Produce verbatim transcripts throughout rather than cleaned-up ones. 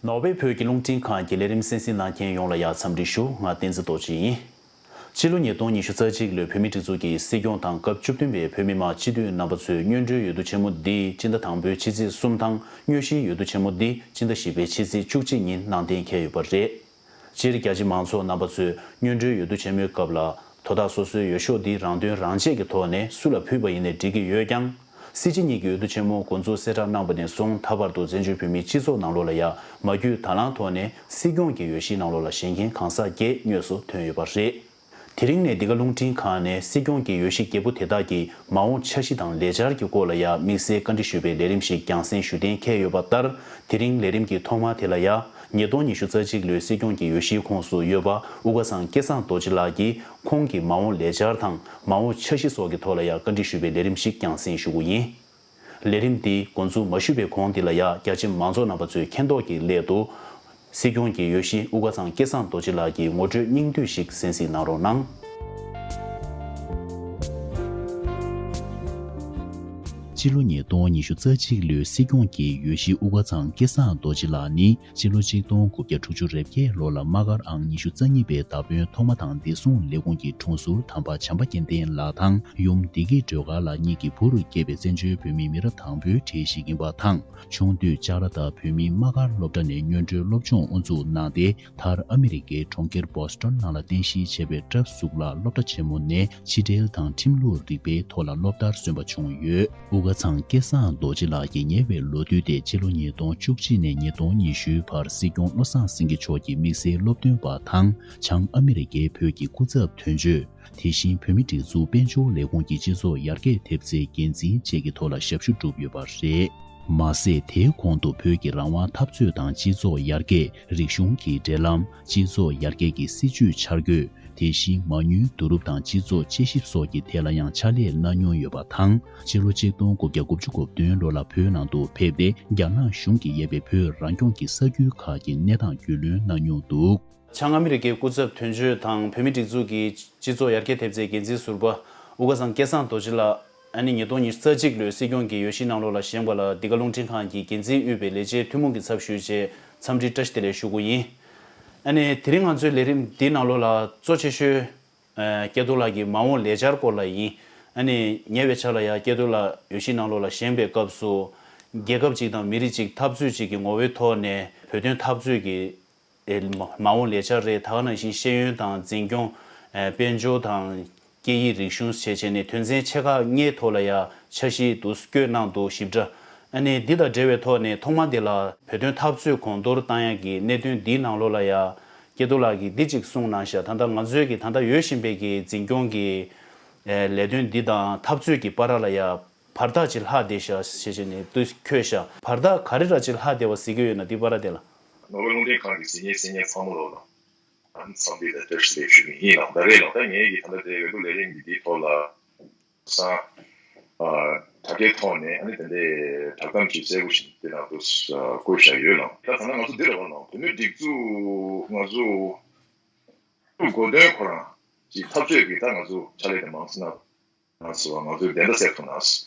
ནོར་ཝེ་བོད་ཀྱི་རླུང་འཕྲིན་ཁང་གི་ལས་རིམ་གསན་གཟིགས་གནང་མཁན་ཡོངས་ལ་ཡང་འཚམས་འདྲི་ཞུ། ང་བསྟན་འཛིན་རྡོ་རྗེ་ཡིན། ཕྱི་ལོ་ཉིས་སྟོང་ཉི་ཤུ་རྩ་གཅིག་ལོའི་བོད་མིའི་སྒྲིག་འཛུགས་ཀྱི་སྲིད་སྐྱོང་དང་སྐབས་བཅུ་བདུན་པའི་བོད་མི་མང་སྤྱི་འཐུས་རྣམ་པ་ཚོས་སྔོན་འགྲོའི་འོས་བསྡུ་ཆེན་མོ་འདི་སྤྱི་ཟླ་དང་པོའི་ཕྱི་ཚེས་གསུམ་དང་། དངོས་གཞིའི་འོས་བསྡུ་ཆེན་མོ་འདི་སྤྱི་ཟླ་བཞི་པའི་ཕྱི་ཚེས་བཅུ་གཅིག་ཉིན་གནང་གཏན་འཁེལ་ཡོད་པ་རེད། སྤྱིར་རྒྱ་ཆེ་མང་ཚོགས་རྣམ་པ་ཚོས་སྔོན་འགྲོའི་འོས་བསྡུ་ཆེན་མོའི་སྐབས་ལ། དོ་བདག་སོ་སོའི་འོས་ཤོག་འདི་རང་དོན་རང་གཅེས་ཀྱི་ཐོག་ནས་སུ་ལ་ཕུལ་བ་ཡིན་ནའི་འགྲིག་གི་ཡོད་ཀྱང་། སྲིད་སྤྱི་གཉིས་ཀྱི་འོས་བསྡུ་ཆེན་མོ་འགོ་འཛུགས་གསལ་བསྒྲགས་གནང་བ་ནས་བཟུང་ད་བར་དུ་བཙན་བྱོལ་བོད་མིའི་སྤྱི་ཚོགས་ནང་ལོགས་ལ་ཡང་མ་བརྒྱུད་ད་ལང་ཐོག་ནས་སྲིད་སྐྱོང་གི་འོས་གཞིའི་ནང་ལོགས་ལ་བཞེངས་མཁན་གང་ཟག་བརྒྱད་དངོས་སུ་ཐོན་ཡོད་པ་རེད། དེ་རིང་ནས་འདི་ག་རླུང་འཕྲིན་ཁང་ནས་སྲིད་སྐྱོང་གི་འོས་གཞི་བརྒྱད་པོ་དེ་དག་གི་མ་འོངས་འཆར་གཞི་དང་ལས་འཆར་གྱི་སྐོར་ལ་ཡང་དམིགས་བསལ་བཀའ་འདྲི་ཞུས་པའི་ལས་རིམ་ཞིག་རྒྱང་སྲིང་ཞུ་གཏན་འཁེལ་ཡོད་པ་ལྟར། དེ་རིང་ལས་རིམ་གྱི་ཐོག་མ་དེ་ལ་ཡང་ཉིས་སྟོང་ཉི་ཤུ་རྩ་གཅིག་ལོའི་སྲིད་སྐྱོང་གི་འོས་གཞིའི་ཁོངས་སུ་ཡོད་པ་དབུ་དགའ་ཚང་སྐལ་བཟང་རྡོ་རྗེ་ལགས་ཀྱིས་ཁོང་གི་མ་འོངས་ལས་འཆར་དང་མ་འོངས་འཆར་གཞི་སོགས་ཀྱི་ཐོག་ལ་ཡང་བཀའ་འདྲི་ཞུས་པའི་ལས་རིམ་ཞིག་རྒྱང་སྲིང་ཞུ་རྒྱུ་ཡིན། ལས་རིམ་འདི་འགོ་འཛུགས་མ་ཞུས་པའི་གོང་འདི་ལ་ཡང་རྒྱ་ཆེ་མང་ཚོགས་རྣམ་པ་ཚོས་མཁྱེན་རྟོགས་ཀྱི་སླད་དུ། སྲིད་སྐྱོང་གི་འོས་གཞི་དབུ་དགའ་ཚང་སྐལ་བཟང་རྡོ་རྗེ་ལགས་ཀྱི་ངོ་སྤྲོད་སྙིང་བསྡུས་ཤིག་གསན་གཟིགས་གནང་རོགས་གནང་། སྤྱི་ལོ་ཉིས་སྟོང་ཉི་ཤུ་རྩ་གཅིག་ལོའི་སྲིད་སྐྱོང་གི་འོས་གཞི་དབུ་དགའ་ཚང་སྐལ་བཟང་རྡོ་རྗེ་ལགས་ནི། སྤྱི་ལོ་ཆིག་སྟོང་དགུ་བརྒྱ་དྲུག་ཅུ་རེ་བརྒྱད་ལོ་ལ་དམག་སྒར་ཨང་ཉི་ཤུ་རྩ་གཉིས་པའི་བརྡ་དཔོན་ཐོག་མ་དང་བདེ་སྲུང་ལས་ཁུངས་ཀྱི་དྲུང་ཟུར་དམ་པ་བྱམས་པ་སྐལ་ལྡན་ལགས་དང་ཡུམ་བདེ་སྐྱིད་སྒྲོལ་དཀར་ལགས་གཉིས་ཀྱི་བུ་རུ་སྐྱེས་པའི་བཙན་བྱོལ་བོད་མིའི་མི་རབས་དང་པོའི་གྲས་ཤིག་ཡིན་པ་དང་། ཆུང་དུས་ལྕགས་ར་དང་བོད་མིའི་དམག་སྒར་སློབ་གྲྭ་ནས་སྔོན་འགྲོའི་སློབ་སྦྱོང་དབུ་འཛུགས་གནང་སྟེ། མཐར་ཨ་མི་རི་ཀའི་གྲོང་ཁྱེར་བྷོ་སི་ཊོན་ནང་ལ་རྟེན་གཞི་བྱས་པའི་བཀྲ་གཟུགས་ལ་སློབ་གྲྭ་ཆེན་མོ་ནས་ཕྱི་འབྲེལ་དང་ཁྲིམས་ལུགས་རིག་པའི་ཐོག་ལ་སློབ་མཐར་སོན་པ་བྱུང་ཡོད། དབུ་དགའ་ཚང་སྐལ་བཟང་རྡོ་རྗེ་ལགས་ཀྱི་ཉེ་བའི་ལོ་དུས་དེ་སྤྱི་ལོ་ཉིས་སྟོང་བཅུ་གཅིག་ནས་ཉིས་སྟོང་ཉི་ཤུའི་བར་སྲིད་སྐྱོང་བློ་བཟང་སེང་གེ་མཆོག་གི་དམིགས་བསལ་སློབ་སྟོན་པ་དང་། བྱང་ཨ་མི་རི་ཀའི་བོད་ཀྱི་སྐུ་ཚབ་དོན་གཅོད། དེ་བཞིན་བོད་མིའི་སྒྲིག་འཛུགས་དཔལ་འབྱོར་ལས་ཁུངས་ཀྱི་སྤྱི་ཚོགས་ཡར་རྒྱས་ཐེབས་རྩའི་འགན་འཛིན་བཅས་ཀྱི་ཐོག་ལ་ཞབས་ཞུ་བསྒྲུབས་ཡོད་པ་རེད། མ་ཟད། དེའི་གོང་དུ་བོད་ཀྱི་རང་དབང་འཐབ་རྩོད་དང་སྤྱི་ཚོགས་ཡར་རྒྱས། རིག་གཞུང་གི་འབྲེལ་ལམ། སྤྱི་ཚོགས་ཡར་རྒྱས་ཀྱི་སྲིད་ཇུས་འཆར་འགོད། དེ་བཞིན་མ་དངུལ་བསྡུ་རུབ་དང་སྤྱི་ཚོགས་དཔྱད་ཞིབ་སོགས་ཀྱི་ཐད་ལ་ཡང་ཕྱག་ལས་གནང་མྱོང་ཡོད་པ་དང་། ཕྱི་ལོ་ཆིག་སྟོང་དགུ་བརྒྱ་དགུ་བཅུ་གོ་བདུན་ལོ་ལ་བོད་ནང་དུ་ཕེབས་ཏེ། རྒྱ་ནག་གཞུང་གིས་དབྱེ་བའི་བོད་རང་སྐྱོང་གི་ས་ཁུལ་ཁག་གི་གནས་སྟངས་རྒྱུས་ལོན་གནང་མྱོང་འདུག། བྱང་ཨ་མི་རི་ཀའི་སྐུ་ཚབ་དོན་གཅོད་དང་བོད་མིའི་སྒྲིག་འཛུགས་ཀྱི་སྤྱི་ཚོགས་ཡར་རྒྱས་ཐེབས་རྩའི་འགན་འཛིན་ཟུར་པ་དབུ་དགའ་ཚང་སྐལ་བཟང་རྡོ་རྗེ་ལགས། ཨ་ནི་ཉིས་སྟོང་ཉི་ཤུ་རྩ་གཅིག་ལོའི་སྲིད་སྐྱོང་གི་འོས་གཞིའི་ནང་ལོགས་ལ་བཞེངས་པ་ལ་འདི་ག་རླུང་འཕྲིན་ཁང་གི་འགན་འཛིན་དབུས་པའི་ལས་བྱེད་ཐུན་མོང་གི་ཚབ་ཞུས་རྗེས་འཚམས་འདྲི་བཀྲ་ཤིས་བདེ་ལེགས་ཞུ་རྒྱུ་ཡིན། ཨ་ནི་དེ་རིང་ང་ཚོའི་ལས་རིམ་འདིའི་ནང་ལོགས་ལ་གཙོ་ཆེ་ཤོས། ཨ། སྐལ་རྡོར་ལགས་ཀྱི་མ་འོངས་ལས་འཆར་སྐོར་ལ་ཡིན། ཨ་ནི་ཉེ་བའི་ཆར་ལ་ཡང་སྐལ་རྡོར་ལགས་འོས་གཞིའི་ནང་ལོགས་ལ་བཞེངས་པའི་སྐབས་སུ། རྒྱལ་ཁབ་ཅིག་དང་མི་རིགས་ཅིག་འཐབ་རྩོད་ཅིག་གི་ངོ་བོའི་ཐོག་ནས་བོད་དོན་འཐབ་རྩོད་ཀྱི། ཨེ། མ་མ་འོངས་ལས་འཆར་རེད། ད་ག་ནང་བཞིན་ཤེས་ཡོན་དང་འཛིན་སྐྱོང་། ཨེ། དཔལ་འབྱོར་དང་། སྐད་ཡིག་རིག་གཞུང་བཅས་བྱས་ནས་དོན་ཚན་ཆེ་ཁག་ལྔའི་ཐོག་ལ་ཡང་འཆར་གཞི་འདུག་བཀོད་གནང་འདུག་ཞིབ་ཕྲ། ཨ་ནི་འདི་དང་འབྲེལ་བའི་ཐོག་ནས་ཐོག་མ་འདི་ལ་བོད་དོན་འཐབ་རྩོད་གོང་མཐོར་བཏང་ཡག་གི་གནད་དོན་འདིའི་ནང་ལོགས་ལ་ཡང་སྐལ་རྡོར་ལགས་ཀྱིས་འདི་གཅིག་གསུངས་གནང་ཤག་ད་ལྟ་ང་ཚོའི་གི་ད་ལྟ་ཡོད་བཞིན་པའི་གི་འཛིན་སྐྱོང་གི་ཨེ། ལས་དོན་འདི་དང་འཐབ་རྩོད་ཀྱི་བར་ལ་ཡང་བར་ཐག་ཅིག་ལྷག་བསྡད་ཤག་ཞེས་བྱས་ནས་འདུག་འཁོད་ཤག་བར་ཐག་ག་རེ་འདྲ་ཅིག་ལྷག་བསྡད་པ་གཟིགས་ཀྱི་ཡོད་ན་འདི་བར་དེ་ལ། ནོར་ཝེ་རླུང་འཕྲིན་ཁང་གི་གཟིགས་ཉན་གསན་མཁན་ཚང་མ་ལོ་ལ། ཨ་ནི་འཚམས་འདྲི་དང་བཀྲ་ཤིས་བདེ་ལེགས་ཞུ་གི་ཡིན་ལགས། ད་རེས་ལགས་ད་ངེད་ཀྱི་ད་ལྟ་དེ་འོས་བསྡུ་ལས་རིམ་གྱི་འདིའི་ཐོག་ལ་སང་ཨ་དྲ་རྒྱའི་ཐོག་ནས་ཨ་ནི་དེ་འདྲའི་བསྒྲགས་གཏམ་ཞིག་གསལ་པོ་ཞིག་འདི་ནང་དུ་ཨ་བཀོད་བཞག་ཡོད་ལགས། ད་ད་ལྟ་ང་ཚོ་འདི་རེད་བ་ལགས། བོད་མིའི་སྒྲིག་འཛུགས་ང་ཚོ་འགོ་འདོན་ཁོ་རང་ཅིག་འཐབ་རྩོད་ཀྱི་ད་ང་ཚོ་ཕྱག་ལས་དེ་མང་སོང་ན། ང་ཚོ་ང་ཚོའི་བདེན་མཐའ་གསལ་ཐུབ་ན།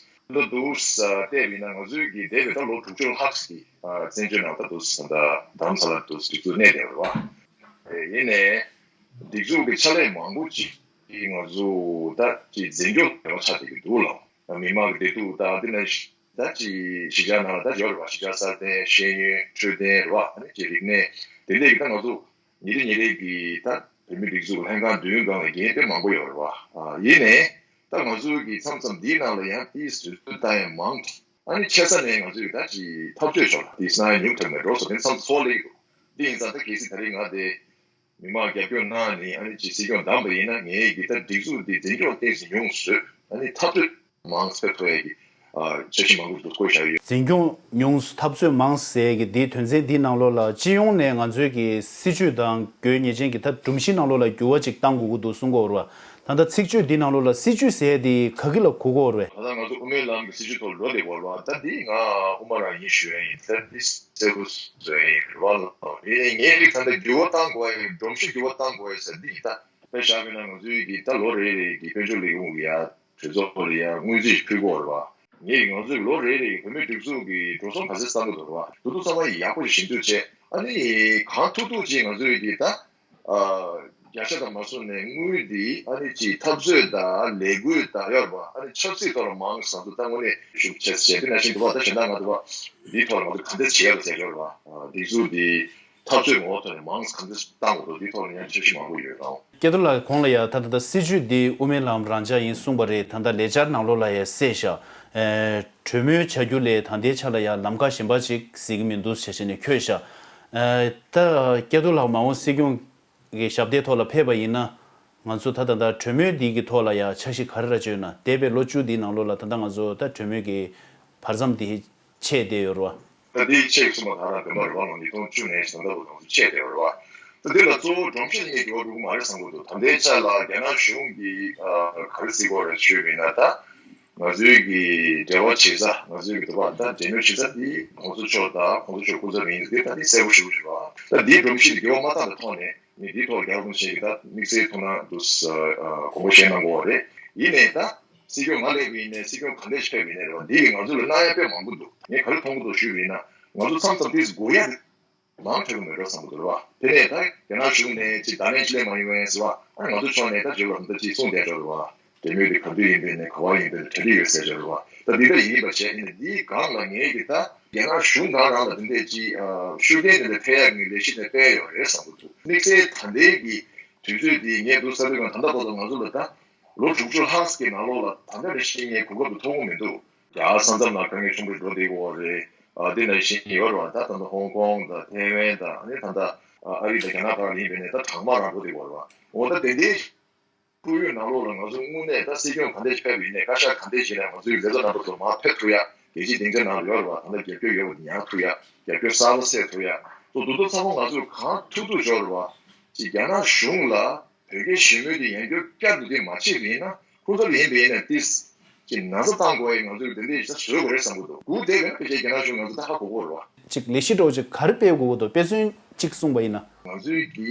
ད་དུ་ས་བལྟས་པ་ཡིན་ན་ང་ཚོའི་གི་འདས་པའི་ད་ལོ་དྲུག་ཅུ་ལྷག་ཅིག་གི་ཨ་བཙན་བྱོལ་ནང་ད་དུ་ས་ད་རྡ་རམ་ས་ལ་དུ་སྒྲིག་འཛུགས་གནས་བསྡད་ཡོད་རེད་བ། ཡིན་ནའི་སྒྲིག་འཛུགས་ཀྱི་ཕྱག་ལས་མང་པོ་ཅིག་གིས་ང་ཚོ་ད་ཅིག་འཛིན་སྐྱོང་བྱ་བ་ཆགས་བསྡད་ཀྱི་འདུག་ལགས། མི་མང་གི་བདེ་སྡུག་ད་འདི་ནས་ད་ཅིག་གཞིས་ཆགས་ནང་ལ་ད་ཡོད་རེད་བ། གཞིས་ཆགས་སྲ་བརྟན་ཤེས་ཡོན་འཕྲོད་བསྟེན་རེད་བ། ཨ་ནི་ཅིག་རིག་གནས་དེ་འདྲས་ཀྱི་ད་ང་ཚོ། ཉིན་རེ་ཉིན་རེ་གི་ད་བོད་མི་སྒྲིག་འཛུགས་ལྷན་ཁང་མདུན་སྒང་ལ་འགན་དེ་མང་པོ་ཡོད་རེད་བ། ཨ་ཡིན་ནའི་ད་ང་ཚོའི་གི་མཚམས་མཚམས་འདིའི་ནང་ལ་ཡང་དེའི་ཟུར་ད་ཡང་མང་། ཨ་ནི་ཆེ་ས་ནས་ང་ཚོའི་གི་ད་ཅི་འཐབ་རྩོད་ཤོར་ལ་དེ་སྣང་ཡང་ཉུང་དྲགས་ནས་འགྲོ་སོང་དེ་མཚམས་ཚོགས་ལེགས་འདུག་འདི་ཡིན་ཙང་ད་གལ་སྲིད་ད་རེས་ང་དེ་མི་མང་རྒྱབ་སྐྱོར་གནང་ནས་ཨ་ནི་ཅི་སྲིད་སྐྱོང་བདམས་པ་ཡིན་ན་ངའི་གི་ད་སྒྲིག་འཛུགས་འདི་འཛིན་སྐྱོང་ཏོག་ཙམ་ཉུང་བཟོས། ཨ་ནི་འཐབ་རྩོད་མང་སྤེལ་ཐུབ་ཡས་ཀྱི་ཨ་འཆར་གཞི་མང་པོ་ཞིག་བཀོད་བཞག་ཡོད། འཛིན་སྐྱོང་ཉུང་འཐབ་རྩོད་མང་ཟེར་གྱི་འདིའི་དོན་ཚན་འདིའི་ནང་ལོགས་ལ་སྤྱི་ཡོངས་ནས་ང་ཚོའི་གི་སྲིད་ཇུས་དང་དགོས་ངེས་ཅན་གྱི་ད་སྒྲོམ་གཞི་ནང་ལོགས་ལ་འགྱུར་བ་ཅིག་གཏང་དགོས་ཀྱི་འདུག་གསུང་གི་ཡོད་རེད་བ། ད་ལྟ་ཚིག་བརྗོད་འདིའི་ནང་ལོགས་ལ་སྲིད་ཇུས་ཟེར་ཡས་འདི་ག་གི་ལ་གོ་གི་ཡོད་རེད། ད་ལྟ་ང་ཚོ་དབུ་མའི་ལམ་གྱི་སྲིད་ཇུས་ཐོག་འགྲོ་བསྡད་ཡོད་རེད་བ། ད་འདི་ང་དབུ་མ་རང་ཡིན་ཞུ་ཡས་ཡིན། ད་འདི་གསལ་པོ་བཟོ་ཡས་ཡིན་རེད་བ། ཡིན་ནའི་ངས་རིག་ད་ལྟ་འགྱུར་བ་གཏང་དགོས་ཡས་སྒྲོམ་གཞི་འགྱུར་བ་གཏང་དགོས་ཡས་ཟེར་འདི་ཡིན། ད་དཔེ་བཞག་པ་ན་ང་ཚོའི་གི་ད་ལོ་རེ་རེ་གི་དཔལ་འབྱོར་ལས་ཁུངས་ཀྱི་ཡ་གྲོས་ཚོགས་ལ་ཡ་དངུལ་རྩིས་ཕུལ་དགོས་རེད་བ། ངས་ང་ཚོའི་ལོ་རེ་རེ་བོད་མིའི་སྒྲིག་འཛུགས་ཀྱི་འགྲོ་སོང་ག་ཚོད་བཏང་གི་འདུག་རེད་བ། དེ་ཚོ་ཚང་མ་ཡག་པོ་ཞིག་ཞིབ་འཇུག་བྱས། ཨ་ནི་གང་ཐུབ་ཐུབ་ཅིག་ང་ཚོའི་གི་ད་ཨ་བརྒྱ་ཆ་དང་མ་སོང་ནས་དངུལ་འདི་ཨ་ནི་ཅིག་འཐབ་རྩོད་དང་ལས་འགུལ་དང་ཡོད་རེད་བ། ཨ་ནི་ཆབ་སྲིད་ཐོག་ལ་མང་ཙམ་དུ་ད་དངོས་གནས་ཤུགས་ཆེ་བྱས། དེ་ནང་བཞིན་དུ་བ་ད་གཞན་དག་ང་ཚོ་བ་འདིའི་ཐོག་ལ་ང་ཚོ་ག་འདྲ་བྱེད་ཡ་ལ་ཟེར་ཡོད་རེད་བ། ཨ་སྒྲིག་འཛུགས་འདི་འཐབ་རྩོད་ངོ་བོ་ཐོག་ནས་མང་ཙམ་ག་འདྲ་བཏང་དགོས་འདུག་འདིའི་ཐོག་ལ་ཡང་འཆར་གཞི་མང་པོ་ཡོད་རེད། སྐལ་རྡོར་ལགས་གོང་ལ་ཡ་ད་ད་ད་སྲིད་བྱུས་འདི་དབུ་མའི་ལམ་རང་འཇགས་ཡིན་གསུངས་པ་རེད། ད་ད་ལས་འཆར་ནང་ལོགས་ལ་ཡ་གསལ་བཞག་ཨེ་གྲོས་མོལ་བྱ་རྒྱུ་ལས་ད་ལྟའི་ཆ་ལ་ཡ་ལམ་ཁ་གཞན་པ་ཅིག་གཟིགས་ཀྱི་མི་འདུག་བྱས་བྱས་ནས་འཁོད་བཞག་ཨེ་ད་སྐལ་རྡོར་ལགས་མ་འོངས་སྲིད་སྐྱོང་གི་ཞབས་སྟེགས་ཐོག་ལ་ཕེབས་པ་ཡིན་ན། ང་ཚོ་ད་ད་ད་གྲོས་མོལ་འདི་གི་ཐོག་ལ་ཡ་འཆར་གཞི་ག་རེ་ར་ཅིག་ཡོད་ན། འདས་པའི་ལོ་བཅུ་འདིའི་ནང་ལོགས་ལ་ད་ད་ང་ཚོ་ད་གྲོས་མོལ་གྱི་བར་མཚམས་འདི་ཆད་བསྡད་ཡོད་རེད་བ། ད་འདི་ཆད་སོང་བ་ད་རང་དེ་མ་རེད་བ། ལོ་ཉིས་སྟོང་བཅུ་ནས་ད་ལྟ་བར་ང་ཚོ་ཆད་བསྡད་ཡོད་རེད་བ། ད་འདི་ལ་གཙོ་བོ་སྒྲོམ་གཞི་ནས་འགྱུར་བ་འགྲོ་གི་མ་རེད་བསམ་གྱི་འདུག་ད་ལྟའི་ཆ་ལ་རྒྱ་ནག་གཞུང་གིས་ཨ་ག་རེ་བྱེད་ཀྱི་ཡོད་རེད་ཞུས་པ་ཡིན་ན། ད་ང་ཚོའི་གི་འབྲེལ་བ་བྱེད་ས། ང་ཚོའི་གི་དུ་བ་ད་འབྲེལ་མོལ་བྱེད་ས་འདི་གོང་ས་མཆོག་དང་གོང་ས་མཆོག་སྐུ་ཚབ་ཡིན་ཟེར། ད་འདི་གསལ་པོ་ཞེ་པོ་ཞིག་རེད་བ། ད་འདིའི་སྒྲོམ་གཞི་འདི་འགྱུར་བ་མ་བཏང་པའི་ཐོག་ནས། ངས་འདིའི་ཐོག་རྒྱལ་བ་རིན་པོ་ཆེ་གི་ད་དམིགས་བསལ་ཐུགས་སྣང་དུ་དགོངས་པ་བཞེས་གནང་དགོས་པ་རེད། ཡིན་ནའི་ད་སྲིད་སྐྱོང་ང་སླེབས་པ་ཡིན་ནའི་སྲིད་སྐྱོང་ག་འདྲས་ཕེབས་པ་ཡིན་ནའི་རེད་བ། འདི་གིས་ང་ཚོ་ལ་གནང་ཡ་དཔེ་མང་པོ་འདུག་ངས་ག་རེ་མཐོང་གི་འདུག་ཞུས་པ་ཡིན་ན། ང་ཚོ་མཚམས་མཚམས་ཏོག་ཙམ་དགོས་ཡ་མང་དྲགས་ཀྱི་མེད་འགྲོ་བསམ་གྱི་འདུག་རེད་བ། དེ་ནས་ད་རྒྱ་ནག་གཞུང་ནས་ཅིག་བརྡ་ལན་ཅིག་སླེབས་མ་ཡོང་བས་ཟེར་བ། ཨ་ང་ཚོ་ཕྱོགས་ནས་ད་བརྗོད་པ་ད་ཅིག་གསུངས་བསྡད་འགྲོ་རེད་བ། འབྲེལ་མོལ་དེ་ག་དུས་ཡིན་པའི་ནས་ག་བ་ཡིན་པའི་ནས་གྲ་སྒྲིག་ཡོད་ཟེར་བྱས་རེད་བ། ད་འདི་ལྟར་ཡིན་པ་བྱས་ནས་འདིའི་སྒང་ལ་ངས་ཀྱི་ད་རྒྱ་ནག་གཞུང་སྒང་རང་ལ་འདི་འདྲས་ཀྱི་ཨ་ཤུགས་རྐྱེན་དེ་འདྲ་ཐེབས་ཡག་གི་ལས་གཞི་དེ་སྤེལ་ཡོད་རེད་བསམ་གྱི་འདུག་དམིགས་བསལ་ད་ལྟའི་གི་དུས་ཚོད་འདི་ངས་འདུག་ས་དུས་གང་ད་ལྟ་བར་དུ་ང་ཚོ་ལ་ད་ལོ་དྲུག་ཅུ་ལྷག་ཙམ་གྱི་ནང་ལོགས་ལ་ད་ལྟ་ལས་གཞི་ངས་གོ་སྐབས་དེ་ཐོབ་ཀྱི་མི་འདུག་རྒྱ་ས་མཚམས་ནང་དཀའ་ངལ་ཆེན་པོ་འགྲོ་བསྡད་ཀྱི་ཡོད་རེད། ཨ་དེ་ནང་བཞིན་ཡོད་རེད་བ། ད་ད་ལྟ་ཧོང་ཀོང་དང་ཐའེ་ཝན་དང་ཨ་ནི་ད་ལྟ་ཨ་རི་དང་རྒྱ་ནག་བར་ལ་ཡིན་པའི་ནས་ད་གྲང་དམག་རང་འགྲོ་བསྡད་ཀྱི་ཡོད་རེད་བ། འོ་ད་དེ་འདྲའི་ཁོར་ཡུག་ནང་ལོགས་ལ་ང་ཚོ་དངོས་གནས་ད་སྲིད་སྐྱོང་ག་འདྲས་ཕེབས་པ་ཡིན་ནའི་བཀའ་ཤག་ག་འདྲས་བྱས་ནའི་ང་ཚོའི་ལས་བཟོ་རྣམ་པ་ཚོ་མར་ཕེབས་ཐུབ་ཡ། རྒྱལ་སྤྱིའི་སྡིངས་ཆ་ནང་ལ་ཡོད་རེད་བ། ད་ལྟ་རྒྱབ་སྐྱོར་ཡོད་པ་དེ་ཉར་ཐུབ་ཡ། རྒྱབ་སྐྱོར་གསར་པ་སད་ཐུབ་ཡ། ཏོ་དུ་ཏོ་ཚང་མ་ང་ཚོས་གང་ཐུབ་ཐུབ་འབྱོར་རེད་བ། ཅིག་རྒྱ་ནག་གཞུང་ལ་བོད་སྐད་ཞུ་མུས་དེ་ཡང་བསྐྱར་བསྐྱར་དུ་དེ་མ་བྱེད་པ་ཡིན་ན། ཁོང་ཚོ་ལ་ཡིན་པ་ཡིན་ན་ཏིས་ཅིག་ན་ཚ་བཏང་དགོས་ཡ། ང་ཚོས་དེ་འདྲས་ཞིག་བཟོ་དགོས་རེད་བསམ་གྱི་འདུག་སྒུག་བསྡད་པ་ཡིན་ན་ཕལ་ཆེར་རྒྱ་ནག་གཞུང་ང་ཚོ་ད་ཧ་གོ་གི་རེད་བ། ཅིག་ལས་གཞི་འདྲ་བོ་ཅིག་ག་རེ་སྤེལ་དགོས་ཀྱི་འདུག་དཔེ་མཚོན་གཅིག་གསུངས་པ་ཡིན་ན། ང་ཚོའི་གི་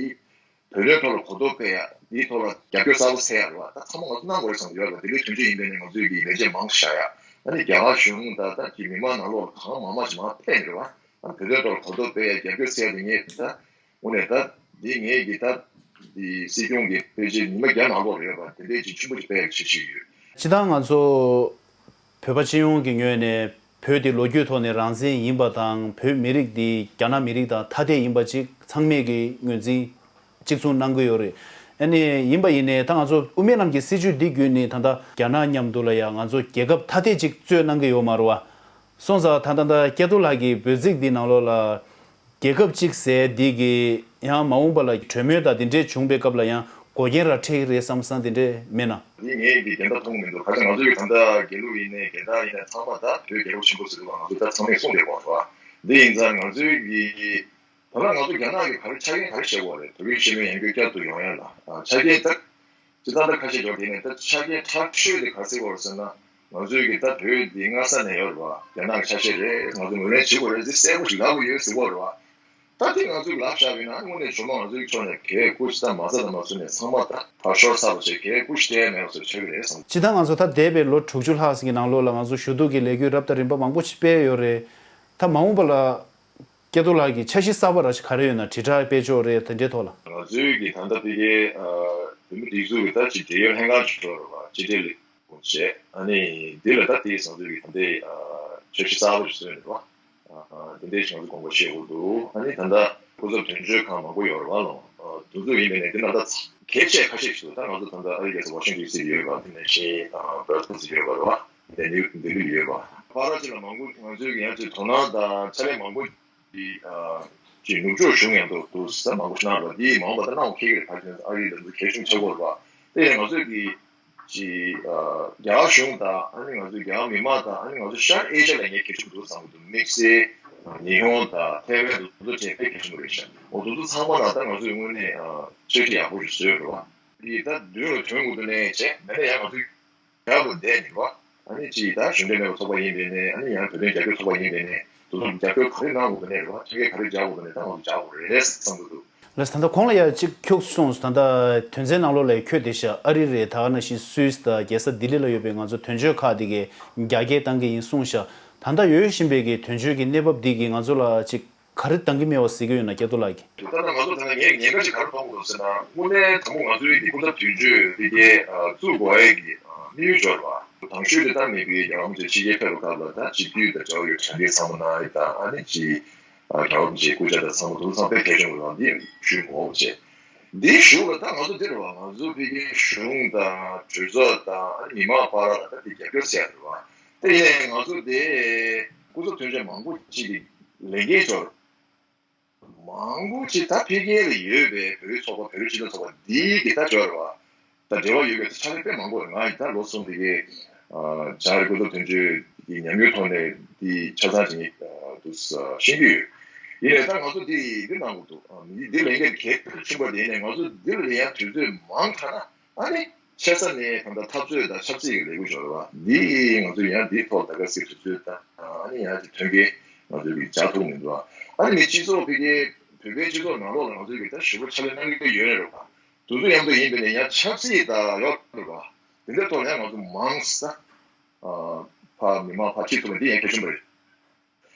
བོད་དོན་ཐོག་ལ་གོ་རྟོགས་སྤེལ་ཡ། འདིའི་ཐོག་ལ་རྒྱབ་སྐྱོར་གསར་པ་སད་ཡ་རེད་བ། ད་ཚང་མ་ང་ཚོ་གནང་དགོས་རེད་བསམ་གྱི་ཡོད་རེད་བ། དེ་འདྲའི་དོན་ཆེན་ཡིན་པ་ཡིན་ན་ང་ཚོའི་གི་ལས་བྱེད་མང་ཙམ་བཞག་ཡ། ཨ་ནི་རྒྱ་གར་གཞུང་དང་ད་ཀྱི་མི་མང་ནང་ལོགས་ལ་གང་མང་མང་ཞིག་མར་ཕེབས་ནས་རེད་བ། ཨ་ནི་བོད་དོན་ཐོག་ལ་གོ་རྟོགས་སྤེལ་ཡ་རྒྱབ་སྐྱོར་སད་ཡ་དེ་ངས་ད་དངོས་གནས་ད་འདི་ངས་གི་ད་འདི་སྲིད་སྐྱོང་གི་དཔེ་ཆའི་ཉི་མ་བརྒྱ་ནང་ལོགས་རེད་བ། དེ་འདྲའི་ཅིག་ཆེན་པོ་ཅིག་སྤེལ་ཡ་ཆེད་བཞེས་ཡོད། སྤྱིར་བཏང་ང་ཚོ་བོད་པ་སྤྱི་ཡོངས་ཀྱི་ངོས་ནས་བོད་འདི་ལོ་རྒྱུས་ཐོག་ནས་རང་བཙན་ཡིན་པ་དང་། བོད་མི་རིགས་འདི་རྒྱ་ནག་མི་རིགས་དང་ཐ་དད་ཡིན་པ་ཅིག་ཚང་མས་ཀྱི་ངོས་འཛིན་གཅིག་མཚུངས་གནང་གི་ཡོད་རེད། ཨ་ནི་ཡིན་པ་ཡིན་ནའི་ད་ང་ཚོ་དབུ་མའི་ལམ་གྱི་སྲིད་བྱུས་འདི་བརྒྱུད་ནས་ད་ལྟ་རྒྱ་ནག་མཉམ་དུ་ལ་ཡང་ང་ཚོ་རྒྱལ་ཁབ་ཐ་དད་ཅིག་རྩོད་གནང་གི་ཡོད་མ་རེད་བ། སོང་ཙང་ད་ད་ད་སྐལ་རྡོར་ལགས་ཀྱི་འབོད་ཚིག་འདི་ནང་ལོགས་ལ་རྒྱལ་ཁབ་གཅིག་ཟེར་འདི་གི་ཡང་མ་འོངས་པ་ལ་གྲོས་མོལ་དང་འདི་འདྲས་བྱུང་པའི་སྐབས་ལ་ཡང་འགོག་རྐྱེན་ར་འཕྲད་ཀྱི་རེད་བསམ་བསམ་འདི་འདྲས་མེད་ན། འདི་ངས་འདི་འགལ་ཟླ་མཐོང་མི་འདུག་ག་ཚོད་ང་ཚོའི་ད་ལྟ་དགེ་ལུགས་ཡིན་ནའི་རྒན་བདག་ཡིན་ནའི་ཚང་མ་ད་བོད་རྒྱལ་ཁབ་ཆེན་པོ་ཟེར་དུས་ང་ཚོ་ད་ཚང་མས་གསུངས་བསྡད་པ་རེད་བ། འདི་ཡིན་ཙང་ང་ཚོའི་གི་ད་ལྟ་ང་ཚོ་རྒྱ་ནག་གི་ག་རེ་ཆ་རྐྱེན་ག་རེ་བྱེད་དགོས་རེད། བོད་ཀྱི་ཤེས་ཡོན་ཡང་བསྐྱར་བསྐྱར་དུ་ཡོང་ཡ་ལ་ཆ་རྐྱེན་ད། སྤྱིར་བཏང་ད་ཁ་ཤས་ཀྱང་དེ་ནས་ད་ཆ་རྐྱེན་ཁྲག་ཤོས་དེ་ག་ཚོད་དགོས་ཟེར་ན། ང་ཚོའི་གི་ད་བོད་འདི་སྔ་ས་ནས་ཡོད་རེད་བ། རྒྱ་ནག་གི་ཆ་ཤས་རེད། ང་ཚོ་ངོས་ལེན་བྱེད་དགོས་རེད་ཟེར་གསལ་པོ་ཞིག་ལབ་དགོས་ཡོད་ཟེར་གོ་རེད་བ། ད་དེ་ང་ཚོས་ལབ་བཞག་པ་ཡིན་ན་དངོས་གནས་ཇོ་མོ་ང་ཚོའི་ཕྱོགས་ནས་གལ་སྐུ་ཅི་ད་མ་རྩ་དང་མ་ཚུད་ནས་ཚང་མ་ད་ཕར་ཤོར་ཚར་བ་བྱས་གལ་སྐུ་ཞིག་སྤྲད་མེད་པ་ཚོ་ཆགས་ཀྱི་རེད་བསམ། སྤྱིར་བཏང་ང་ཚོ་ད་འདས་པའི་ལོ་དྲུག་ཅུ་ལྷག་ཙམ་གྱི་ནང་ལོགས་ལ་ང་ཚོ་ཞུ་གཏུག་གི་ལས་འགུལ་རབ་དང་རིམ་པ་མང་པོ་ཞིག་སྤེལ་ཡོད་རེད། ད་མ་འོངས་པ་ལ། སྐལ་རྡོར་ལགས་ཀྱི་འཆར་གཞི་གསར་པ་ར་ཞིག་ག་རེ་ཡོད་ན། དྲིལ་བསྒྲགས་སྤེལ་ཕྱོགས་རེད། དེ་འདྲའི་ཐོག་ལ། ང་ཚོའི་གི་ད་ལྟ་ཕ་གིའི་ཨ་བོད་མི་སྒྲིག་འཛུགས་ཀྱི་ད་ཅིག་འབྲེལ་ཡོད་ལྷན་ཁང་ཅིག་ཡོད་རེད་བ། སྤྱི་འཐུས་ལས་ཁུངས་བྱས། ཨ་ནི་འདི་ལ་ད་དེའི་བཟང་ཚུལ་གྱི་ད་ལྟའི་ཨ་འཆར་གཞི་གསར་པ་ཞིག་བཟོས་ཡོད་རེད་བ། ཨ་དེ་འདྲའི་ཞིག་ང་ཚོ་དགོངས་པ་བཞེས་དགོས་འདུག་ཨ་ནི་ད་ལྟ་སྐུ་ཚབ་དོན་གཅོད་ཁང་མང་པོ་ཡོད་རེད་བ་ལོ། ཨ་དེ་ཚོ་ཡིན་པས་ནས་འདི་ལ་ད་གལ་ཆེ་ཁ་ཤས་ཤིག་འདུག་ད་ང་ཚོ་ད་ལྟ་ཨ་རི་རྒྱལ་ས་ཝ་ཤིང་ཊོན་ཌི་སི་ཡོད་པ། དེ་ནང་བཞིན་ཨ་སྦྲ་སེལ་སི་ཡོད་པ་རེད་བ། ལྡི་ལི་ལྡི་ལི་ཡོད་པ། ཕར་ཕྱིན་ལ་མང་པོ་ང་ཚོའི་ཡང་ཅིག་དོ་སྣང་དང་ཕྱག་ལས་མང་པོ་ཅིག་ཨ་ཅིག་ནུབ་ཕྱོགས་གཞུང་ཡང་འདུག་འདུག་ཟེར་མང་པོ་ཞིག་གནང་བ་འདི་མང་པོ་ད་གནང་འཁེལ་གི་རེད། ཕར་ཕྱིན་ཨ་རི་ལ་འདུག་གལ་ཆུང་ཆགས་ཀྱི་རེད་བ། དེ་ཡང་ང་ཚོའི་གི་ཅིག་ཨ་རྒྱ་གཞུང་དང་ཨ་ནི་ང་ཚོའི་རྒྱ་མི་མང་དང་ཨ་ནི་ང་ཚོ་ཤར་ཨེ་ཤ་ཡ་ལ་ངས་གལ་ཆེན་པོ་འདུག་བསམ་གྱི་འདུག་དམིགས་བསལ་ཉི་ཧོང་དང་ཐའེ་ཝན་དུ་ཚོ་བྱས་དཔེ་གལ་ཆེན་པོ་རེད་ཤག་འོ་དེ་ཚོ་ཚང་མ་ལ་ད་ང་ཚོས་དངོས་གནས་ཨ་ཆོས་ཁྲིད་ཡག་པོ་ཞིག་བཟོས་རེད་བ། འདི་ད་མདུན་ལ་ཐོན་དགོས་འདུག་ནས་བྱས་མེད་ན་ཡང་ང་ཚོས་རྒྱག་དགོས་བསྡད་ནས་རེད་བ། ཨ་ནི་ཅིག་ད་གཞོན་སྐྱེས་མེད་པ་ཚོགས་པ་ཡིན་པས་ནས་ཨ་ནི་ཡང་བོད་དོན་རྒྱབ་སྐྱོར་ཚོགས་པ་ཡིན་པས་ནས་དེ་ཚོ་རྒྱབ་སྐྱོར་ག་རེ་གནང་དགོས་འདུག་ནས་རེད་བ། ཁྱེད་ཀྱིས་ག་རེ་རྒྱག་དགོས་འདུག་ནས་ད་ང་ཚོ་རྒྱག་དགོས་རེད་བསམ་གྱི་འདུག་ལགས། ད་ལྟ་གོང་ལ་ཡ་གཅིག་ཁྱུག་གསུངས་སོང་། ད་ལྟ་དོན་ཚན་ནང་ལོགས་ལ་ཁྱོད་དེ་ཤ་ཨ་རི་རེད། ད་ག་ནང་བཞིན་སུད་སི་དང་རྒྱལ་ས་ལྡི་ལི་ལ་ཡོད་པའི་ང་ཚོ་དོན་གཅོད་ཁག་དེ་གས་རྒྱ་སྐད་བཏང་གི་ཡིན་གསུངས་ཤག་ད་ལྟ་ཡོད་བཞིན་པའི་གི་དོན་གཅོད་ཀྱི་གནས་བབ་འདི་གིས་ང་ཚོ་ལ་ཅིག་ག་རེ་བཏང་གི་མེད་པ་གཟིགས་ཀྱི་ཡོད་ན། སྐལ་རྡོར་ལགས་ཀྱིས། ད་ལྟ་ང་ཚོ་ད་ལྟ་ངས་ཉེན་ཁ་ཅིག་ག་རེ་མཐོང་གི་འདུག་ཟེར་ན། དངོས་གནས་དང་པོ་ང་ཚོའི་འདི་ཁོ་ཚོ་དོན་གཅོད་འདི་གའི་བཙུགས་དགོས་ཡས་ཀྱི་དམིགས་ཡུལ་འབྱོར་བ་དང་ཤོས་དེ། ད་མི་བུའི་རྒྱལ་བ་རིན་པོ་ཆེ་ཕྱི་རྒྱལ་ཕེབས་པའི་སྐབས་ལ་ད་སྤྱི་འཐུས་དང་འབྲེལ་བ་ཡོད་གྲ་སྒྲིག་ཚང་མ་གནང་ཡས་དང་། ཨ་ནི་ཅིག་རྒྱལ་བ་རིན་པོ་ཆེའི་སྐུ་ཕྱྭ་དང་ཚང་མ་དེ་ཚོ་ཚང་དཔེ་གལ་ཆེན་པོ་རང་འདི་ཞུ་དགོས་བྱས། འདི་ཞུ་ལ་ད་ང་ཚོ་འདི་རེད་བ། ང་ཚོ་ཕ་གིའི་གཞུང་དང་གྲོས་ཚོགས་དང་ཨ་ནི་མི་མང་བར་ལ་ད་འདི་རྒྱབ་སྐྱོར་ཟེར་ཡ་རེད་བ། དེ་ཡིན་ནའི་ང་ཚོ་དེ་སྐུ་ཚབ་དོན་གཅོད་མང་པོ་ཅིག་གི་ལས་འགན་འབྱོར། མང་པོ་ཅིག་ད་ཕ་གི་ལ་ཡོད་པའི་བོད་རིགས་ཚོགས་པ། བོད་རིགས་སྤྱི་མཐུན་ཚོགས་པ་འདིའི་གི་ད་འབྱོར་བ་དང་འབྲེལ་བ་ཡོད་པའི་ཕྱག་ལས་དཔེ་མང་པོ་ཡོད། ང་ཡི་ད་ལོ་གསུམ་དེ་གའི་ཨ་བྱང་རི་སྐུ་ཚབ་དོན་གཅོད་ཀྱི་ཉམས་མྱོང་ཐོག་ནས་འདི་ཆ་ཚང་ཅིག་ཨ་འདུག་ཤེས་ཀྱི་ཡོད། ཡིན་ནའི་ད་ང་ཚོ་འདི་འདི་གནང་དགོས་འདུག་ཨ་འདི་འདི་ལས་འགན་གལ་ཆེན་པོ་དེ། ཡིན་ནའི་ང་ཚོ་འདི་ལ་ཡང་དུས་ཚོད་མང་དྲགས་ན། ཨ་ནི་ཆེ་ས་ནས་ད་ལྟ་འཐབ་རྩོད་དང་ཆབ་སྲིད་ཀྱི་ལས་འགུལ་འབྱོར་བ་འདི་ང་ཚོ་ཡང་འདིའི་ཐོག་ད་ག་སྲིད་དུས་ཚོད་དང་། ཨ་ནི་ཡང་ཅིག་མཐུན་རྐྱེན་ང་ཚོས་ཀྱི་སྦྱར་ཐུབ་མི་འདུག་ཨ་ནི་མི་སྤྱི་ཚོགས་ཕ་གིའི་བོད་པའི་སྤྱི་ཚོགས་ནང་ལོགས་ལ་ང་ཚོས་ཀྱི་ད་ཞེ་པོ་ཕྱག་ལས་གནང་གི་ཡོད་རེད་བ། དུས་ཚོད་མཉམ་དུ་ཡིན་པ་ནས་ཡང་ཆབ་སྲིད་དང་ཡོད་རེད་བ། དེ་འདྲའི་ཐོག་ལ་ཡང་ང་ཚོ་མང་ས་ཨ་ཕར་མི་མང་ཕར་ཁྲིད་ཐུབ་པ་འདི་ཡང་གལ་ཆེན་པོ་རེད།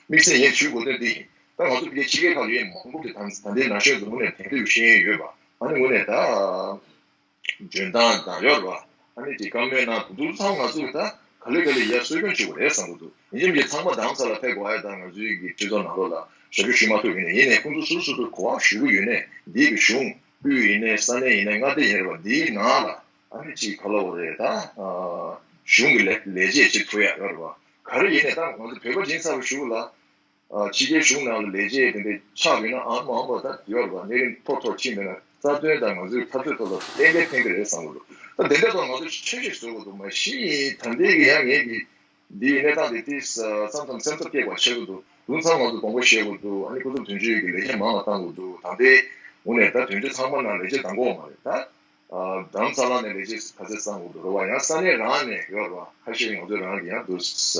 དམིགས་བསལ་ངས་ཞུ་དགོས་དོན་འདི་ཡིན། ད་ང་ཚོ་ཕ་གིའི་ཕྱི་རྒྱལ་ཁག་ལ་ཡོད་མང་པོ་དེ་ད་ད་ལྟའི་ན་གཞོན་ཚོ་དངོས་གནས་དེང་དུས་ཤེས་ཡོན་ཡོད་པ། ཨ་ནི་དངོས་གནས་ད་འཇོན་ཐང་དང་ཡོད་རེད་བ། ཨ་ནི་དེ་བཀའ་མོལ་གནང་དུས་ཚང་མ་ང་ཚོས་ད་ག་ལེ་ག་ལེ་ཡར་གསོ་སྐྱོང་བྱེད་དགོས་རེད་བསམ་གྱི་འདུག་ཡིན་གཅིག་མིན་གཅིག་ཚང་མ་རྡ་རམ་ས་ལ་ཕེབས་དགོས་ཡ་དང་། ང་ཚོའི་གི་སྤྱི་ཚོགས་ནང་ལོགས་ལ་ཞབས་ཞུ་ཞུ་མ་ཐུབ་ཡིན་ནའི། ཡིན་ནའི་ཁོང་ཚོ་སོ་སོ་སོ་སོ་གོ་བ་ཞུ་གི་ཡོད་ནའི། འདི་གི་གཞུང་དབུས་ཡིན་ནའི་མངའ་སྡེ་ཡིན་རེད་བ། འདིའི་ནང་ལ་ཨ་ནི་ཅིག་ག་ལབ་དགོས་རེད། ད་གཞུང་གི་ལས་ལས་བྱེད་བྱེད་ཐུབ་ཡ་ཡོད་རེད་བ། ག་རེ་ཡིན་ནའི་ད་ང་ཚོ་བོད་པ་ཡིན་ཚར་བའི་གཞུག་ལ། ཨ་ཕྱི་རྒྱལ་གཞུང་ནང་ལ་ལས་བྱེད་དེ་འདྲ་ཆགས་ཡོད་ན་ཨང་མང་པོ་ད་ཡོད་རེད་བ། གནས་རིམ་མཐོ་མཐོ་ཕྱིན་པ་ཡིན་ན་རྩ་དོན་དང་ང་ཚོའི་འཐབ་རྩོད་ཐོག་ལ་གཏན་འཁེལ་ཕན་གྱི་རེད་བསམ་གྱི་འདུག་ད་དེ་འདྲ་ཐོག་ང་ཚོ་འཆར་གཞི་བཟོ་དགོས་འདུག་མ་གཞི་ད་ལྟའི་གི་ཡང་ངས་ཀྱི་འདིའི་གནས་སྟངས་དེ་ཏིས་མཚམས་མཚམས་སེམས་འཚབ་སྐྱེ་བ་ཆེ་གི་འདུག་དུས་མཚམས་ང་ཚོ་དགོངས་པ་བཞེས་དགོས་འདུག་ཨ་ནི་སྐུ་ཚབ་དོན་གཅོད་ཀྱི་ལས་བྱེད་མང་བ་བཏང་དགོས་འདུག་ད་ལྟའི་དངོས་གནས་ད་དོན་གཅོད་ཚང་མ་ནང་ལས་བྱེད་བཏང་གི་ཡོད་མ་རེད་ད། ཨ་རྡ་རམ་ས་ལ་ནས་ལས་བྱེད་ག་ཚད་བཏང་དགོས་འདུག་རེད་བ། ཡང་ས་གནས་རང་ནས་ཡོད་རེད་བ། ཁ་ཤས་ང་ཚོའི་རང་གི་ཡང་འདུག་ས་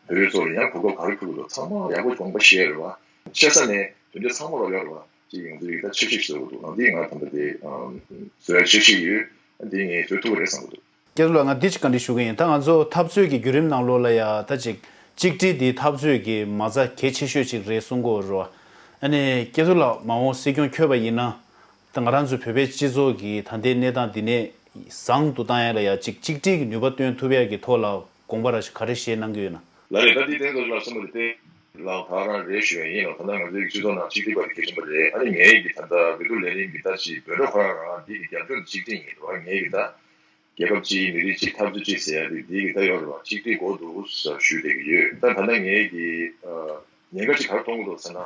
བོད་རིགས་ཚོ་ལ་ཡང་གོ་སྐབས་ག་རེ་ཕུལ་དགོས་འདུག་ཚང་མ་ཡག་པོ་དགོངས་པ་བཞེས་རེད་བ། ཆེ་ས་ནས་དོན་གཅོད་ཚང་མ་ལ་ཡོད་རེད་བ། ཅིག་ང་ཚོ་ཡིག་ད་འཆར་གཞི་བཟོ་དགོས་འདུག་ང་འདི་ང་ད་ལྟ་དེ་བཟོ་ཡ་འཆར་གཞི་ཡོད། འདི་ངས་བཟོ་ཐུབ་ཀྱི་རེད་བསམ་གྱི་འདུག་སྐལ་རྡོར་ལགས། ང་འདི་ཅིག་བཀའ་འདྲི་ཞུ་གི་ཡིན། ད་ང་ཚོ་འཐབ་རྩོད་ཀྱི་བརྒྱུད་རིམ་ནང་ལོགས་ལ་ཡ་ད་ཅིག་གཅིག་སྒྲིལ་འདི་འཐབ་རྩོད་ཀྱི་མ་རྩ་གལ་ཆེ་ཤོས་ཅིག་རེད་གསུང་གི་ཡོད་རེད་བ། ཨ་ནི་སྐལ་རྡོར་ལགས། མ་འོངས་སྲིད་སྐྱོང་འཁྱོལ་བ་ཡིན་ན། ད་ང་རང་ཚོའི་བོད་པའི་སྤྱི་ཚོགས་ཀྱི་ད་ལྟའི་གནས་སྟངས་འདི་ནས་བཟང་དུ་བཏང་ཡ་ལ་ཡ་གཅིག་གཅིག་སྒྲིལ་གྱི་ནུས་པ་བཏོན་ཐུབ་ཡ་གི་ཐོག་ལ་དགོངས་པ་ར་ཞིག་ག་རེ་བཞེས་གནང་གི་ཡོད་ན། ལགས་རེད། ད་འདི་བསྟན་རྡོར་ལགས་གསུངས་པ་དེ་ལགས་ད་རང་རེད་ཞུ་ཡ་ཡིན་ལགས། ད་ལྟ་ང་ཚོའི་སྤྱི་ཚོགས་ནང་གཅིག་སྒྲིལ་བ་དེ་གལ་ཆེན་པོ་རེད། ཨ་ནི་ངའི་གི་ད་ལྟ་འོས་བསྡུ་ལས་རིམ་གྱི་ད་ཅིག་འབོད་སྒྲ་ཁོ་རང་རང་འདི་གི་རྒྱབ་ལྗོངས་གཅིག་སྒྲིལ་ཡིན་རེད་བ། ངའི་གི་ད་རྒྱལ་ཁབ་སྤྱིའི་མི་རིགས་སྤྱི་འཐབ་རྩོད་སྤྱི་ཟེར་ཡ་དེ་འདི་གི་ད་ཡོད་རེད་བ། གཅིག་སྒྲིལ་དགོས་འདུག་ཞུ་བསྡད་ཀྱི་ཡོད། ད་ད་ལྟ་ངའི་གི་ཉེན་ཁ་ཅིག་ག་རེ་མཐོང་གི་འདུག་ཟེར་ན།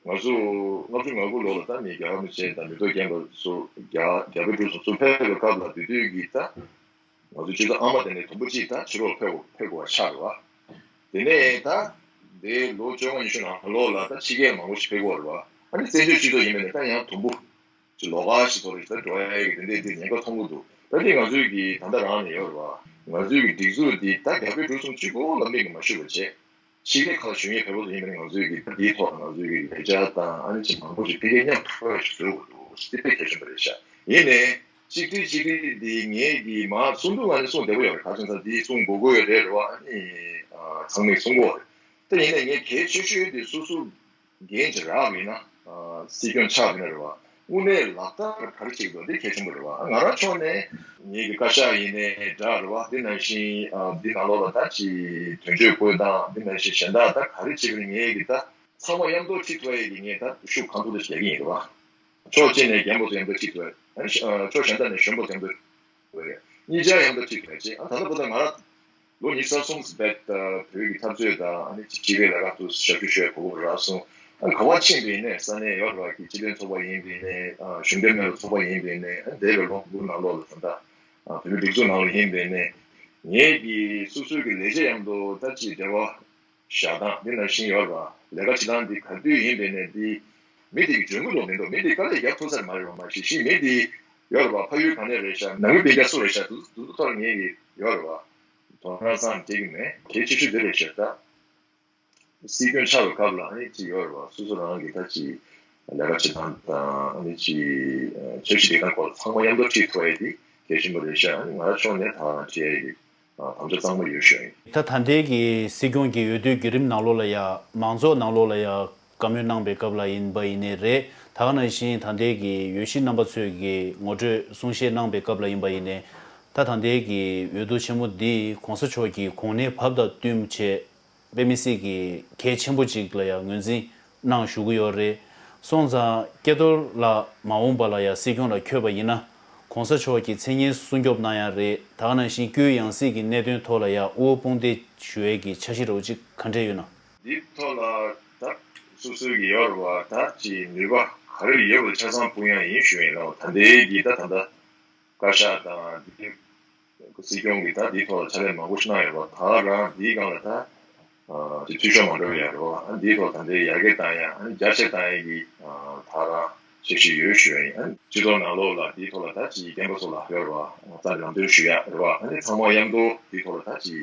ང་ཚོ་ལྔ་བཅུ་ང་དགུ་ལོ་ལ་ད་མི་རྒྱལ་བ་རིན་པོ་ཆེ་དང་མི་ཐོག་རྒན་པ་ཚོ་རྒྱ་རྒྱ་བོད་འབྲུག་ཚོ་ཚུར་ཕེབས་པའི་སྐབས་ལ་དེ་དུས་ཀྱི་ད་ང་ཚོ་སྤྱི་ཚོགས་ཨ་མ་དེ་ནས་དུམ་བུ་གཅིག་ད་ཕྱི་ལོགས་ཕེབས་ཕེབས་དགོས་པ་ཆགས་རེད་བ། དེ་ནས་ད་དེ་ལོ་བཅོ་ལྔ་ཉི་ཤུ་ནང་ལོགས་ལ་ད་ཕྱི་རྒྱལ་མང་པོ་ཞིག་ཕེབས་དགོས་རེད་བ། ཨ་ནི་བཙན་བྱོལ་སྤྱི་ཚོགས་ཡིན་པ་ནས་ད་ཡང་དུམ་བུ་ཅིག་ལོགས་ཀ་ཞིག་ཐོག་ལ་ཞིག་ད་འགྲོ་ཡ་གི་དེ་འདྲའི་དེ་ཉེན་ཁ་མཐོང་གི་འདུག་ད་དེ་ང་ཚོའི་གི་ད་ལྟ་རང་ནས་ཡོད་རེད་བ། ང་ཚོའི་གི་སྒྲིག་འཛུགས་འདི་ད་རྒྱ་བོད་འབྲུག་གསུམ་གཅིག་པོ་ལ་དམིགས་ནས་མ་ཞུ་བ་བྱས། ཕྱི་རྒྱལ་ཁག་ལ་བཞུགས་མཁན་བོད་པ་ཚོ་ཡིན་པ་ནི་ང་ཚོའི་གི་འདིའི་ཐོག་ལ་ང་ཚོའི་གི་ལས་འཆར་དང་ཨ་ནི་ཅིག་མང་པོ་ཞིག་ཕ་གིར་མཉམ་དུ་ཕེབས་པ་ཞིག་བཟོ་དགོས་འདུག་དེ་དཔེ་གལ་ཆེན་པོ་རེད་ཤག་ཡིན་ནའི་གཅིག་སྒྲིལ་གཅིག་སྒྲིལ་འདི་ངས་གི་མ་གསུང་འདུག་ང་ནི་གསུང་བདེ་པོ་ཡོད་རེད། ག་རེ་ཟེར་ན་འདི་གསུང་དགོས་དགོས་ཡོད་རེད་རེད་བ། ཨ་ནི་ཚང་མས་གསུང་གི་ཡོད་རེད། དེ་ཡིན་ནའི་ངས་གལ་ཆེ་ཤོས་དེ་སོ་སོ་འགན་ཅིག་རག་ཡིན་ན། ཨ་སྲིད་སྐྱོང་ཆགས་ཡིན་ན་རེད་བ། དངོས་གནས་ལག་བསྟར་ག་རེ་བྱེད་དགོས་འདི་གལ་ཆེན་པོ་རེད་བ། ང་རང་ཕྱོགས་ནས་ངེད་ཀྱི་བཀའ་ཤག་ཡིན་ནའི་འདྲ་རེད་བ། འདི་ནང་བཞིན་ཨ་འདི་ནང་ལོགས་ལ་ད་ཅི་དོན་གཅོད་བསྐོས་དང་འདི་ནང་བཞིན་གཞན་དག་ད་ག་རེ་བྱེད་ཀྱི་རེད། ངེད་ཀྱི་ད་ཚང་མ་མཉམ་དུ་ཁྲིད་ཐུབ་ཡས་ཀྱི་ངས་ད་ཤུགས་གང་ཐུབ་ད་རྒྱག་གི་ཡིན་རེད་བ། ཕྱོགས་གཅིག་ནས་རྒན་པོ་ཚོ་མཉམ་དུ་ཁྲིད་ཐུབ་ཡས། ཨ་ནི་ཕྱོགས་གཞན་དག་ནས་གཞོན་པོ་མཉམ་དུ། གཉིས་ཆ་མཉམ་དུ་ཁྲིད་ཐུབ་ཡས་ཅིག་ཨ་ད་ལྟ་བར་དུ་ང་རང་ལོ་ཉི་ཤུ་རྩ་གསུམ་བར་དུ་བོད་ཀྱི་འཐབ་རྩོད་དང་ཨ་ནི་སྤྱི་པའི་ལས་ཀ་དུ་ཞབས་ཞུ་ཞུ་ཡས་གོ་སྐབས་རག་སོང་། ཨ་ག་པར་ཕྱིན་པ་ཡིན་ནའི་ས་གནས་ཡོད་རེད་བ། གི་སྤྱི་མཐུན་ཚོགས་པ་ཡིན་པ་ཡིན་ནའི་ཨ་གཞུང་འབྲེལ་མིན་པའི་ཚོགས་པ་ཡིན་པ་ཡིན་ནའི་ཨ་འདས་པའི་ལོ་དགུ་ནང་ལོགས་ལ་ད་ལྟ་ཨ་བོད་མིའི་སྒྲིག་འཛུགས་ནང་ལ་ཡིན་པ་ཡིན་ནའི་ངེད་ཀྱི་སོ་སོའི་གི་ལས་བྱེད་མཉམ་དུ་ད་ཅིག་འབྲེལ་བ་བཞག་སྟངས་འདི་ནང་བཞིན་ཡོད་རེད་བ། ལས་ཀ་བྱེད་སྟངས་འདི་ག་དུས་ཡིན་པ་ཡིན་ནའི་འདི་མི་དེ་གི་འཇོན་གི་འདུག་མི་འདུག་མི་དེ་དཀའ་ལས་རྒྱག་ཐུབ་ས་རེད་མ་རེད་བ། མ་གཞི་གཞི་མི་དེ་ཡོད་རེད་བ། ཕ་ཡུལ་ག་ནས་རེད་ཤག་ནང་མི་སྤུན་ཀྱག་སུ་རེད་ཤག་དེ་ཚོ་དེ་ཚོ་ཐོག་ངེད་ཀྱི་ཡོད་རེད་བ། དོ་སྣང་བསམ་བཏང་གི་མེད། གལ་ཆེ་ཤོས་འདི་རེད་ཤག་ད་སྲིད་སྐྱོང་ཆགས་པའི་སྐབས་ལ་ཨ་ནི་ཅིག་ཡོད་རེད་བ། སོ་སོ་རང་གི་ད་ཅིག་ ལས་ཀ་བྱེད་སྟངས་དང་ཨ་ནི་ཅིག་འཆར་གཞི་སྒྲིག་སྟངས་སྐོར་ཚང་མ་མཉམ་དུ་ཁྲིད་ཐུབ་ཡ་དེ་གལ་ཆེན་པོ་རེད་ཤག་ཨ་ནི་ང་རང་ཕྱོགས་ནས་ད་ཁྲིད་ཡ་ཡི་དམ་བཅའ་གཙང་མ་ཡོད་ཤག་ད་ད་ལྟའི་གི་སྲིད་སྐྱོང་གི་འོས་བསྡུའི་བརྒྱུད་རིམ་ནང་ལོགས་ལ་ཡ་མང་ཚོགས་ནང་ལོགས་ལ་ཡ་བཀའ་མོལ་གནང་པའི་སྐབས་ལ་ཡིན་པ་ཡིན་ནའི་རེད། ད་ག་ནང་བཞིན་ད་ལྟའི་གི་འོས་གཞི་རྣམ་པ་ཚོས་གི་ངོ་སྤྲོད་གསུང་བཤད་གནང་པའི་སྐབས་ལ་ཡིན་པ་ཡིན་ནའི་ད་ད་ལྟའི་གི་འོས་བསྡུ་ཆེན་མོ་འདི་གོང་ས་མཆོག་གི་གོ་གནས་བབ་དང་བསྟུན་བྱས། དཔེ་མི་སྲིད་ཀྱི་གལ་ཆེན་པོ་ཅིག་ལ་ཡང་ངོས་འཛིན་གནང་བཞུགས་ཀྱི་ཡོད་རེད། སོང་ཙང་སྐལ་རྡོར་ལགས་མ་འོངས་པ་ལ་ཡང་སྲིད་སྐྱོང་ལ་འཁོད་པ་ཡིན་ན་གོང་ས་མཆོག་གི་མཚན་སྙན་སྲུང་སྐྱོབ་གནང་ཡ་རེད། ད་ག་ནང་བཞིན་སྐུའི་ཡང་སྲིད་ཀྱི་གནད་དོན་ཐོག་ལ་ཡང་དབུ་བོ་དཔུང་འདེགས་ཞུ་ཡས་ཀྱི་འཆར་གཞི་རོགས་ཅིག་ག་འདྲས་ཡོད་ན། འདི་ཐོག་ལ་ད་སོ་སོའི་གི་ཡོད་རེད་བ། ད་ཅི་ནུས་པ་ག་རེ་ཡོད་པ་ཆ་ཚང་སྤུངས་ཡ་ཡིན་ཞུ་ཡིན་ལ། ད་ལྟའི་གི་ད་ད་ལྟ་བཀའ་ཤག་དང་འདི་སྲིད་སྐྱོང་གིས་ད་འདིའི་ཐོག་ལ་ཕྱག་ལས་མང་པོ་ཞིག་གནང་ཡོད་པ། ད་རང་འདིའི་སྒང་ལ་ད་ཅིག་འཐུས་ཤོར་མ་འགྲོ་ཡ་རོ། ཨ་འདིའི་ཐོག་ད་ལྟའི་ཡར་རྒྱས་བཏང་ཡ། ཨ་རྒྱ་ཆེ་བཏང་ཡ་གི་ད་རང་འཆར་གཞི་ཡོད་ཞུ་ཡ་ཡིན། ཨ་སྤྱི་ཚོགས་ནང་ལོགས་ལ་འདིའི་ཐོག་ལ་ད་ཅིག་རྒན་པ་ཚོ་ལ་ཡོད་རོ། རྩ་ལམ་སྟོན་ཞུ་ཡ་རོ། ཨ་ནི་ཚང་མ་མཉམ་དུ་འདིའི་ཐོག་ལ་ད་ཅིག་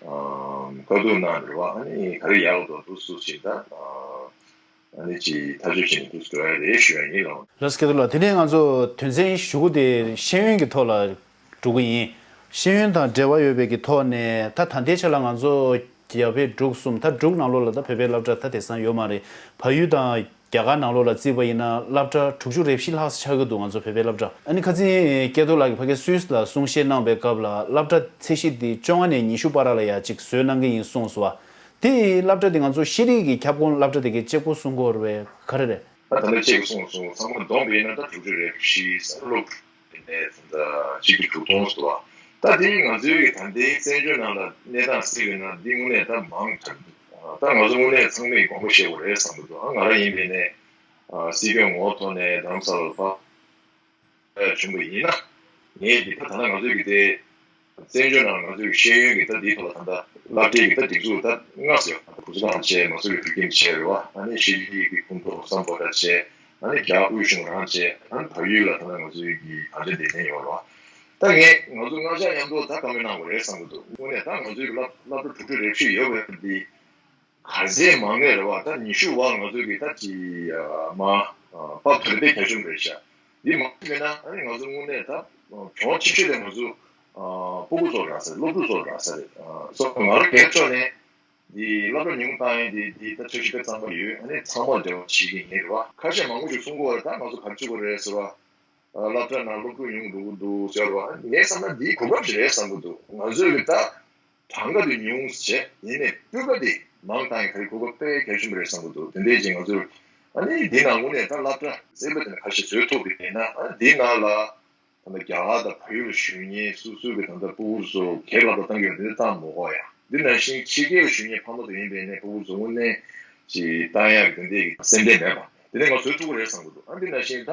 བཀའ་བསྡུར་གནང་རོ། ཨ་ནི་ག་རེ་ཡག་འདུག་འདུག་སུ་ཞིག་ད། ཨ་ནི་ཅིག་ཐག་གཅོད་བྱས་ནས་དུས་སུ་འགྲོ་ཡ་རེད་ཞུ་ཡ་ཡིན་ལགས། ལགས་སོ་སྐལ་རྡོར་ལགས། དེ་ནས་ང་ཚོ་དོན་ཚན་ཞུ་གུ་དེ་ཤེས་ཡོན་གྱི་ཐོག་ལ་འགྲོ་གི་ཡིན། ཤེས་ཡོན་དང་འབྲེལ་བ་ཡོད་པའི་གི་ཐོག་ནས་ད་ད་ལྟའི་ཆ་ལ་ང་ཚོ་རྒྱ་བལ་འབྲུག་གསུམ། ད་འབྲུག་ནང་ལོགས་ལ་ད་བོད་པའི་སློབ་གྲྭ་ད་དེང་སང་ཡོད་མ་རེད། བལ་ཡུལ་དང་རྒྱ་གར་ནང་ལོགས་ལ་བརྩིས་པ་ཡིན་ན་སློབ་གྲྭ་དྲུག་ཅུ་རེ་བཞི་ལྷག་ཙམ་ཆགས་ཀྱི་འདུག་ང་ཚོ་བོད་པའི་སློབ་གྲྭ། ཨ་ནི་ཁ་སང་སྐལ་རྡོར་ལགས་ཀྱིས་ཕ་གིར་སུད་སི་ལ་གསུང་བཤད་གནང་པའི་སྐབས་ལ་སློབ་གྲྭ་ཚད་གཞི་འདི་བཅོ་ལྔ་ནས་ཉི་ཤུ་བར་ལ་ཡ་གཅིག་བཟོས་གནང་གི་ཡིན་གསུངས་སོང་བ། དེ་སློབ་གྲྭ་དེ་ང་ཚོ་ཤེས་རིག་གི་ཁྱབ་ཁོངས་སློབ་གྲྭ་དེ་གའི་གཅིག་པོ་གསུང་གི་ཡོད་རེད་པས། ག་རེ་རེད། ད་ད་ལྟ་གཅིག་གསུངས་སོང་། ཚང་མ་བསྡོམས་པ་ཡིན་ན་ད་དྲུག་ཅུ་རེ་བཞི་ས་སློབ་ནས་ད་ལྟ་གཅིག་གི་དྲུག་སྟོང་ཟེར་བ། ད་དེ་ང་ཚོའི་གི་ད་ལྟའི་བཙན་བྱོལ་ནང་ལ་གནས་སྟངས་གཟིགས་པ་ཡིན་ན་འདི་དངོས་གནས་ད་མང་དྲགས་འདུག་ད་ང་ཚོ་དངོས་གནས་ཚང་མས་དགོངས་པ་བཞེས་དགོས་རེད་བསམ་གྱི་འདུག་ཨ་ང་རང་ཡིན་པ་ཡིན་ནའི་ཨ་སྲིད་སྐྱོང་ངོ་ཐོག་ནས་རྡ་རམ་ས་ལར་ཕར་བྱུང་བ་ཡིན་ན། ངས་འདི་ད་ད་ལྟ་ང་ཚོའི་གི་དེ་བཙན་བྱོལ་ནང་ང་ཚོའི་གི་ཤེས་ཡོན་གི་ད་འདིའི་ཐོག་ལ་ད་ལྟ་སློབ་གྲྭའི་གི་ད་སྒྲིག་འཛུགས་ད་ལྔ་ཟེར་བ། བུ་གསོ་ཁང་བྱས། མ་སུ་རི་བོད་ཁྱིམ་བྱས་རེད་བ། ཨ་ནི་ཤེས་རིག་གི་ཁུངས་གཏོགས་སམ་བྷོ་ཊ་བྱས། ཨ་ནི་རྒྱ་དབུས་གཞུང་རང་བྱས། ཨ་ནི་བལ་ཡུལ་ལ་ད་ལྟ་ང་ཚོའི་གི་གངས་ཅན་སྡེ་ཚན་ཡོད་རེད་བ། ད་ངས་ང་ཚོ་སྔ་ཆར་མཉམ་དུ་ད་བཀའ་མོལ་གནང་དགོས་རེད་བསམ་གི་འདུག་དངོས་གནས་ད་ང་ཚོའི་གི་སློབ་སློབ་གྲྭ་དྲུག་ཅུ་རེ་བཞི་ཡོད་པ་འདི། ག་ཚད་མང་ངེས་རེད་བ། ད་ཉི་ཤུ་བར་ང་ཚོའི་གི་ད་ཅི་མ་པ་བོད་པའི་རྒྱ་གཞུང་རེད་ཤག་འདི་མ་མེད་ན་ཨ་ནི་ང་ཚོ་དངོས་གནས་ད་གྱོང་ཆེ་ཤོས་དེ་ང་ཚོ་སྤུ་གུ་ཚོ་རག་ས་རེད། སློབ་ཕྲུག་ཚོ་རག་ས་རེད། སོ་ང་རང་སྒེར་ཕྱོགས་ནས་འདི་སློབ་གྲྭ་ཉུང་བཏང་ཡས་འདི་འདི་ད་འཆར་གཞི་དཔེ་གཙང་མ་ཡོད། ཨ་ནི་ཚང་མ་འབྲེལ་བ་བྱེད་ཀྱི་ཡིན་རེད་བ། ཁ་ཤས་མང་པོ་ཞིག་གསུང་གི་ཡོད་རེད། ད་ང་ཚོ་ག་རེ་བྱེད་དགོས་རེད་ཟེར་བ། སློབ་གྲྭ་ནང་སློབ་ཕྲུག་ཉུང་འགྲོ་གི་འདུག་ཟེར་བ། ངས་བསམ་ན་འདིའི་གོ་སྐབས་ཤིག་རེད་བསམ་གི་འདུག་ང་ཚོས་གི་ད་གྲངས་ཀ་དེ་ཉུང་བྱས་ཡིན་ནའི་སྤུས་ཀ་དེ་མང་བཏང་ཡ་ག་རེ་གོ་སྐབས་དཔེ་གལ་ཆེན་པོ་རེད་བསམ་གི་འདུག་དེ་འདྲའི་ཅིག་ང་ཚོས་ཨ་ནི་འདི་ནང་དངོས་གནས་ད་སློབ་གྲྭ་རྩེ་ཕུད་དེ་ནས་ཁ་ཤས་བཟོས་ཐུབ་པ་ཡིན་ན། ཨ་ནི་འདི་ནང་ལ་ད་ལྟ་རྒྱ་གར་དང་བལ་ཡུལ་ལ་བཞུགས་མཁན་སོ་སོའི་གི་ད་ལྟ་སྤུ་གུ་ཚོ་སྒེར་སློབ་གྲྭ་བཏང་གི་ཡོད་དེ་བཏང་མི་དགོས་ཡ། འདི་ནང་བཞིན་ཕྱི་རྒྱལ་ལ་བཞུགས་མཁན་ཕ་མ་ཚོ་ཡིན་པ་ཡིན་ནའི་སྤུ་གུ་ཚོ་དངོས་གནས་ཅིག་བཏང་ཡ་གི་དེ་འདྲའི་གི་སེམས་ཁྲལ་མེད་པ་དེ་འདྲ་ང་ཚོས་ཐུབ་ཀྱི་རེད་བསམ་གི་འདུག་ཨ་འདི་ནང་བཞིན་ད་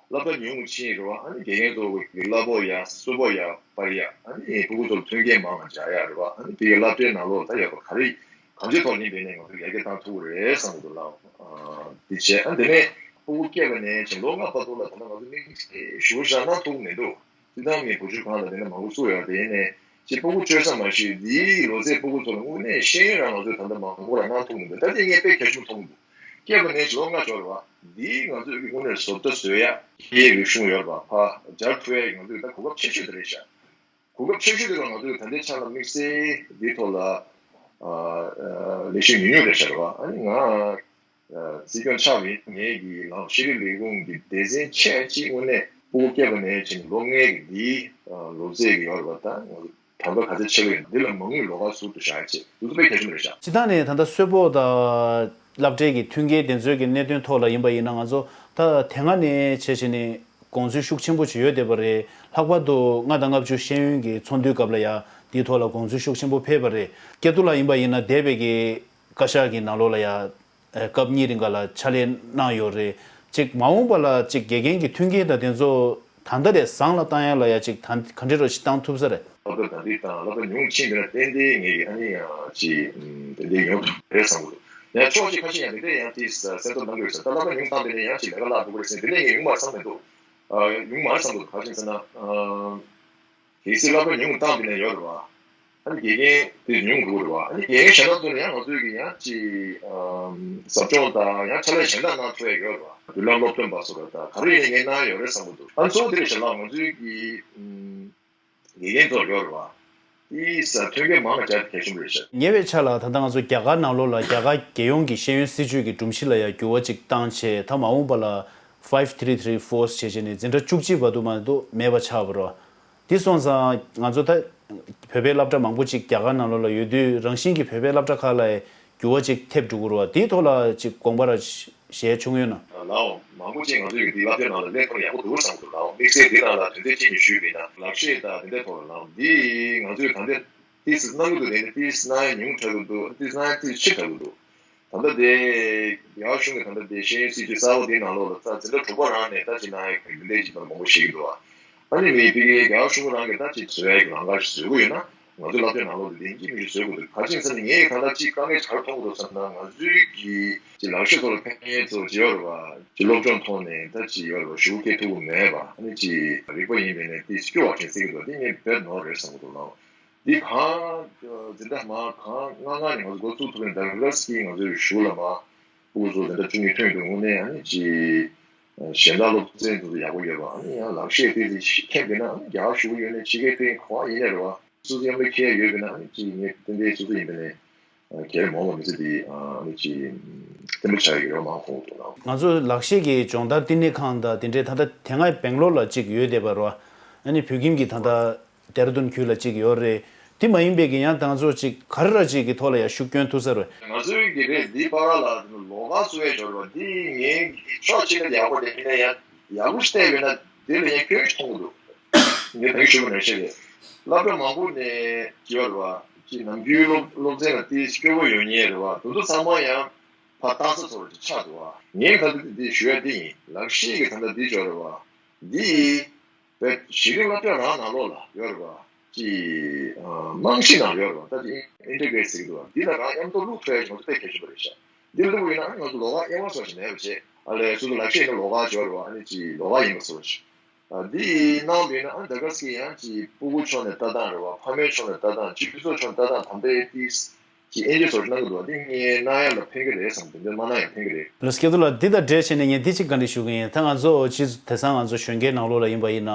སློབ་གྲྭ་ཉུང་ཕྱིན་རེད་བ། ཨ་ནི་དགེ་རྒན་ཚོ་གི་གླ་ཕོགས་ཡ་གསོལ་ཕོགས་ཡ་སྤར་ཡ། ཨ་ནི་སྤུ་གུ་ཚོར་མཐུན་རྐྱེན་མང་བ་སྦྱར་ཡ་རེད་བ། ཨ་ནི་དེ་གི་སློབ་གྲྭའི་ནང་ལོགས་ད་ཡོད་པ་ག་རེ་གང་ཅིའི་ཐོག་ཡིན་པའི་ནས་ང་ཚོ་ཡར་རྒྱས་བཏང་ཐུབ་ཀྱི་རེད་བསམ་གི་འདུག་ལགས། ཨ་འདི་བྱས། ཨ་འདི་ནས་སྤུ་གུ་སྐྱེས་པ་ནས་བྱས་ལོ་ལྔ་བར་དུ་ལ་ད་ལྟ་ང་ཚོ་དམིགས་བསལ་ཞུ་བཞག་གནང་ཐུབ་ཀྱི་མི་འདུག་སྤྱིར་བཏང་ངས་བུ་བཅོལ་ཁང་ལ་དེ་འདྲ་མང་པོ་བཙུགས་ཡོད། དེ་ནས་ཅིག་སྤུ་གུ་བཅོལ་ས་མ་གཞི་འདིའི་ལོ་ཚད་སྤུ་གུ་ཚོ་ལ་དངོས་གནས་ཤེས་ཡོན་རང་ང་ཚོས་ད་ལྟ་མང་པོ་ལ་གནང་ཐུབ་མི་འདུག་ད་དེ་ངས་དཔེ་གལ་ཆེན་པོ་མཐོང་གི་འདུག་སྐྱེས་པ་ནས་ལོ་ལྔ་འབྱོར་བ་འདིའི་ང་ཚོས་ཀྱི་དངོས་གནས་བཟོ་ལྟ་བཟོ་ཡ་ཡའི་རིག་གཞུང་ཡོད་པ་ཕར་སྦྱར་ཐུབ་ཡ་ཡི་ང་ཚོས་ད་གོ་སྐབས་ཆེ་ཤོས་དེ་རེད་ཤག་གོ་སྐབས་ཆེ་ཤོས་དེ་ལ་ང་ཚོས་ད་ལྟའི་ཆ་ལ་དམིགས་བསལ་འདིའི་ཐོག་ལ་ལས་གཞི་ཉུང་ཉུང་རེད་ཤག་རེད་བ། ཨ་ནི་ང་སྲིད་སྐྱོང་ཆགས་པ་ཡིན་ངེད་ཀྱི་ལམ་ཤེས་རིག་ལས་ཁུངས་ཀྱི་སྡེ་ཚན་ཆེ་གཅིག་དངོས་གནས་སྤུ་གུ་སྐྱེས་པ་ནས་བྱས་ནས་ལོ་ལྔའི་གི་འདིའི་ལོ་ཚད་ཀྱི་ཡོད་རེད་བ། ད་ང་ཚོ་གྲངས་ཀ་ག་ཚད་ཆེ་བ་ཡིན་འདི་ལ་མ་དངུལ་ལོགས་ཀ་ཟུར་དུ་བཞག་ཡ་ཆེད་འདི་ཚོ་དཔེ་གལ་ཆེན་པོ་རེད་ཤག་སྤྱིར་བཏང་ནས་ད་ལྟ་གསོལ་ཕོགས་དང་སློབ་གྲྭའི་གི་མཐུན་རྐྱེན་དེ་ཚོའི་གི་གནད་དོན་ཐོག་ལ་ཡིན་པ་ཡིན་ན་ང་ཚོ་ད་དེ་སྔ་ནས་བྱས་བྱས་ནས་དགོངས་ཚུལ་ཤུགས་ཆེན་པོ་ཅིག་ཡོད་བསྡད་པ་རེད། ལྷག་པར་དུ་ལྔ་དང་ལྔ་བཅུ་ཤེས་ཡོན་གྱི་ཚོགས་འདུའི་སྐབས་ལ་ཡ་འདིའི་ཐོག་ལ་དགོངས་ཚུལ་ཤུགས་ཆེན་པོ་ཕེབས་པ་རེད། སྐལ་རྡོར་ལགས་ཡིན་པ་ཡིན་ན་འདས་པའི་གི་བཀའ་ཤག་གི་ནང་ལོགས་ལ་ཡ་སྐབས་གཉིས་རིང་ག་ལ་ཕྱག་ལས་གནང་ཡོད་རེད། ཅིག་མ་འོངས་པ་ལ་ཅིག་དགེ་རྒན་གྱི་མཐུན་རྐྱེན་དང་དེ་ཚོ་ད་ལྟ་ལས་བཟང་ལ་བཏང་ཡ་ལ་ཡ་ཅིག་ད་ག་འདྲ་རོ་ཞིག་བཏང་ཐུབ་ས་རེད། སློབ་གྲྭ་ད་འདི་དང་སློབ་གྲྭ་ཉུང་ཕྱིན་པ་ན་ཏན་ཏན་ངེད་ཀྱི་ཨ་ནི་ཡང་ཅིག་ཏན་ཏན་ཡོང་ཐུབ་རེད་བསམ་གི་འདུག་ཡང་ཕྱོགས་གཅིག་ཁ་ཤས་ཡང་དེ་འདྲས་ཡང་དེ་གསལ་སྟོན་གནང་གི་ཡོད་ས། ད་སློབ་གྲྭ་ཉུང་བཏང་པ་ཡིན་ན་ཡང་ཅིག་ལས་ཀ་བརླག་འགྲོ་གི་རེད་ཟེར་དེ་འདྲས་ངས་ཡོང་མ་བསམ་མི་འདུག་ཡོང་མ་བསམ་འདུག་ག་རེ་ཟེར་ན། གལ་སྲིད་སློབ་གྲྭ་ཉུང་བཏང་པ་ཡིན་ན་ཡོད་རེད་བ། ཨ་ནི་དགེ་རྒན་དེ་ཉུང་འགྲོ་གི་རེད་བ། ཨ་ནི་དགེ་རྒན་གཞན་དག་ཚོ་ལ་ཡང་ང་ཚོས་ཀྱི་ཡང་ཅིག་ཨམ་ཟབ་སྦྱོང་དང་ཡང་ཕྱག་ལས་གཞན་དག་གནང་ཐུབ་ཡ་ཡོད་རེད་བ། མདུན་ལམ་སློབ་སྟོན་པ་སོགས་ལ་ད་ག་རེ་ཡིན་ནའི་ངས་གནང་ཡོད་རེད་བསམ་གྱི་འདུག་ཨ་ནི་གཙོ་བོ་དེ་རེད་ཤག་ལ། ང་ཚོའི་གི་ཨམ་དགེ་རྒན་ཚོ་ཡོད་རེད་བ། དེའི་ས་མཐུན་རྐྱེན་མང་ལ་སྦྱར་ཏེ་གལ་ཆེན་པོ་རེད་ཤག་ཉེ་བའི་ཆར་ལ་ད་ལྟ་ང་ཚོ་རྒྱ་གར་ནང་ལོགས་ལ་རྒྱ་གར་རྒྱལ་ཡོངས་ཀྱི་ཤེས་ཡོན་སྲིད་བྱུས་ཀྱི་སྒྲོམ་གཞི་ལ་ཡང་འགྱུར་བ་ཅིག་བཏང་བྱས། ད་མ་འོངས་པ་ལ་ཕའིབ་ཐི་རི་ཐི་རི་ཕོར་བྱས་བྱས་ནས་འཛིན་གྲྭ་བཅུ་གཅིག་བར་དུ་མ་གཏོགས་མེད་པ་ཆགས་པ་རེད། འདི་སོང་ཙང་ང་ཚོ་ད་བོད་པའི་སློབ་གྲྭ་མང་པོ་ཅིག་རྒྱ་གར་ནང་ལོགས་ལ་ཡོད་དུས། རང་བཞིན་གྱིས་བོད་པའི་སློབ་གྲྭ་ཁག་ལ་འགྱུར་བ་ཅིག་ཐེབས་འགྲོ་གི་རེད་བ། དེའི་ཐོག་ལ་ཅིག་དགོངས་པ་ར་བཞེས་བྱུང་ཡོད་ན། ལའོ། མང་པོ་ཅིག་ང་ཚོའི་གི་འདི་སློབ་གྲྭའི་ནང་ལ་སླེབས་ཐུབ་ན་ཡག་པོ་འདུག་བསམ་གྱི་འདུག་ལའོ། དམིགས་བསལ་འདི་ནང་ལ་དོན་ཚན་གཅིག་གཉིས་ཞུས་པ་ཡིན་ན། ལག་ཤེས་དང་དེ་འདྲའི་ཐོག་ལ་ལའོ། འདི་ང་ཚོས་ད་ལྟ་ཏོག་ཙམ་གནང་གི་འདུག་དེ་ནི་ཏོག་ཙམ་གནང་ཡ་ཉུང་དྲགས་ཀྱི་འདུག་ཏོག་ཙམ་གནང་ཡ་ཏོག་ཙམ་ཆེ་དྲགས་ཀྱི་འདུག་ད་ལྟ་དེ་རྒྱ་གར་གཞུང་གི་ད་ལྟ་དེ་ཤེས་ཡོན་སྲིད་བྱུས་གསར་པ་དེའི་ནང་ལོགས་ལ་ད་འཛིན་གྲྭ་དྲུག་པ་རང་ནས་ད་ཅིག་གནང་ཡ་གི་རྒྱུན་ལྡན་ཅིག་དང་མང་པོ་བཤད་ཀྱི་འདུག་ཨ་ནི་མི་ཕ་གིའི་རྒྱ་གར་གཞུང་རང་གིས་ད་ཅིག་བཟོ་ཡ་གི་ལམ་ཁ་ཞིག་བཟོ་གི་ཡོད་ན། ང་ཚོའི་སློབ་གྲྭའི་ནང་ལོགས་ལ་དེ་འདྲ་མི་ཞིག་བཟོ་དགོས་འདུག་ག་རེ་ཡིན་ཟེར་ན། ངས་ད་ལྟ་ཅིག་དཀའ་ངལ་ག་རེ་མཐོང་གི་འདུག་ཟེར་ན། ང་ཚོའི་གི་ཅིག་ལག་ཤེས་ཐོག་ལ་ཕན་ཡོན་ཚོ་ཅིག་ཡོད་རེད་བ། ཅིག་སློབ་སྦྱོང་ཐོག་ནས་ད་ཅིག་ཡོད་རེད་བ། ཞུ་སྐད་ཐུབ་ཀྱི་མེད་པ། ཨ་ནི་ཅིག་རིག་པ་ཡིན་པས་ནས་དེ་སྐྱོ་བ་ཅན་ཟེར་གྱི་འདུག་དེ་ངས་བེད་ནོར་རེད་བསམ་གྱི་འདུག་ལགས། འདི་གང་འཛིན་གྲྭ་མ་གང་ལྔ་ལྔ་ནས་ང་ཚོ་འགོ་བཙུགས་ཐུབ་པའི་ཟླ་ག་ཟིག་ང་ཚོའི་གཞུག་ལ་མ་ཕྲུ་གུ་ཚོ་འཛིན་གྲྭ་བཅུ་གཉིས་ཐོན་དུས་དངོས་གནས་ཨ་ནི་ཅིག་གཞན་དག་སློབ་ཚན་དེ་ཚོ་ཡག་པོ་ཡོད་པ། ཨ་ནི་ཡང་ལག་ཤེས་དེ་དེ་མཁྱེན་པས་ན། ཨ་ནི་རྒྱ་གར་ཞུགས་ཡོད་ནས་ཕྱི་རྒྱལ་ཕན་ག་པར་ཡིན་ནའི་རེད་བ། སོ་སོ་མཉམ་དུ་འཁྱེར་ཡ་ཡོད་པས་ན། ཨ་ནི་ཅིག་ངས་ཏན་ཏན་སོ་སོ་ཡིན་པས་ནས་གལ་མང་བ་མི་ཚེ་འདི་ཨ་ནི་ཅིག་བརྟན་པོ་ཆགས་ཡོད་པ་མང་ཁོང་དུ་ལ། ང་ཚོ་ལག་ཤེས་ཀྱི་སྦྱོང་བརྡར་བསྟི་གནས་ཁང་དང་དེ་འདྲའི་ད་ལྟ་དེ་སྔ་སྦེང་ལོར་ལ་གཅིག་ཡོད་བསྡད་པ་རེད་བ། ཨ་ནི་བོད་ཁྱིམ་གྱི་ད་ལྟ་ལྡེ་ར་ལྡུན་ཁུལ་ལ་གཅིག་ཡོད་རེད། དེ་མ་ཡིན་པའི་གི་ཡང་ད་ང་ཚོ་གཅིག་ག་རེ་ར་གཅིག་གི་ཐོག་ལ་ཡང་ཤུགས་སྐྱོན་ཐུབ་ས་རེད། ང་ཚོའི་གི་རེད། འདི་བར་ལ་ལོགས་ཀ་བཟོ་ཡས་འབྱོར་བ་འདི་ངའི་ཕྱོགས་གཅིག་ནས་ཡག་པོ་རེད། ཡིན་ན་ཡང་ཡག་པོ་ཞིག་བལྟས་ཡོད་ན་འདི་ལ་ཡང་སྐྱོན་ཞིག་མཐོང་གི་འདུག་ངས་ད་གིན་ཞུས་པ་ནང་བཞིན་རེད། སློབ་གྲྭ་མང་པོ་ནས་ཡོད་རེད་བ། གཅིག་ནམ་རྒྱུན་སློབ་སློབ་ཚན་ལ་ཏོག་ཙམ་སྐྱོ་པོ་ཡོད་མཁན་རེད་བ། དེ་ཚོ་ཚང་མ་ཡང་ཕར་བཏང་ས་ཚོ་ལ་ཅིག་ཆགས་འདུག་བ། ངས་ད་ལྟ་འདི་ཞུ་ཡ་འདི་ཡིན། ལག་ཤེས་ཀྱི་ད་ལྟ་འདི་འབྱོར་རེད་བ། འདི་བས་གཞི་རིམ་སློབ་གྲྭ་རང་ནང་ལོགས་ལ་ཡོད་རེད་བ། ཅིག་ཨ་རྨང་གཞི་ནང་ཡོད་རེད་བ། ད་ཅིག་ཨིན་ཊི་གྷི་རེཊ་ཟེར་གྱི་འདུག་བ། འདི་ལ་རང་མཉམ་དུ་བླུག་ཐུབ་ཡ་ཞིག་ང་ཚོ་དཔེ་གལ་ཆེན་པོ་རེད་ཤག་འདི་བླུག་ཡོད་ན་ང་ཚོ་ལོགས་ཀ་དབྱེ་བ་སོགས་ཤིག་མེད་པ་བྱས། ཨ་ལས་སོ་སོ་ལག་ཤེས་ནི་ལོགས་ཀ་འབྱོར་རེད་བ། ཨ་ནི་ཅིག་ལོགས་ཀ་ཡིན་པ་སོགས་ཤིག་ཨ་འདི་གནང་བ་ཡིན་ན། ཨ་ནི་ད་ག་ཟེ་ཡང་ཅིག་སྤུ་གུ་ཕྱོགས་ནས་ལྟ་སྟངས་རེད་བ། ཕ་མའི་ཕྱོགས་ནས་ལྟ་སྟངས། སྤྱི་ཚོགས་ཕྱོགས་ནས་ལྟ་སྟངས། ད་ལྟའི་ཏིས་ཀྱི་ཨེན་ཇི་ཨོ་སོགས་གནང་གི་འདུག་དེ་ངས་གནང་ཡ་ལ་ཕན་གི་རེད་བསམ། དེ་འདྲ་མ་གནང་ཡང་ཕན་གི་རེད། ལགས་སོ། སྐལ་རྡོར་ལགས། འདི་དང་འབྲེལ་བྱས་ནས་ངས་འདི་གཅིག་བཀའ་འདྲི་ཞུ་གི་ཡིན། ད་ང་ཚོ་སྤྱི་དེང་སང་ང་ཚོ་གཞོན་སྐྱེས་ནང་ལོགས་ལ་ཡིན་པ་ཡིན་ན་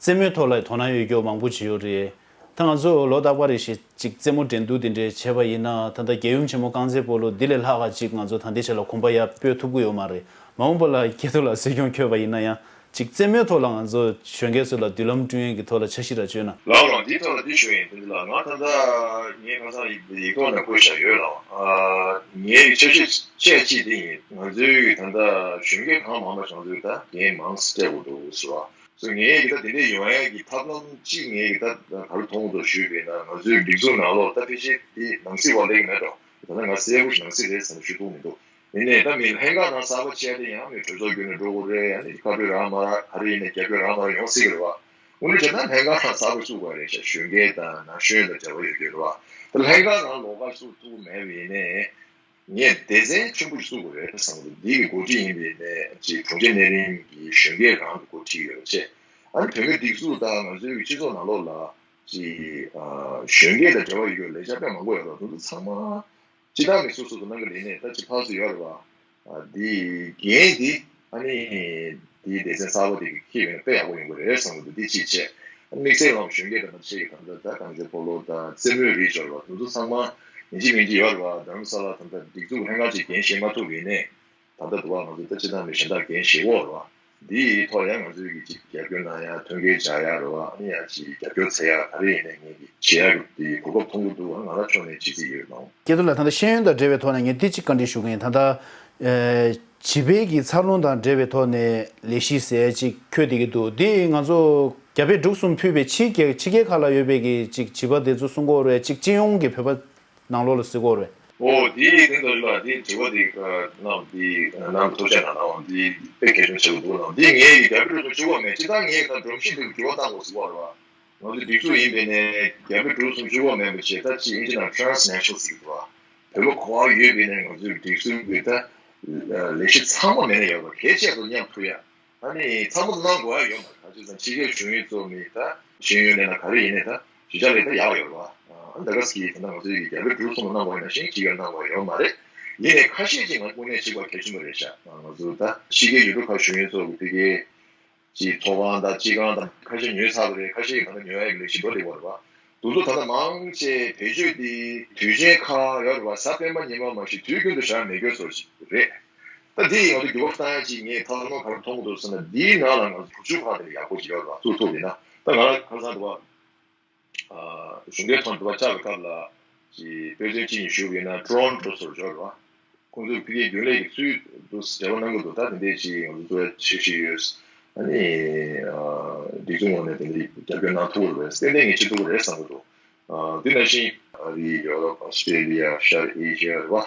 རྩེད་མོའི་ཐོག་ལ་དོ་སྣང་ཡོད་རྒྱུ་མང་པོ་ཅིག་ཡོད་རེད། ད་ང་ཚོ་ལོ་རྟག་པར་རེ་བཞིན་ཅིག་རྩེད་མོ་འགྲན་བསྡུར་དེ་འདྲ་བྱས་པ་ཡིན་ན། ད་ལྟ་རྒྱལ་ཡུམ་ཆེན་མོ་རྐང་རྩེད་སྤོ་ལོ་འདི་ལས་ལྷག་ག་ཅིག་ང་ཚོ་ད་ལྟའི་ཆ་ལ་གོམ་པ་ཡར་སྤོས་ཐུབ་ཀྱི་ཡོད་མ་རེད། མ་འོངས་པ་ལ་སྐལ་རྡོར་ལགས་སྲིད་སྐྱོང་འཁྱོལ་བ་ཡིན་ན་ཡང་། ཅིག་རྩེད་མོའི་ཐོག་ལ་ང་ཚོ་གཞོན་སྐྱེས་ཚོ་ལ་མདུན་ལམ་བསྐྲུན་ཡས་ཀྱི་ཐོག་ལ་འཆར་གཞི་ར་བཅོས་ན། ལགས་ལགས། འདིའི་ཐོག་ལ་འདི་ཞུ་ཡིན། དེ་འདི་ལ་ང་ད་ལྟ་ངའི་ཁ་སང་ཡིག་ཡིག་ཐོག་ནས་བཀོད་བཞག་ཡོད་ལགས། ཨ་ངའི་འཆར་གཞི་བཅས་གཅིག་འདི་ཡིན། ང་ཚོའི་ད་ལྟ་གཞོན་སྐྱེས་གང་མང་མང་ཞིག་ང་ཚོའི་ད་འགན་མང་སྤྲད་དགོས་འདུག་ཟེར་བ། སོ་ངས་ཡིག་ད་དེ་འདྲ་ཡོང་ཡས་ཀྱི་ཐབས་ལམ་གཅིག་ངས་ཡིག་ད་ག་རེ་མཐོང་འདུག་ཞུས་པས་ན། ང་ཚོའི་སྒྲིག་འཛུགས་ནང་ལོགས་ད་ཕལ་ཆེར་འདི་ནང་སྲིད་པ་ལེགས་མེད་འགྲོ། ད་ལྟ་ང་གསལ་པོ་ཞིག་ནང་སྲིད་རེད་ཟེར་ནས་ཞུ་ཐུབ་མི་འདུག་ཡིན་ནའི་ད་མི་ལྷན་ཁང་རང་གསར་པ་བྱས་ཏེ་ཡང་མི་གྲོས་ཚོགས་བརྒྱུད་ནས་འགྲོ་དགོས་རེད། ཡང་ནི་བཀའ་འཁྲོལ་རང་མ་རག་ག་རེ་ཡིན་ནའི་རྒྱབ་སྐྱོར་རང་མ་རག་ཡོང་སྲིད་ཀྱི་རེད་བ། དངོས་གནས་བྱས་ན་ལྷན་ཁང་རང་གསར་པ་བཙུགས་དགོས་རེད་ཤག་གཞོན་སྐྱེས་དང་ན་གཞོན་དང་འབྲེལ་བ་ཡོད་རྒྱུ་རེད་བ། ད་ལྷན་ཁང་རང་ལོགས་ཀ་བཙུགས་ཐུབ་མེད་པ་ཡིན་ནའི་ངས་སྡེ་ཚན་ཆེན་པོ་ཞིག་བཙུགས་དགོས་རེད་བསམ་གྱི་འདུག་འདི་གི་འགོ་ཁྲིད་ཡིན་པ་ཡིན་ནའི་ཅིག་དྲུང་ཆེ་གནས་རིམ་གྱི་གཞོན་སྐྱེས་རང་གི་འགོ་ཁྲིད་ཡོད་པ་བྱས། ཨ་ནི་བོད་མིའི་སྒྲིག་འཛུགས་དང་ང་ཚོའི་སྤྱི་ཚོགས་ནང་ལོགས་ལ་ཅིག་ཨ་གཞོན་སྐྱེས་དང་འབྲེལ་བ་ཡོད་རྒྱུ་ལས་འཆར་དཔེ་མང་པོ་ཡོད་རེད་བ། དེ་ཚོ་ཚང་མ། སྤྱི་བཏང་ནས་སོ་སོ་སོ་གནང་གི་ལས་གནས་ད་ཅི་ཕར་ཚུར་ཡོད་རེད་བ། ཨ་འདི་འགན་འདི་ཨ་ནི་འདིའི་སྡེ་ཚན་གསར་པ་དེ་གིས་འཁྱེར་ཡོང་ན་དཔེ་ཡག་པོ་ཡོང་གི་རེད་བསམ་གྱི་འདུག་འདི་གཅིག་བྱས། ཨ་དམིགས་བསལ་ངས་གཞོན་སྐྱེས་དང་མཉམ་དུ་ད་ལྟ་རྐང་རྩེད་སྤོ་ལོ་དང་རྩེད་མོའི་རིགས་ཡོད་རེད་བ། དེ་ཚོ་ཚང་མ་ཡིན་གཅིག་མིན་གཅིག་ཡོད་རེད་བ། རྡ་རམ་ས་ལ་ད་ལྟ་སྒྲིག་འཛུགས་ལྷན་ཁང་ཅིག་འགན་བཞེས་མ་ཐུབ་པ་ཡིན་ནའི། ད་ལྟ་འདུག་བ། ང་ཚོ་ད་སྤྱི་བཏང་ནས་གཞན་དག་འགན་བཞེས་འོག་རེད་བ། འདིའི་ཐོག་ཡང་ང་ཚོས་ཀྱི་ཅིག་རྒྱབ་སྐྱོར་གནང་ཡ། མཐུན་རྐྱེན་སྦྱར་ཡ་རེད་བ། ཨ་ནི་ཡང་ཅིག་རྒྱབ་སྐྱོར་འཚོལ་ཡ་ག་རེ་ཡིན་ནའི་ངས་ཀྱི་བྱེད་ཡ་གི་གོ་སྐབས་མཐོང་གི་འདུག་ང་རང་ཕྱོགས་ནས་བྱེད་རྩིས་ཡོད་ལགས། སྐལ་རྡོར་ལགས། ད་ལྟ་ཤེས་ཡོན་དང་འབྲེལ་བའི་ཐོག་ནས་ངས་འདི་གཅིག་བཀའ་འདྲི་ཞུ་གི་ཡིན། ད་ལྟ་ཨེ་བྱིས་པའི་གི་འཚར་ལོངས་དང་འབྲེལ་བའི་ཐོག་ནས་ལས་གཞི་ཟེར་ཅིག་འཁོད་བསྡད་ཀྱི་འདུག་འདི་ང་ཚོ་རྒྱ་བལ་འབྲུག་གསུམ་ཕུད་པའི་ཕྱི་རྒྱལ་ཕྱི་རྒྱལ་ཁག་ལ་ཡོད་པའི་གི་ཅིག་བྱིས་པ་དེ་ཚོ་གསུང་གི་ཡོད་རེད། ཅིག་སྤྱི་ཡོངས་ཀྱི་བོད་པ་ནང་ལོགས་ལ་གཟིགས་ཀྱི་ཡོད་རེད། ཨོ་དེ་དེ་འདྲ་ལ་དེ་དྲི་བ་དེ་གནང་དེ་གནང་ཐུགས་རྗེ་གནང་། ཨོ་དེ་དཔེ་གལ་ཆེན་ཆེ་བོ་འདུག་ལགས། དེ་ངས་རྒྱ་བལ་འབྲུག་གསུམ་བྱེད་དགོས་མེད། སྤྱིར་བཏང་ངས་ད་སྒྲོམ་གཞི་དེ་འགྱུར་བ་གཏང་དགོས་ཟེར་བ་རེད་བ། ང་ཚོའི་སྒྲིག་འཛུགས་ཡིན་པས་ནས་རྒྱ་བལ་འབྲུག་གསུམ་བྱེད་དགོས་མེད་པ་བྱས། ད་ཅི་ཨིན་ཇི་ནང་ཊི་རན་སི་ནེ་ཤ་ནལ་ཟེར་གྱི་འདུག་བ། བོད་པ་ག་པར་ཡོད་པས་ནས་ང་ཚོའི་སྒྲིག་འཛུགས་ཀྱི་ད་ལས་གཞི་ཚང་མ་མེད་ན་ཡོད་པ། གལ་ཆེ་ཚོ་མཉམ་ཐུག་ཡ། ཨ་ནི་ཚང་མ་གནང་དགོས་ཡ་ཡོད་མ་རེད། ག་ཅི་ཟེར་ན་ཕྱི་རྒྱལ་གཞུང་གཡོག་ཚོ་མི་ད་ཤེས་ཡོན་ལས་ན་ག་རེ་ཡིན་ནའི་ད་གཞིས་ཆགས་ལས་ད་ཡག་ཡོད་རེད་བ། ཨ་ ད་ག་ཟེ་གི་ད་ལྟ་ང་ཚོའི་གི་རྒྱ་བོད་འབྲུག་གསུམ་ལ་གནང་བ་ཡིན་ན་ཤིང་གཅིག་ཡང་གནང་བ་ཡོད་མ་རེད། ཡིན་ནའི་ཁ་ཤས་ཅིག་ང་དངོས་གནས་གཅིག་པ་གལ་ཆེན་པོ་རེད་ཤག་ང་ཚོ་ད་ཕྱི་རྒྱལ་ཡུལ་གྲུ་ཁག་བཞུགས་མཁན་ཚོ་གི་ཕ་གི་ཅིག་ཚོགས་ཁང་དང་སྤྱི་ཁང་དང་ཁ་ཤས་ཉོས་ཚར་བ་རེད། ཁ་ཤས་ད་ལྟ་ཉོ་ཡག་གི་ལས་གཞི་འགྲོ་བསྡད་པ་རེད་བ། དེ་ཚོ་ད་ལྟ་མང་ཆེ་བེད་སྤྱོད་དེ་དུས་ཆེན་ཁག་ཡོད་རེད་བ། གཟའ་སྤེན་པ་ཉི་མ་མ་གཏོགས་དུས་རྒྱུན་དུ་བཞག་མེད་དགོས་བཟོ་ཞིག་རེད། ད་འདི་ཡང་འགྱུར་བ་གཏོང་ཡ་ཅིག་ངས་ཐབས་ལམ་ག་རེ་མཐོང་གི་འདུག་ཟེར་ན། འདིའི་ནང་ལ་ང་ཚོ་བུ་བཅོལ་ཁང་དེ་ཡག་པོ་ཅིག་ཡོད་རེད་བ། བཙུགས་ཐུབ་ཡིན་ན། ད་ང་ལ་ཁ་སང་དུ་བ་གཞུང་འབྲེལ་ཐོག་ནས་དུ་བ་བཅར་བའི་སྐབས་ལ་ཅིག་དཔེ་མཚོན་གཅིག་ཉིད་ཞུ་བ་ཡིན་ན། ཊོ་རོན་ཊོ་སོར་འབྱོར་རེད་བ། ཁོང་ཚོས་ཕ་གིའི་རྒྱུན་ལས་ཀྱི་ཚུལ་དུ་འབྲེལ་བ་གནང་གི་འདུག་ད་དེ་འདྲས་ཅིག་ང་ཚོ་འཚོ་བའི་ཆོས་ཤིག་ཡོད། ཨ་ནི་སྒྲིག་འཛུགས་ངོས་ནས་དེ་འདྲའི་རྒྱབ་སྐྱོར་གནང་ཐུབ་པ་རེད་པས། ཏན་ཏན་ངས་བྱེད་ཐུབ་ཀྱི་རེད་བསམ་གྱི་འདུག་དེ་ནང་བཞིན་ཨ་རི། ཡོ་རོབ། ཨོ་སི་ཀྲེ་ལི་ཡ། ཤར་ཨེ་ཤི་ཡ་རེད་བ།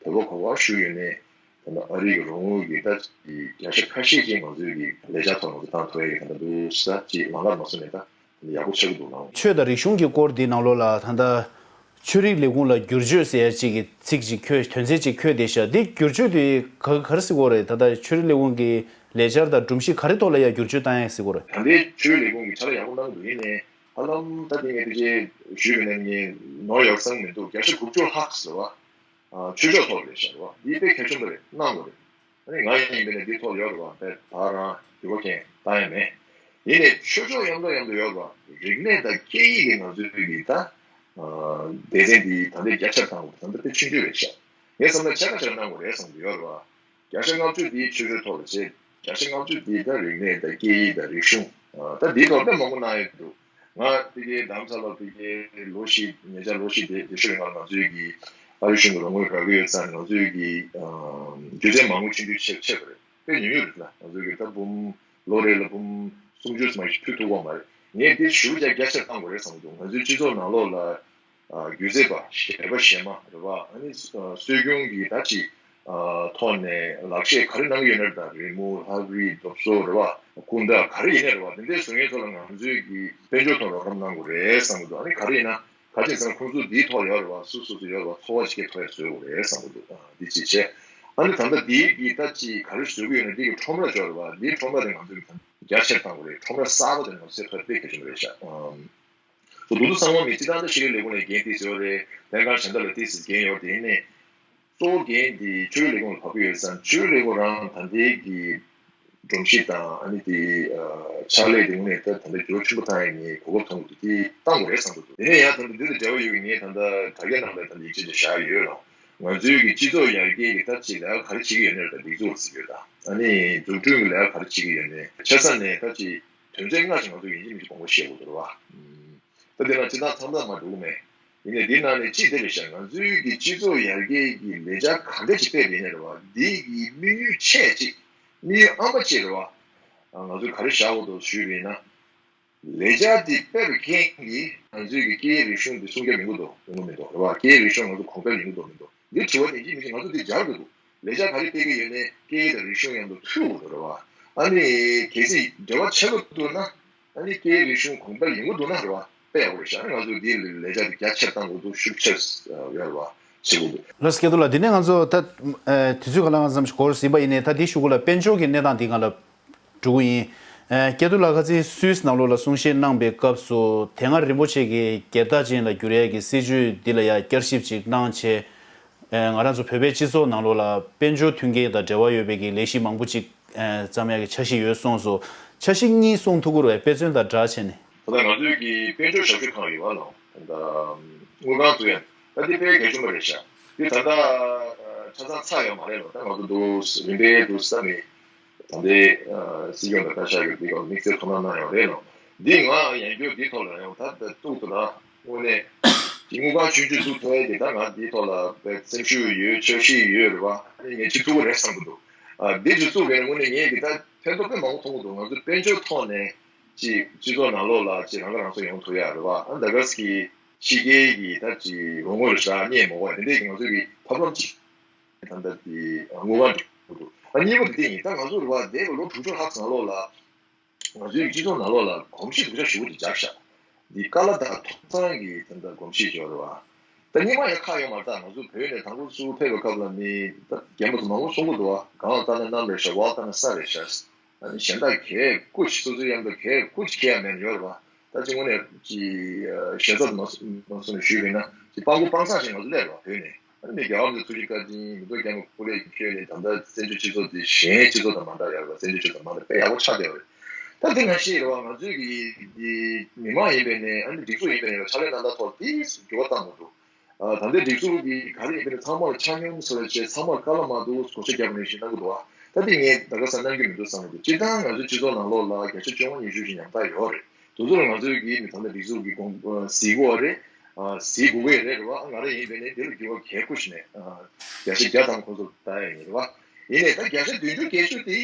དེ་བ་གོ་བ་ཞུ་ཡོད་ནས། ད་ལྟ་ཨ་རི་གི་རོགས་དངུལ་གྱི་ད་བརྒྱ་ཆ་ཁ་ཤས་ཅིག་ང་ཚོའི་གི་ལས་འཆར་ཐོག་ང་ཚོ་བཏང་ཐུབ་ཡ་གི་ད་ལྟ་འདུག་ས་ཅིག་ལམ་ཁ་མ་བཟོ་ནས་ད་ཡག་པོ་ཆགས་ཀྱི་འདུག་ལགས། ཆོས་དང་རིག་གཞུང་གི་སྐོར་འདི་ནང་ལོགས་ལ་ད་ལྟ་ཆོས་རིག་ལས་ཁུངས་ལ་བསྒྱུར་བཅོས་ཟེར་ཡ་ཅིག་གི་ཚིག་ཅིག་འཁྱོལ། དོན་ཚན་ཅིག་འཁྱོལ་བསྡད་ཤག་འདི་བསྒྱུར་བཅོས་དེ་ག་ག་རེ་ཟེར་དགོས་རེད། ད་ལྟ་ཆོས་རིག་ལས་ཁུངས་ཀྱི་ལས་འཆར་དང་སྒྲོམ་གཞི་ག་རེ་ཐོག་ལ་ཡ་བསྒྱུར་བཅོས་བཏང་ཡ་ཟེར་དགོས་རེད། ད་ལྟའི་ཆོས་རིག་ལས་ཁུངས་ཀྱི་ཕྱག་ལས་ཡག་པོ་གནང་གི་འདུག་ཡིན་ནའི་ཧ་ལམ་ད་དེ་ངས་དེ་ཅིག་ཞུས་པ་ཡིན་ན་ངས་ནོར་ཡོད་བསམ་མི་འདུག་བརྒྱ་ཆ་དགུ་བཅུ་ལྷག་ཟེར་བ། ཨ། ཆོས་ཕྱོགས་ཐོག་རེད་ཤག་རེད་བ། འདི་དཔེ་གལ་ཆེན་པོ་རེད། གནང་དགོས་རེད། ཨ་ནི་ང་ཡིན་པ་ཡིན་ན་འདི་ཐོག་ཡོད་རེད་བ། དཔེ་ད་རང་འགྱུར་བ་མཁན་བཏང་ཡ་མེད། ཡིན་ནའི་ཆོས་ཕྱོགས་མཉམ་དུ་མཉམ་དུ་ཡོད་རེད་བ། རིག་གནས་དང་སྐད་ཡིག་གི་ང་ཚོའི་གི་ད་སྡེ་ཚན་འདི་ད་ལྟ་བརྒྱ་ཆ་བཏང་དགོས། ད་ལྟ་དཔེ་ཆུང་ཆུང་རེད་ཤག་ངས་བསམ་ན་ཕྱེད་ཀ་ཕྱེད་ཀ་གནང་དགོས་རེད་བསམ་གྱི་ཡོད་རེད་བ། བརྒྱ་ཆ་ལྔ་བཅུ་འདི་ཆོས་ཕྱོགས་ཐོག་ལ་བྱས། བརྒྱ་ཆ་ལྔ་བཅུ་འདི་ད་རིག་གནས་དང་སྐད་ཡིག་དང་རིག་གཞུང་། ཨ། ད་འདིའི་ཐོག་དཔེ་མང་པོ་གནང་ཡོད་འདུག་ང་དེ་གའི་རྡ་རམ་ས་ལ་དེ་གའི་ལོ་བཞི། ཉེ་ཆར་ལོ་བཞི་དེ་དེ་ཤོད་ང་ང་ཚོའི་གི་ཨ་རི་གཞུང་གི་རོགས་དངུལ་རག་གི་ཡོད་ཙང་། ང་ཚོའི་གི་སྒྱུ་རྩལ་མ་དངུལ་ཆུང་ཆུང་ཆེ་ཆེ་བ་རེད། དཔེ་ཉུང་ཉུང་རེད། ད་ང་ཚོའི་གི་ད་འབུམ་ལོ་རེ་ལ་འབུམ་སུམ་ཅུ་ཙམ་ཞིག་ཕུལ་ཐུབ་ཀྱི་མ་རེད། ངས་འདི་ཞུ་རྒྱ་རྒྱ་ཆེར་བཏང་དགོས་རེད་བསམ་འདུག་ང་ཚོའི་སྤྱི་ཚོགས་ནང་ལོགས་ལ་སྒྱུ་རྩལ་པ་གཞས་པ་གཞས་མ་རེད་བ། ཨ་ནི་སྲོལ་རྒྱུན་གྱི་ད་ཅིག་ཐོག་ནས་ལག་ཤེས་ག་རེ་གནང་གི་ཡོད་ན་རེད། ད་རི་མོ། ལྷ་བྲིས། རྡོ་བཟོ་རེད་བ། སྐུ་འདྲ་ག་རེ་ཡིན་ནའི་རེད་བ། དེ་འདྲའི་བཟོ་མཁན་ཚོ་ལ་ང་ཚོས་ཀྱི་དཔལ་འབྱོར་ཐོག་རོགས་རམ་གནང་དགོས་རེད་བསམ་གྱི་འདུག་ཨ་ནི་ག་རེ་ཡིན་ན། ག་ཅི་ཟེར་ན་ཁོང་ཚོ་འདིའི་ཐོག་ཡོད་རེད་བ། སོ་སོ་སོ་ཡོད་རེད་བ། འཚོ་བ་ཅིག་གི་ཐོག་ཡ་བཟོས་དགོས་རེད་བསམ་གྱི་འདུག་ཨ། འདི་ཅིག་བྱས། ཨ་ནི་ད་ལྟ་འདིའི་གི་ད་ཅིག་ག་རེ་བཟོ་གི་ཡོད་ན། འདི་གི་ཁྲོམ་ར་ཅིག་ཡོད་རེད་བ། འདིའི་ཁྲོམ་ར་དེ་ང་ཚོས་ཀྱི་ད་རྒྱ་ཆེར་བཏང་དགོས་རེད། ཁྲོམ་ར་གསར་པ་དེ་ང་ཚོས་ཐོག་དཔེ་གལ་ཆེན་པོ་རེད་ཤག་ཨམ། སོ་དུ་དུ་ཚང་མ་མི་སྤྱི་བཏང་ད་ཤེས་རིག་ལས་ཁུངས་ལ་འགན་ཏོག་ཙམ་ཡོད་རེད། ལྷན་ཁང་གཞན་དག་ལ་ཏོག་ཙམ་འགན་ཡོད་རེད། དེ་ནས་གཙོ་བོ་འགན་དེ་ཆོས་རིག་ལས་ཁུངས་ལ་བབས་ཀྱི་ཡོད་ཙང་། ཆོས་རིག་ལས་ཁུངས་རང་ད་ལྟའི་གི་སྒྲོམ་གཞི་དང་། ཨ་ནི་དེ་ཕྱག་ལས་དེ་དངོས་གནས་ད་ད་ལྟ་འགྱུར་བ་ཆེན་པོ་བཏང་ཡ་ངས་གོ་སྐབས་མཐོང་གི་འདུག་དེ་བཏང་དགོས་རེད་བསམ་གྱི་འདུག་དེ་ནས་ཡང་ད་ལྟ་འདི་དང་འབྲེལ་བ་ཡོད་པའི་ངས་ད་ལྟ་དྲ་རྒྱ་ནང་ལ་ད་ལྟ་ཡིག་ཆ་ཅིག་བཞག་ཡོད་ལ། ང་ཚོའི་གི་སྤྱི་ཚོགས་ཡར་རྒྱས་ཀྱི་ད་ཅིག་ལས་ཀ་ག་རེ་བྱེད་ཀྱི་ཡོད་ན་རེད། ད་སྒྲིག་འཛུགས་ཟེར་གྱི་ཡོད། ད་ཨ་ནི་འཛུགས་སྐྲུན་གྱི་ལས་ཀ་ག་རེ་བྱེད་ཀྱི་ཡོད་ན་ཆ་ཚང་ནས་ད་ཅིག་དོན་ཚན་ལྔ་ཞིག་ང་ཚོ་ཡིན་གཅིག་མིན་གཅིག་དགོངས་པ་བཞེས་དགོས་འདུག་རེད་བ། ད་དེ་ལ་སྤྱི་བཏང་མཚམས་མཚམས་མ་འགྲོ་གི་མེད། ཡིན་ནའི་འདི་ནང་ནས་གཅིག་དེ་རེད་ཤག་ང་ཚོའི་གི་སྤྱི་ཚོགས་ཡར་རྒྱས་ཀྱི་ལས་འཆར་ག་འདྲ་ཞིག་སྤེལ་བ་ཡིན་ནའི་རེད་བ། འདི་གི་དམིགས་ཡུལ་ཆེ་གཅིག་དམིགས་ཡུལ་ཨང་པ་གཅིག་རེད་བ། ང་ཚོས་ག་རེ་བཞག་དགོས་འདུག་ཞུས་པ་ཡིན་ན། ལས་འཆར་འདི་སྤེལ་བའི་རྐྱེན་གྱིས་ང་ཚོའི་གི་སྐད་ཡིག་རིག་གཞུང་འདི་སྲུང་སྐྱོབ་ཡོང་གི་འདུག་ཡོང་གི་མི་འདུག་རེད་བ། སྐད་ཡིག་རིག་གཞུང་ང་ཚོ་གོང་འཕེལ་ཡོང་གི་འདུག་མི་འདུག་འདི་དྲི་བ་དེ་ཡིན་གཅིག་མིན་གཅིག་ང་ཚོ་འདི་སྦྱར་དགོས་འདུག་ལས་འཆར་ག་རེ་སྤེལ་གྱི་ཡོད་ནའི་སྐད་ཡིག་དང་རིག་གཞུང་མཉམ་དུ་མཐུད་དགོས་འདུག་རེད་བ། ཨ་ནི་གལ་སྲིད་འབྲེལ་བ་ཆགས་ཀྱི་འདུག་ན། ཨ་ནི་སྐད་ཡིག་རིག་གཞུང་གོང་འཕེལ་ཡོང་གི་འདུག་ན་རེད་བ། དཔེ་ཡག་པོ་རེད་ཤག་ཨ་ནི་ང་ཚོས་འདིའི་ལས་འཆར་འདི་རྒྱ་ཆེར་བཏང་དགོས་འདུག་ཤུགས་ཆེར་ཡོད་རེད་བ། བྱེད་དགོས་འདུག་ལགས་སོ། སྐལ་རྡོར་ལགས། འདི་ནས་ང་ཚོ་ད་དུས་ཚོད་ག་ལ་གང་འཚམ་ཞིག་འགོར་ཟིན་པ་ཡིན་ནའི། ད་འདི་གཞུག་གུ་ལ་དཔལ་འབྱོར་གྱི་གནས་སྟངས་འདི་སྒང་ལ་འགྲོ་གི་ཡིན། ཨ། སྐལ་རྡོར་ལགས་ཁ་སང་སུད་སི་ནང་ལོགས་ལ་གསུང་བཤད་གནང་པའི་སྐབས་སུ། དེ་སྔ་རིན་པོ་ཆེ་གིས་སྒེར་བདག་ཅན་ལ་བསྒྱུར་ཡས་ཀྱི་སྲིད་བྱུས་འདི་ལ་ཡང་བསྐྱར་ཞིབ་ཅིག་གནང་བྱས། ཨ། ང་རང་ཚོ་བོད་པའི་སྤྱི་ཚོགས་ནང་ལོགས་ལ་དཔལ་འབྱོར་མཐུན་རྐྱེན་དང་འབྲེལ་བ་ཡོད་པའི་གི་ལས་གཞི་མང་པོ་ཅིག་ཨ། བརྩམ་ཡག་གི་འཆར་གཞི་ཡོད་གསུངས་སོང་། འཆར་གཞི་གཉིས་གསུང་ཐུབ་ཀྱི་རེད་པས། དཔེ་མཚོན་དང་སྦྲགས་བྱས་ནས། ད་ལྟ་ང་ཚོའི་གི་དཔལ་འབྱོར་ཞབས་ཞུ་ཁང་ཡོད་པ་ལ། ད་དངུལ་ཁང་བཙུགས་ཡ་ད་འདི་དཔེ་གལ་ཆེན་པོ་རེད་ཤག་འདི་ད་ལྟ་ཆ་ཚང་ཚར་ཡོད་མ་རེད་ལ། ད་ང་ཚོ་འདུག་རིམ་པས་འདུག་ས་ནི་ད་ལྟའི་སྲིད་སྐྱོང་དང་བཀའ་ཤག་གི་འདི་ག་དམིགས་བསལ་ཐུགས་སྣང་གནང་ཡོད་རེད་ལ། འདི་ང་ཡང་བསྐྱར་འདི་ཐོག་ལ་ཡང་ད་ལྟ་གཏུག་ཏུ་ད་དངོས་གནས་ཀྱི་དངུལ་ཁང་ཆུང་ཆུང་བཙུགས་ཐུབ་ཡ་གི་ད་ང་འདི་ཐོག་ལ་དཔེ་སེམས་ཤུགས་ཡོད། འཆར་གཞི་ཡོད་རེད་བ། ཨ་ནི་ངས་བྱེད་ཐུབ་ཀྱི་རེད་བསམ་གྱི་འདུག་ཨ། འདི་བྱེད་ཐུབ་པའི་དངོས་གནས་ངས་གི་ད་ཕན་ཐོགས་དཔེ་མང་པོ་མཐོང་གི་འདུག་ང་ཚོ་དཔལ་འབྱོར་ཐོག་ནས་ཅིག་སྤྱི་ཚོགས་ནང་ལོགས་ལ་ཅིག་རང་ཁ་རང་གསོ་ཡོང་ཐུབ་ཡ་རེད་བ། ཨ། ད་ག་ཟེ་གི་ཕྱི་རྒྱལ་གྱི་ད་ཅིག་རོགས་དངུལ་རེད་ཤག་རྙེད་མ་དགོས་པ་དེ་འདྲས་ཀྱི་ང་ཚོ་གི་ཐབས་ལམ་ཅིག་ད་ལྟ་དེ་དངུལ་ཁང་འགྲོ་གི་འདུག་ཨ། གཉིས་པ་དེ་དེ་ཡིན། ད་ང་ཚོ་རེད་བ། འདས་པའི་ལོ་དྲུག་ཅུ་ལྷག་ཙམ་ལོགས་ལ་ང་ཚོའི་སྤྱི་ཚོགས་ནང་ལོགས་ལ་གོམས་གཤིས་སྡུག་ཅག་ཞེ་པོ་ཅིག་འཇགས་ཤག་འདི་ཀ་ལ་དང་ཐོབ་ཐང་གི་ད་ལྟ་གོམས་གཤིས་ཅིག་ཡོད་རེད་བ། ད་སྔོན་མ་ཡང་ཁག་ཡོད་མ་རེད། ད་ང་ཚོ་བོད་ནས་དང་པོ་ཚུར་ཕེབས་པའི་སྐབས་ལ་ནི་ད་རྒན་པ་ཚོ་མང་པོ་གསུང་གི་འདུག་བ། གངས་ལ་ལྟ་ན་གནམ་རེད་ཤག་འོག་ལ་ལྟ་ན་ས་རེད་ཤག་ཨ་ནི་གཞན་དག་གས་སྐུ་མཁྱེན། སོ་སོའི་གཡང་དང་གས་སྐུ་མཁྱེན་ཡ་མེད་ན་ཡོད་རེད་བ། ད་ཅི་དངོས་གནས་ཀྱི་ཞལ་ཚབ་མ་སོང་ནས་ཞུས་པ་ཡིན་ན་ཅི་སྤྲང་པོ་སྤྲང་བཟང་ཞིག་ང་ཚོ་སླེབས་རོགས་བོད་ནས། ཨ་ནི་རྒྱལ་བ་རིན་པོ་ཆེ་ཐུགས་རྗེ་བཀའ་དྲིན་མི་ཐོག་རྒྱ་མི་ཁོ་ལས་ཁྱོད་ནས་ད་ལྟ་བཙན་བྱོལ་སྤྱི་ཚོགས་དེ་གཞན་སྤྱི་ཚོགས་དང་མ་འདྲ་ཡག་པ་བཙན་བྱོལ་སྤྱི་ཚོགས་མ་འདྲ་དཔེ་ཡག་པོ་ཆགས་བསྡད་པ་རེད། ད་དེ་ང་ཤེས་རེད་བ། ང་ཚོའི་གི་མི་མང་ཡིན་པའི་ནས་ཨ་ནི་སྒྲིག་འཛུགས་ཡིན་པའི་ནས་ཕྱག་ལས་གནང་སྟངས་ཐོག་དེ་འགྱུར་བ་བཏང་དགོས་འདུག་ཨ། ད་ལྟའི་སྒྲིག་འཛུགས་ཀྱི་ག་རེ་ཡིན་པའི་ཚང་མར་ཆ་སྙོམས་བཟོ་བྱས་ཚང་མར་དཀའ་ལས་མ་འདུག་གོ་ཆ་བརྒྱབ་ནས་ཞིག་གནང་གི་འདུག་ཨ། ད་དེ་ངས་ད་ག་ས་གནང་རྒྱུ་མི་འདུག་བསམ་གི་འདུག་སྤྱིར་བཏང་ང་ཚོའི་སྤྱི་ཚོགས་ནང་ལོགས་ལ་བརྒྱ་ཆ་བཅོ་ལྔ་ཉི་ཤུ་ཞིག་ཉམ་ཐག་ཡོད་རེད། དེ་ཚོ་ལ་ང་ཚོའི་གི་མི་ཚང་མ་སྒྲིག་འཛུགས་ཀྱི་དགོངས་གཟིགས་དགོས་རེད། གཟིགས་དགོས་ཀྱི་རེད་རེད་བ། ང་རང་ཡིན་པའི་ནས་དེ་ལ་འགྱུར་བ་གལ་ཁུ་ཞིག་ནས་བརྒྱ་ཆ་བརྒྱ་ཙམ་ཁོ་ཚོ་ལྟ་ཡ་ཡིན་རེད་བ། ཡིན་ནས་ད་བརྒྱ་ཆ་བདུན་ཅུ་བརྒྱད་ཅུ་དེ་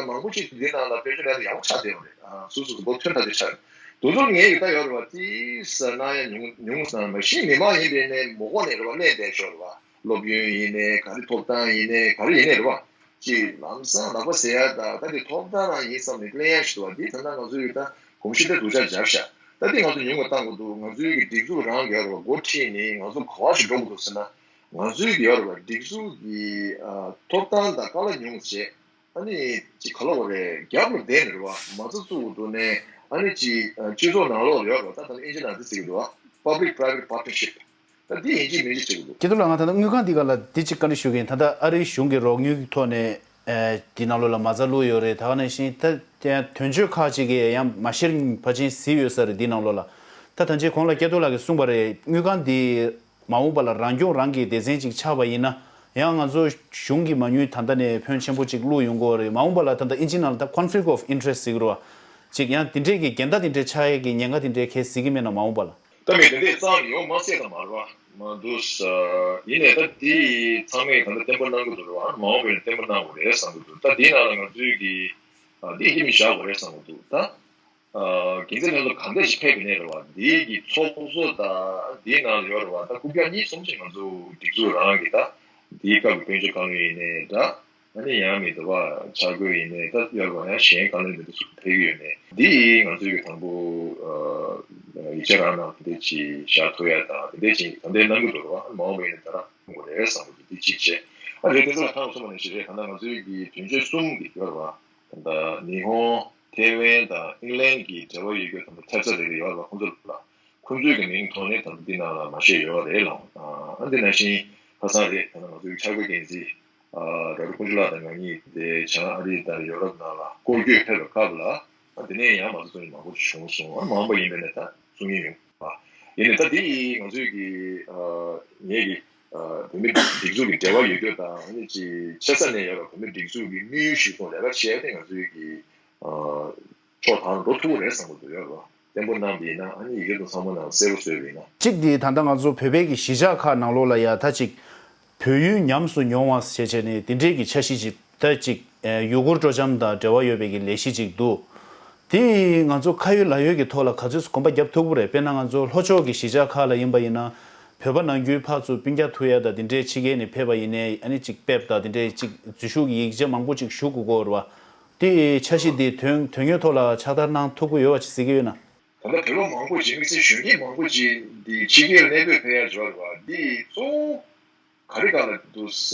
མང་པོ་ཅིག་འདི་ནང་ལ་དཔལ་འབྱོར་ལས་ཡག་པོ་ཆགས་བསྡད་ཡོད་རེད། སོ་སོ་སོ་པོ་ཐོན་ཐག་ཆོད་ཆགས་རེད། དེ་ཚོ་ངས་ཡི་ད་ཡོད་རེད་བ། ཏིས་ཟ་ན་ཡང་ཉུང་ཉུང་ཟ་ན་མ་གཞི་མི་མང་ཡིན་པའི་ནས་མི་ཁོག་ནས་རེད་བ། གནས་བསྡད་ཤོག་རེད་བ། སློབ་ཡོན་ཡིན་ནས་ག་རེ་ཐོབ་ཐང་ཡིན་ནས་ག་རེ་ཡིན་ནས་རེད་བ། ཅིག་ལམ་སང་ལག་པ་ཟེར་ཡ་ད་ད་དེ་ཐོབ་ཐང་རང་ཡིན་བསམ་ནས་གླེང་ཡ་ཞིག་འདུག་བ། འདི་ད་ལྟ་ང་ཚོ་ཡོད་ད་གོམས་གཤིས་དེ་སྡུག་ཅག་སྦྱར་ཤག་ད་འདི་ང་ཚོ་ཉུང་བ་བཏང་དགོས་འདུག་ང་ཚོའི་གི་སྒྲིག་འཛུགས་རང་གི་ཡོད་རེད་བ། འགོ་ཁྲིད་ནས་ང་ཚོ་ག་བ་ཞིག་འགྲོ་དགོས་འདུག་ཟེར་ན། ང་ཚོའི་གི་ཡོད་རེད་བ། སྒྲིག་འཛུགས་ཀྱི་ཨ་ཐོབ་ཐང་དང་དཀའ་ལས་ཉུང་བྱས། ཨ་ནི་ཅིག་ག་ལབ་དགོས་རེད། རྒྱབ་ལ་བསྡད་ནས་རེད་བ། མ་རྩ་བཙུགས་འདུག་ནས་ཨ་ནི་ཅིག་སྤྱི་ཚོགས་ནང་ལོགས་ལ་ཡོད་རེད་བ། ད་ད་ནི་ཨིན་ཇི་ནང་དེ་ཟེར་གི་འདུག་བ། Public Private Partnership། ད་འདི་ཡིན་གཅིག་མིན་གཅིག་བྱེད་དགོས་འདུག་སྐྱིད་སྡུག་ལགས། ང་ད་ལྟ་དངུལ་ཁང་འདི་ག་ལ་འདི་གཅིག་བཀའ་འདྲི་ཞུ་གི་ཡིན། ད་ལྟ་ཨ་རིའི་གཞུང་གི་རོགས་དངུལ་གྱི་ཐོག་ནས་ཨེ་འདི་ནང་ལོགས་ལ་མ་རྩ་བླུགས་ཡོད་རེད། ད་ག་ནང་བཞིན་ད་དོན་གཅོད་ཁག་ཅིག་གིས་ཡང་མ་ཤེས་ཕལ་ཆེར་གཟིགས་ཡོད་ས་རེད། འདི་ནང་ལོགས་ལ་ད་ད་ཅི་གོང་ལ་སྐྱིད་སྡུག་ལགས་ཀྱིས་གསུངས་པ་རེད། དངུལ་ཁང་འདི་མ་འོངས་པ་ལ་རང་སྐྱོང་རང་གི་སྡེ་ཚན་ཅིག་ཆགས་པ་ཡིན་ན། ཡང་ང་ཚོ་གཞུང་གི་མ་དངུལ་ད་ལྟ་ནས་ཕོན་ཆེན་པོ་ཅིག་བླུགས་ཡོང་གི་རེད། མ་འོངས་པ་ལ་ད་ལྟ་ཨིན་ཇི་ནང་ལ་ད་conflict of interest ཟེར་གི་རེད་བ། ཅིག་ཡང་དེ་འདྲས་ཀྱི་འགལ་ཟླ་དེ་འདྲས་ཆགས་ཡས་ཀྱི་ཉེན་ཁ་དེ་འདྲས་གས་གཟིགས་ཀྱི་མེད་ན། མ་འོངས་པ་ལ། ད་མི་དེ་འདྲས་རྩ་ནས་ཡོང་མ་སྲིད་ད་མ་རེད་བ། མ་འདུག་ས། ཡིན་ནའི་ད་དེ་ཚང་མས་ད་ལྟ་བརྟན་པོ་གནང་གི་འདུག་རེད་བ། མ་འོངས་པ་ཡང་བརྟན་པོ་གནང་དགོས་རེད་བསམ་གི་འདུག་ད་དེའི་ནང་ལ་ང་ཚོའི་གི་ཨ་འདི་ཡིན་གཅིག་མིན་གཅིག་བཞག་དགོས་རེད་བསམ་གི་འདུག་ད། ཨ་དགེ་མཚན་ལྷན་ཚོགས་གང་འདྲ་ཞིག་ཕེབས་ཡིན་ནའི་རེད་བ། འདིའི་གི་ཚོགས་གཙོ་དང་འདིའི་ནང་ལ་ཡོད་རེད་བ། ད་རྐུབ་བཀྱག་གཉིས་གསུམ་ཞིག་ང་ཚོ་སྒྲིག་འཛུགས་རང་གི་ད་འདིའི་སྐབས་ཀྱི་དཔལ་འབྱོར་བཀའ་བློན་ཡིན་ནའི་འདྲ། ཨ་ནི་ཡང་མི་འདུག་བ། འཆར་འགོད་ཡིན་ནའི་ད་ཡོད་རེད་བ། ཡང་གཞན་བཀའ་བློན་དེ་འདྲ་ཚོ་ཕེབས་ཀྱི་ཡོད་ནའི་འདིའི་ང་ཚོའི་གི་དང་པོ་ཨ་ཡིག་ཆ་རང་ནང་དེ་འདྲ་ཅིག་བཞག་ཐུབ་ཡ་དང་དེ་འདྲ་ཅིག་ད་ལྟའི་གནང་གི་འདུག་རེད་བ། མ་འོངས་པ་ཡིན་ནའི་ད་རང་གནང་དགོས་རེད་བསམ་གི་འདུག་འདི་གཅིག་བྱས། ཨ་རེད། དེ་ཚོ་ལ་ཐང་སོ་མ་ནས་ཞིག་རེད། ད་ལྟ་ང་ཚོའི་གི་དོན་གཅོད་གསུམ་གི་ཡོད་རེད་བ། ད་ཉི་ཧོང་། ཐེ་ཝན་དང་ཨིང་ལན་གྱི་འབྲེལ་བ་ཡོད་རྒྱུ་དང་ཐེབས་རྩ་རེ་རེ་ཡོད་ལ། ཁོང་ཚོ་ལ་ཁོང་ཚོའི་གི་མིང་ཐོག་ནས་ད་འདི་ནང་ལ་མ་བཤད་ཡོད་རེད་ལ། ཨ་འདི་ནང་བཞིན་ཁ་སང་རེད། ད་ང་ཚོའི་འཆར་འགོད་འགན་འཛིན་ཨ་ར་རུ་ཀུན་ཇུ་ལགས་དང་ང་གཉིས་དེ་བྱང་ཨ་རི་དང་ཡོ་རོབ་ནང་ལ་སྐོར་སྐྱོད་ཕེབས་པའི་སྐབས་ལ། ཨ་དེ་ནས་ཡང་མ་རྩ་བཙུགས་མཁན་མང་པོ་བྱུང་སོང་། ཨ་མ་འོངས་པ་ཡིན་པ་ནས་ད་བཙུགས་མཁན་ཡོང་བ་ཡིན་ནས། ད་འདི་ང་ཚོའི་གི་ཨ་ངེད་ཀྱི་ཨ་བོད་མི་སྒྲིག་འཛུགས་ཀྱི་འབྲེལ་བ་ཡོད་རྒྱུ་དང་། ཨ་ནི་ཅིག་ཆེ་ས་ནས་ཡོད་པ་བོད་མི་སྒྲིག་འཛུགས་ཀྱི་དམིགས་ཡུལ་གཞིར་བཟུང་ལས་ཀ་བྱས་ཏེ་ང་ཚོའི་གི་ཨ་ཕྱོགས་དང་འགྲོ་ཐུབ་ཀྱི་རེད་བསམ་གྱི་འདུག་ཡོད་རེད་བ། བརྟན་པོ་གནང་བ་ཡིན་ན། ཨ་ནི་ཡི་གེ་དང་ཚང་མ་ནང་གསལ་པོ་བཟོས་པ་ཡིན་ན། གཅིག་དེ་ད་ལྟ་ང་ཚོ་བོད་པའི་གི་གཞིས་ཆགས་ཁག་ནང་ལོགས་ལ་ཡ་ད་ཅིག་བོད་ཡུལ་ཉམས་སུ་མྱོང་བ་ཞེས་བྱས་ནས་དེ་འདྲའི་གི་འཆར་གཞི་ཅིག་ད་ཅིག་ཡུ་གུར་སྤྲོ་འཆམ་དང་འབྲེལ་བ་ཡོད་པའི་གི་ལས་གཞི་ཅིག་འདུག་དེ་ང་ཚོ་ཁ་ཡོད་ལག་ཡོད་ཀྱི་ཐོག་ལ་ག་ཚོད་གོམ་པ་རྒྱབ་ཐུབ་ཀྱི་རེད། དཔེར་ན་ང་ཚོ་ལྷོ་ཕྱོགས་ཀྱི་གཞིས་ཆགས་ཁག་ལ་ཡིན་པ་ཡིན་ན། བོད་པ་ནང་ཁུལ་ཕར་ཚུར་སྤུན་ཀྱག་ཐུག་ཡ་དང་དེ་འདྲའི་ཕྱི་རྒྱལ་ནས་ཕེབས་པ་ཡིན་ནའི། ཨ་ནི་ཅིག་ཕེབས་དང་དེ་འདྲའི་ཅིག་འཛུལ་ཞུགས་ཀྱི་ཡིག་ཆ་མང་པོ་ཅིག་ཞུ་དགོས་ཀྱི་ཡོད་རེད་བ། དེ་འཆར་གཞི་དེ་དོན་དོན་དངོས་ཐོག་ལ་ཕྱག་བསྟར་གནང་ཐུབ་ཀྱི་ཡོད་པ་ཅིག་གཟིགས་ཀྱི་ཡོད་ན། ད་ལྟ་བོད་པ་མང་པོ་ཅིག་དམིགས་བསལ་གཞོན་སྐྱེས་མང་པོ་ཅིག་འདི་ཕྱི་རྒྱལ་གནས་སྤོས་ཕེབས་ཡ་ཡོད་རེད་བ། འདི་གཙོ་བོ་ག་རེ་སྒང་ལ་འདུག་ས་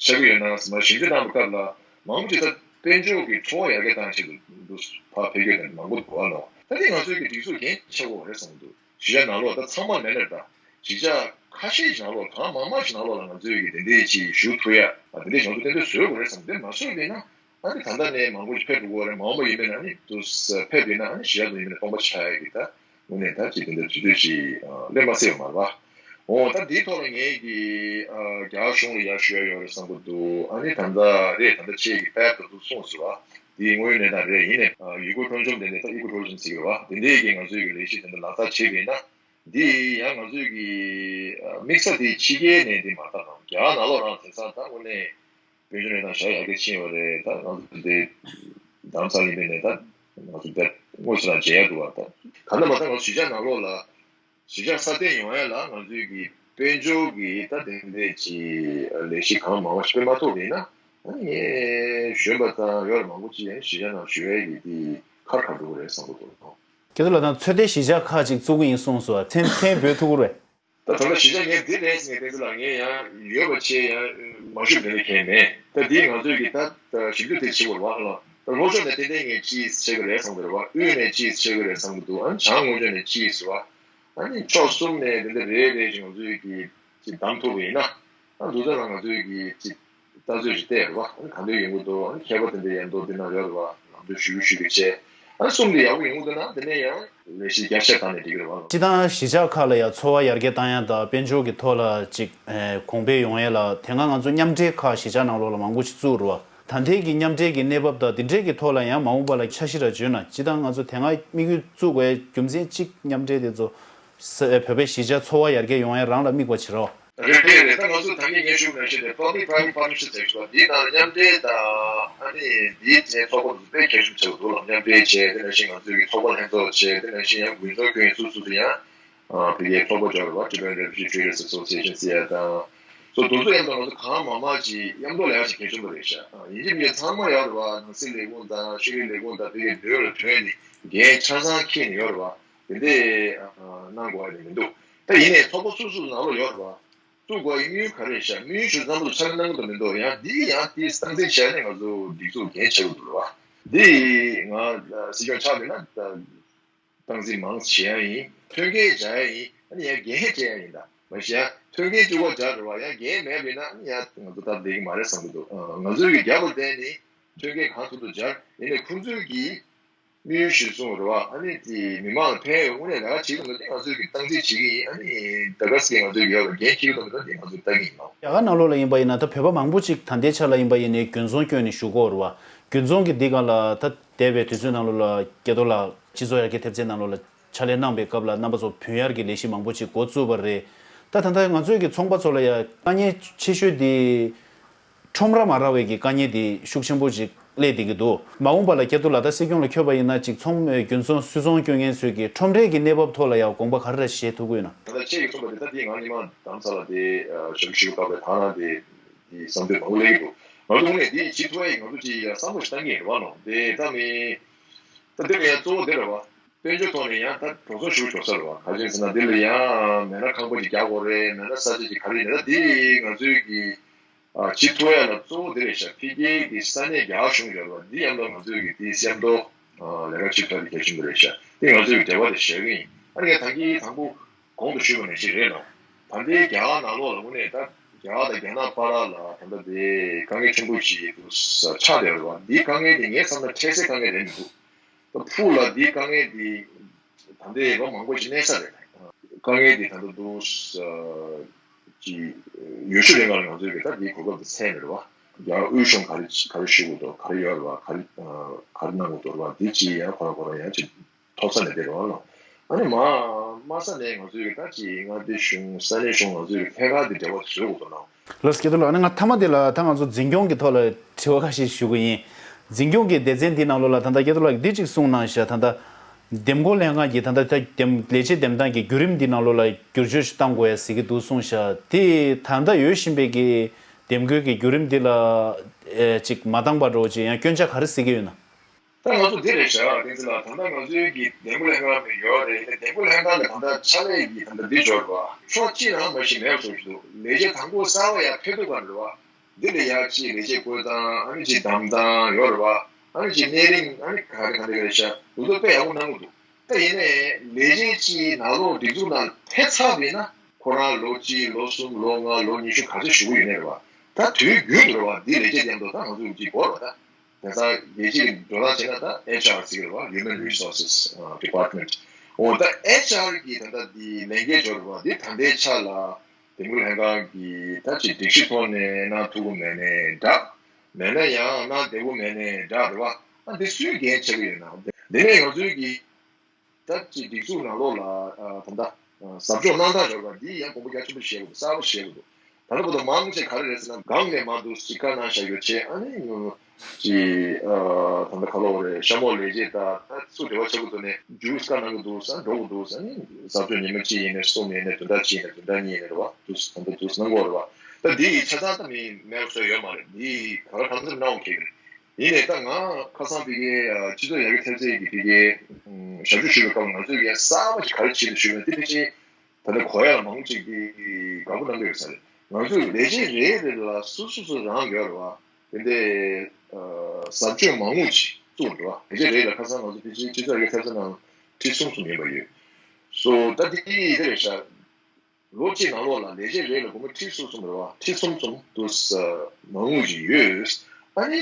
ཆགས་ཀྱི་ཡོད་ན་ཟེར་ན། ཞིབ་འཇུག་གནང་བའི་སྐབས་ལ་མང་པོ་ཅིག་ད་དཔལ་འབྱོར་གྱི་འཚོ་བ་ཡར་རྒྱས་གཏོང་ཆེད་དུ་འདུག་ཕར་ཕེབས་ཀྱི་ཡོད་མཁན་མང་པོ་འདུག་ཨ་ལོ། ད་འདི་ང་ཚོའི་གི་སྒྲིག་འཛུགས་འགན་ཆེ་བོ་རེད་བསམ་གྱི་འདུག་གཞིས་ཆགས་ནང་ལོགས་ད་ཚང་མ་མེད་ནའི་ད། གཞིས་ཆགས་ཁ་ཤས་ནང་ལོགས་གང་མང་མང་ཞིག་ནང་ལོགས་ལ་ང་ཚོའི་གི་དེ་འདྲའི་ཅིག་ཞུ་ཐུབ་ཡ། ཨ་དེ་འདྲའི་ང་ཚོ་ཏན་ཏན་བཟོ་དགོས་རེད་བསམ། དེ་མ་བཟོས་པ་ཡིན་ན། ཨ་ནི་ད་ལྟ་ནས་མང་པོ་ཞིག་ཕེབས་འགྲོ་གི་ཡོད་རེད། མ་འོངས་པ་ཡིན་པ་ན་ནི་དུ་ཕེབས་ཡིན་ན། ཨ་ནི་གཞིས་ཆགས་དུ་ཡིན་པ་ན་སྟོང་པ་ཆགས་ཡ་གི་ད་དངོས་གནས་ད་ཅིག་དེ་འདྲ་དུས་ཚོད་ཅིག་ཨ་སླེབས་མ་སྲིད་པ་མ་རེད་བ། འོ་ད་འདིའི་ཐོག་ལ་ངས་ཀྱི་ཨ་རྒྱ་གཞུང་ལ་ཡར་ཞུ་ཡ་ཡོད་རེད་བསམ་གྱི་འདུག་ཨ་ནི་ད་ལྟ་རེད། ད་ལྟ་ཁྱེད་ཀྱིས་དཔེ་ད་དུ་གསུངས་སོང་བ། འདི་དངོས་ཡོད་གནས་སྟངས་རེད། ཡིན་ནའི་ཨ་ཡུལ་སྐོར་སྤྲོ་འཆམ་དེ་འདྲ་ད་ཡུལ་སྐོར་སྤྲོ་འཆམ་ཟེར་གྱི་རེད་བ། དེ་འདྲའི་གི་ང་ཚོའི་གི་ལས་གཞི་དེ་འདྲ་ལག་བསྟར་བྱེད་པ་ཡིན་ན། འདི་ཡང་ང་ཚོའི་གི་ཨ་དམིགས་ས་དེ་ཕྱི་རྒྱལ་ནས་འདི་མ་རེད་ད། རྒྱ་ནག་ནང་ལོགས་རང་དེང་སང་ད་དངོས་གནས་དཔལ་འབྱོར་གནས་སྟངས་ཞེ་དྲག་ཡར་རྒྱས་ཕྱིན་ཡོད་རེད། ད་ང་ཚོ་འདི་དམ་ས་ཡིན་པའི་ནས་ད་ང་ཚོ་འདི་དངོས་སུ་རང་མཇལ་ཡ་འདུག་བ། ད་གང་ལྟར་མ་ད་ང་ཚོ་གཞིས་ཆགས་ནང་ལོགས་ལ་གཞིས་ཆགས་སྲ་བརྟན་ཡོང་ཡ་ལ་ང་ཚོའི་གི་དཔལ་འབྱོར་གི་ད་དེ་འདྲས་ཀྱི་ལས་གཞི་གང་མང་བ་ཞིག་སྤེལ་མ་ཐུབ་པ་ཡིན་ན། ཨ་ནི་ངས་གཞོན་པ་དང་ཡོད་མང་པོ་ཅིག་ཡང་གཞིས་ཆགས་ནང་ཞུ་ཡ་གི་དེ་ཁ་ཁ་འགྲོ་གི་རེད་བསམ་གྱི་འདུག་སྐྱིད་སྡུག་ལགས་དང་ཚོད་ལྟའི་གཞིས་ཆགས་ཁག་ཅིག་བཙུགས་ཀྱི་ཡིན་གསུངས་སོང་། མཚན་མཚན་འབོད་ཐུབ་ཀྱི་རེད། ད་ད་ལྟ་གཞིས་ཆགས་ངས་འདི་རེད་ཟེར་ངས་དེ་ཚོ་ལ་ངས་ཡང་ཡོད་པ་བྱས་ཡང་མ་ཞུས་པ་དེ་འདྲ་གང་ཡང་མེད། ད་འདི་ང་ཚོས་ཀྱི་ད་ད་ཞིབ་འཇུག་དེ་བྱེད་དགོས་རེད་བ་ལ། ལྷོ་ཕྱོགས་ནས་ཏན་ཏན་ངས་ཅིས་བྱེད་ཀྱི་རེད་བསམ་གྱི་རེད་བ། དབུས་ནས་ཅིས་བྱེད་ཀྱི་རེད་བསམ་གྱི་འདུག་ཨ་ནི་བྱང་ངོས་ཕྱོགས་ནས་ཅིས་ཟེར་བ། ཨ་ནི་ཕྱོགས་གསུམ་ནས་དེ་འདྲ་རེ་རེ་བཞིན་ང་ཚོས་ཀྱིས་ཅིག་བདམས་ཐུབ་པ་ཡིན་ན། ཨ་འདུག་ས་ལ་ང་ཚོས་ཀྱིས་ཅིག་ལྟ་ཚོད་ཅིག་བལྟས་རེད་བ། ཨ་ནི་ག་འདྲ་ཡོང་གི་འདུག་ཨ་ནི་མཁས་པ་དེ་འདྲ་ཡན་འདུག་དེ་ན་ཡོད་རེད་བ། ལམ་སྟོན་ཞུ་ཞུ་གི་བྱས། ཨ་གསུམ་དེ་ཡག་པོ་ཡོང་གི་འདུག་ན་དེ་ནས་ཡང་ལས་གཞི་རྒྱ་ཆེར་བཏང་ནས་འགྲིག་གི་རེད་བ། སྤྱི་བཏང་གཞིས་ཆགས་ཁག་ལ་ཡང་འཚོ་བ་ཡར་རྒྱས་བཏང་ཡ་དང་དཔལ་འབྱོར་གྱི་ཐོག་ལ་ཅིག་ཨེ་གོང་འཕེལ་ཡོང་ཡ་ལ་དེ་སྔ་ང་ཚོ་མཉམ་འབྲེལ་ཁག་གཞིས་ཆགས་ནང་ལོགས་ལ་མང་པོ་ཞིག་བཙུགས་རེད་བ། ད་ལྟའི་གི་མཉམ་འབྲེལ་གྱི་གནས་བབ་དང་འདི་འདྲའི་གི་ཐོག་ལ་ཡང་མ་འོངས་པ་ལ་འཆར་གཞི་ར་བརྗོད་ན། སྤྱི་བཏང་ང་ཚོ་དེ་སྔ་དམིགས་ཡུལ་བཙུགས་དགོས་རྒྱུ་མཚན་གཅིག་མཉམ་འབྲེལ་དེ་ཚོ་ས་བོད་པའི་གཞིས་ཆགས་འཚོ་བ་ཡར་རྒྱས་ཡོང་ཡ་རང་ལ་དམིགས་པ་བྱེད་རོགས། རེད་རེད་རེད། ད་ང་ཚོ་ད་གིན་སྙན་ཞུ་ནང་བཞིན་དེ་Public Private Partnership ཟེར་གྱི་འདུག་འདིའི་ནང་མཉམ་འབྲེལ་དང་ཨ་ནི་འདིའི་རྗེས་ཚོགས་པ་དེ་ཚོ་དཔེ་གལ་ཆེན་པོ་ཆགས་ཀྱི་འདུག་ལ། མཉམ་འབྲེལ་བྱས། དེ་ནང་བཞིན་ང་ཚོའི་གི་ཚོགས་པ་ལྷན་ཚོགས་བྱས། དེ་ནང་བཞིན་ཡང་དགུན་ཚོང་སྐྱོན་ཡིན་ཚུལ་ཚུལ་དུ་ཡང་ཨ་ཕ་གིའི་ཚོགས་པ་འབྱོར་བ་Tibetan Refugee Traders Association ཟེར་ཡ་དང་། སོ་དེ་ཚོ་མཉམ་དུ་ང་ཚོ་གང་མང་མང་ཅིག་མཉམ་དུ་ལས་ཀ་བྱེད་གལ་ཆེན་པོ་རེད་ཤག་ཡིན་གཅིག་མིན་གཅིག་ཚང་མ་ཡོད་རེད་བ། ནང་སྲིད་ལས་ཁུངས་དང་ཤེས་རིག་ལས་ཁུངས་དང་ཕ་གིའི་མདུན་ལ་ཐོན་ནས་འགན་ཆ་ཚང་འཁྱེར་ནས་ཡོད་རེད་བ། དེ་འདྲས་གནང་དགོས་ཡ་དེ་མི་འདུག་ད་ཡིན་ནའི་ཚོགས་པ་སོ་སོ་ནང་ལོགས་ཡོད་རེད་བ། བཙུགས་དགོས་ཡ་དམིགས་ཡུལ་ག་རེ་རེད་ཤག་དམིགས་ཡུལ་ཞིག་བསམ་བློ་ཕྱག་ལས་གནང་གི་འདུག་མི་འདུག་ཡང་འདི་ཡང་འདི་སྟངས་འཛིན་བྱས་ནས་ང་ཚོ་སྒྲིག་འཛུགས་འགན་ཆགས་ཀྱི་འདུག་རེད་བ། འདི་ང་སྲིད་སྐྱོང་ཆགས་པ་ཡིན་ན། སྟངས་འཛིན་མང་བྱེད་ཡ་ཡིན། མཐུན་རྐྱེན་སྦྱར་ཡ་ཡིན། ཨ་ནི་ཡང་འགན་སྤྲད་ཡ་ཡིན། ད་མ་གཞི་ཡང་མཐུན་རྐྱེན་གཅིག་པོ་སྦྱར་རེད་བ། ཡང་འགན་མེད་པ་ཡིན་ན་ཨ་ནི་ཡང་ང་ཚོ་སྟབས་བདེ་གི་མ་རེད་བསམ་གི་འདུག་ཨ། ང་ཚོའི་གི་རྒྱབ་ལ་བསྡད་ནས་མཐུན་རྐྱེན་གང་ཐུབ་ཐུབ་སྦྱར། ཡིན་ནའི་ཁོང་ཚོའི་གི་དམིགས་ཡུལ་གཞིར་བཟུང་རེད་བ། ཨ་ནི་དེ་མི་མང་ལ་ཕན་ཡོད་དངོས་གནས་ལས་ཀ་བྱེད་ཀྱི་འདུག་དེ་ང་ཚོའི་གི་སྟངས་འཛིན་བྱེད་ཀྱི་ཡིན། ཨ་ནི་ད་ག་སེ་ང་ཚོའི་གི་ཡོད་ལ་འགན་འཁྱེར་གྱི་འདུག་མི་འདུག་དེ་ང་ཚོས་ལྟ་གི་ཡིན་ནོ། རྒྱ་གར་ནང་ལོགས་ལ་ཡིན་པ་ཡིན་ན་ད་བོད་པ་མང་པོ་ཅིག་ད་ལྟའི་ཆ་ལ་ཡིན་པ་ཡིན་ནའི་དགུན་ཚོང་སྐྱོན་ནས་བཞུགས་ཀྱི་ཡོད་རེད་བ། དགུན་ཚོང་གི་འདི་སྒང་ལ་ད་འདས་པའི་དུས་ཚོད་ནང་ལོགས་ལ་སྐལ་རྡོར་ལགས་སྤྱི་ཚོགས་ཡར་རྒྱས་ཐེབས་རྩའི་ནང་ལོགས་ལ་ཕྱག་ལས་གནང་པའི་སྐབས་ལ་རྣམ་པ་ཚོ་བུན་གཡར་གྱི་ལས་གཞི་མང་པོ་ཅིག་འགོ་བཙུགས་པ་རེད། ད་ད་ལྟ་ང་ཚོའི་གི་ཚོང་པ་ཚོ་ལ་ཡ་དཀའ་ངལ་ཆེ་ཤོས་དེ་ཁྲོམ་ར་མ་རག་པའི་གི་དཀའ་ངལ་དེ་ཤུགས་ཆེན་པོ་ཅིག་སླེབས་བསྡད་ཀྱི་འདུག་མ་འོངས་པ་ལ་སྐལ་རྡོར་ལགས་ད་སྲིད་སྐྱོང་ལ་འཁྱོད་པ་ཡིན་ན་ཅིག་ཚོང་དགུན་ཚོང་སོ་ཚོང་སྐྱོན་མཁན་ཚོའི་གི་ཁྲོམ་རའི་གི་གནས་བབ་ཐོག་ལ་ཡ་དགོངས་པ་ག་རེ་རེ་བཞེས་ཐུབ་ཀྱི་ཡོད་ན། ད་ལྟ་ཁྱེད་ཀྱིས་གསུངས་པ་དེ་ད་དེ་ང་ཉི་མ་རྡ་རམ་ས་ལ་དེ་ཞབས་ཞུ་སྐབས་ལ་ད་ནང་དེ་དེ་བསམ་ཚུལ་མང་པོ་སླེབས་ཀྱི་འདུག་ང་ཚོ་དངོས་གནས་དེ་བྱེད་ཐུབ་ཡ་ཡིན། ང་ཚོ་ཅིག་ཡ་བསམ་བློ་ཞིག་བཏང་གི་ཡིན་རེད་བ་ལོ། དེ་ད་མི་ད་དེ་ལ་ཡ་གཙོ་བོ་དེ་རེད་བ། དཔལ་འབྱོར་ཐོག་ནས་ཡང་ད་འགྲོ་སོང་ཞུ་ཆོག་ས་རེད་བ། ག་ཅི་ཡིན་ཟེར་ན་འདི་ལ་ཡང་མེད་ན་ཁང་པ་ཅིག་རྒྱག་དགོས་རེད། མེད་ན་ས་ཆ་ཅིག་ག་རེ་ཡིན་ན། ད་འདི་ང་ཚོའི་གི་ཨ་སྤྱི་ཐོག་ཡ་ལ་གཙོ་བོ་འདི་རེད་ཤག་ཕ་གིའི་གི་ས་གནས་རྒྱ་གཞུང་ཡོད་རེད་བ། འདི་མཉམ་དུ་ང་ཚོའི་གི་དེ་མཉམ་དུ་ཨ་ལས་ཀ་བྱེད་ཐུབ་ཡ་དེ་གལ་ཆེན་པོ་རེད་ཤག་དེ་ང་ཚོའི་གི་འབྲེལ་བ་དེ་བཞག་གི་ཡིན། ཨ་ནི་ངས་ད་གིན་དང་པོ་གོང་དུ་ཞུས་པ་ནང་བཞིན་རེད་ལ། ད་ལྟའི་རྒྱ་གར་ནང་ལོགས་ལ་དངོས་གནས་ད་རྒྱ་གར་དང་རྒྱ་ནག་བར་ལ་ད་ལྟ་དེ་དཀའ་ངལ་ཆེན་པོ་ཞིག་ཆགས་བསྡད་ཡོད་རེད་བ། འདིའི་དཀའ་ངལ་དེ་ངས་བསམ་ན་འཕྲལ་སེལ་དཀའ་ངལ་རེད་མི་འདུག་ད་ཕུགས་ལ་འདིའི་དཀའ་ངལ་འདི་ད་ལྟའི་ལོ་མང་པོ་ཞིག་གནས་ས་རེད། དཀའ་ངལ་འདི་ད་ལྟ་འདུག་ཅི་ཡོད་ཤུལ་རིང་ལ་ང་ཚོའི་གི་ད་འདིའི་གོ་སྐབས་འདི་འཚལ་ནས་རེད་བ། རྒྱ་དབུས་གཞུང་ག་རེ་ག་རེ་ཞུ་དགོས་འདུག་ག་རེ་ཡོད་རེད་བ། ག་རེ་ག་རེ་གནང་དགོས་འདུག་རེད་བ། འདི་ཅི་ཡང་ཁོ་རང་ཁོ་རང་ཡང་ཅི་ཐོབ་ས་ནས་བསྡད་རེད་བ་ལ། ཨ་ནི་མ་དམའ་ས་ནས་ང་ཚོའི་གི་ད་ཅི་མངའ་སྡེ་གཞུང་ས་གནས་གཞུང་ང་ཚོའི་གི་ཐད་ཀར་འདི་འབྲེལ་བ་དེ་བཟོ་དགོས་འདུག་ན། ལགས་སོ་སྐལ་རྡོར་ལགས། ཨ་ནི་ང་མཐའ་མ་དེ་ལ་ད་ང་ཚོ་འཛིན་སྐྱོང་གི་ཐོག་ལ་དྲི་བ་ཁ་ཤས་ཞུ་གི་ཡིན། འཛིན་སྐྱོང་གི་སྡེ་ཚན་འདི་ནང་ལོགས་ལ་ད་ལྟ་སྐལ་རྡོར་ལགས་ཀྱིས་འདི་གཅིག་གསུངས་གནང་ཤག་ད་ལྟ་འདེམས་བསྐོ་ལྷན་ཁང་གི་ད་ལྟ་ད་འདེམས་ལས་བྱེད་འདེམས་སྟངས་ཀྱི་བརྒྱུད་རིམ་འདི་ནང་ལོགས་ལ་བསྒྱུར་བཅོས་ཤིག་བཏང་དགོས་ཡ་ཟེར་གྱི་འདུག་གསུངས་ཤག་དེ་ད་ལྟ་ཡོད་བཞིན་པའི་གི་འདེམས་བསྐོའི་གི་བརྒྱུད་རིམ་འདི་ལ་ཨེ་ཅིག་མ་འདང་པ་འདྲ་བོ་ཅིག་ཡང་སྐྱོན་ཆ་ག་རེ་གཟིགས་ཀྱི་ཡོད་ན། ད་ང་ཚོ་འདི་རེད་ཤག་བསྟན་འཛིན་ལགས། ད་ལྟ་ང་ཚོའི་གི་འདེམས་བསྐོ་ལྷན་ཁང་དེ་ཡོད་རེད། འདེམས་བསྐོ་ལྷན་ཁང་ལ་ད་ལྟ་ཕྱག་ལས་ཀྱི་ད་ལྟ་འདི་འབྱོར་བ་ཕྱོགས་གཅིག་རང་མ་ཞིག་མེད་པ་བཟོ་གི་འདུག་ལས་བྱེད་དང་པོ་གསར་པ་ཡར་ཕེབས་ཐུབ་པ་རེད་བ། འདི་ལ་ཡར་ཅིག་ལས་བྱེད་བསྐོ་སྟངས། ཨ་ནི་ཅིག་གདམ་སྟངས་ཡོད་རེད་བ། ཨ་ནི་ཅིག་གནས་རིམ། ཨ་ནི་ག་རེ་ག་རེ་ག་རེ་ཤག་འདུག་ཚོད་དཔེ་ཡག་པོ་གནང་གི་འདུག་ད་ཡིན་ནའི་ལས་བྱེད་ཅིག་ནང་ལོགས་སྒྲིག་འཛུགས་ནང་ཕེབས་ཚར་བ་ཡིན་ན་ཁོ་རང་ལོ་གཅིག་ལོ་གསུམ་ལོ་ལྔ་ལོ་ཉི་ཤུ་ག་ཚོད་བཞུགས་ཀྱི་ཡོད་ནའི་རེད་བ། ད་དུས་རྒྱུན་དུ་རེད་བ། འདི་ལས་བྱེད་མཉམ་དུ་ད་ང་ཚོ་ཅིག་འགོར་བ་ད། དེང་སང་རྒྱལ་སྤྱིའི་འགྲོ་སྟངས་བྱས་ན་ད་ཨེཆ་ཨར་ཟེར་གྱི་རེད་བ། Human Resources Department། འོ་ད་ཨེཆ་ཨར་གྱི་ད་ལྟ་འདི་ལས་འགན་འབྱོར་བ་འདི་ད་ལྟའི་ཆ་ལ་འདེམས་བསྐོ་ལྷན་ཁང་གི་ད་ཅིག་སྒྲིག་གཞི་ཐོག་ནས་གནང་ཐུབ་ཀྱི་མེད་ནའི་འདྲ། མེད་ན་ཡང་གནང་བདེ་པོ་མེད་ནའི་འདྲ་རེད་བ། ཨ་འདི་སུའི་འགན་ཆགས་ཀྱི་ཡོད་ན། དེ་ནས་ང་ཚོའི་གི་ད་ཅིག་སྒྲིག་འཛུགས་ནང་ལོགས་ལ་ཨ་ད་ལྟ་ཟབ་སྦྱོང་གནང་སྟངས་འབྱོར་བ་འདི་ཡང་དགོངས་པ་རྒྱ་ཆེན་པོ་བཞེས་དགོས་འདུག་གསར་པ་བཞེས་དགོས་འདུག་ད་ལྟ་བར་དུ་མང་ཆེ་ག་རེ་རེད་ཟེར་ན་སྒང་ནས་མར་འདུག་སེ་བཀའ་གནང་བཞག་ཡོད་ཅེས། ཨ་ནི་ཅིག་ཨ་ད་ལྟ་ག་ལབ་དགོས་རེད། གཤམ་འོག་ལས་བྱེད་དང་ད་སུ་འབྲེལ་བ་ཆགས་ཀྱི་འདུག་ནས་མཇུག་བཀའ་གནང་གི་འདུག་ཟེར་འགྲོ་གི་འདུག་ཟེར། ཨ་ནི་ཟབ་སྦྱོང་ཉི་མ་གཅིག་ཡིན་ནའི་གསུམ་ཡིན་ནའི་བདུན་ཕྲག་གཅིག་ཡིན་ནའི་བདུན་ཕྲག་གཉིས་ཡིན་ནའི་རེད་བ། འདུག་ད་ལྟ་འདུག་གནང་གི་ཡོད་རེད་བ། ད་འདི་ཡི་ཆ་ཚང་ད་མི་མེད་པ་བཟོས་ཡོད་མ་རེད། འདི་ག་ལ་གང་འཚམ་གནང་བ་གལ་གི་རེད། ཡིན་ནའི་ད་ང་ཁ་སང་ཕ་གིའི་ཨ་སྤྱི་ཚོགས་ཡར་རྒྱས་ཐེབས་རྩའི་གི་ཕ་གིའི་ཨམ་ཞབས་ཞུ་ཞུས་པའི་སྐབས་ང་ཚོས་ཡང་གསར་པ་ཞིག་ག་རེ་བྱེད་འདུག་ཞུས་པ་ན། དེ་ཕལ་ཆེར་ད་ལྟ་གོ་ཡག་མང་པོ་ཅིག་གིས་དགའ་པོ་གནང་གི་ཡོད་ས་རེད། ང་ཚོས་ལས་བྱེད་རེ་རེ་ལ་སོ་སོ་སོ་རང་ཡོད་རེད་བ། དེ་འདྲའི་ཟབ་སྦྱོང་མང་པོ་ཅིག་བཙུགས་འདུག་བ། དེ་འདྲ་རེད་ལ། ཁ་སང་ང་ཚོ་ཕལ་ཆེར་སྤྱི་ཚོགས་ཀྱི་ཐེབས་རྩ་ནང་ཁྲི་གསུམ་གསུམ་ཡིན་པ་ཡོད། སོ་ད་དེ་དེ་རེད་ཤག་ལོ་གཅིག་ནང་ལོགས་ལ་ལས་བྱེད་རེ་ལ་སྒོར་མོ་ཁྲི་གསུམ་གསུམ་རེད་བ། ཁྲི་གསུམ་གསུམ་དུ་མང་པོ་ཞིག་ཡོད། ཨ་ནི་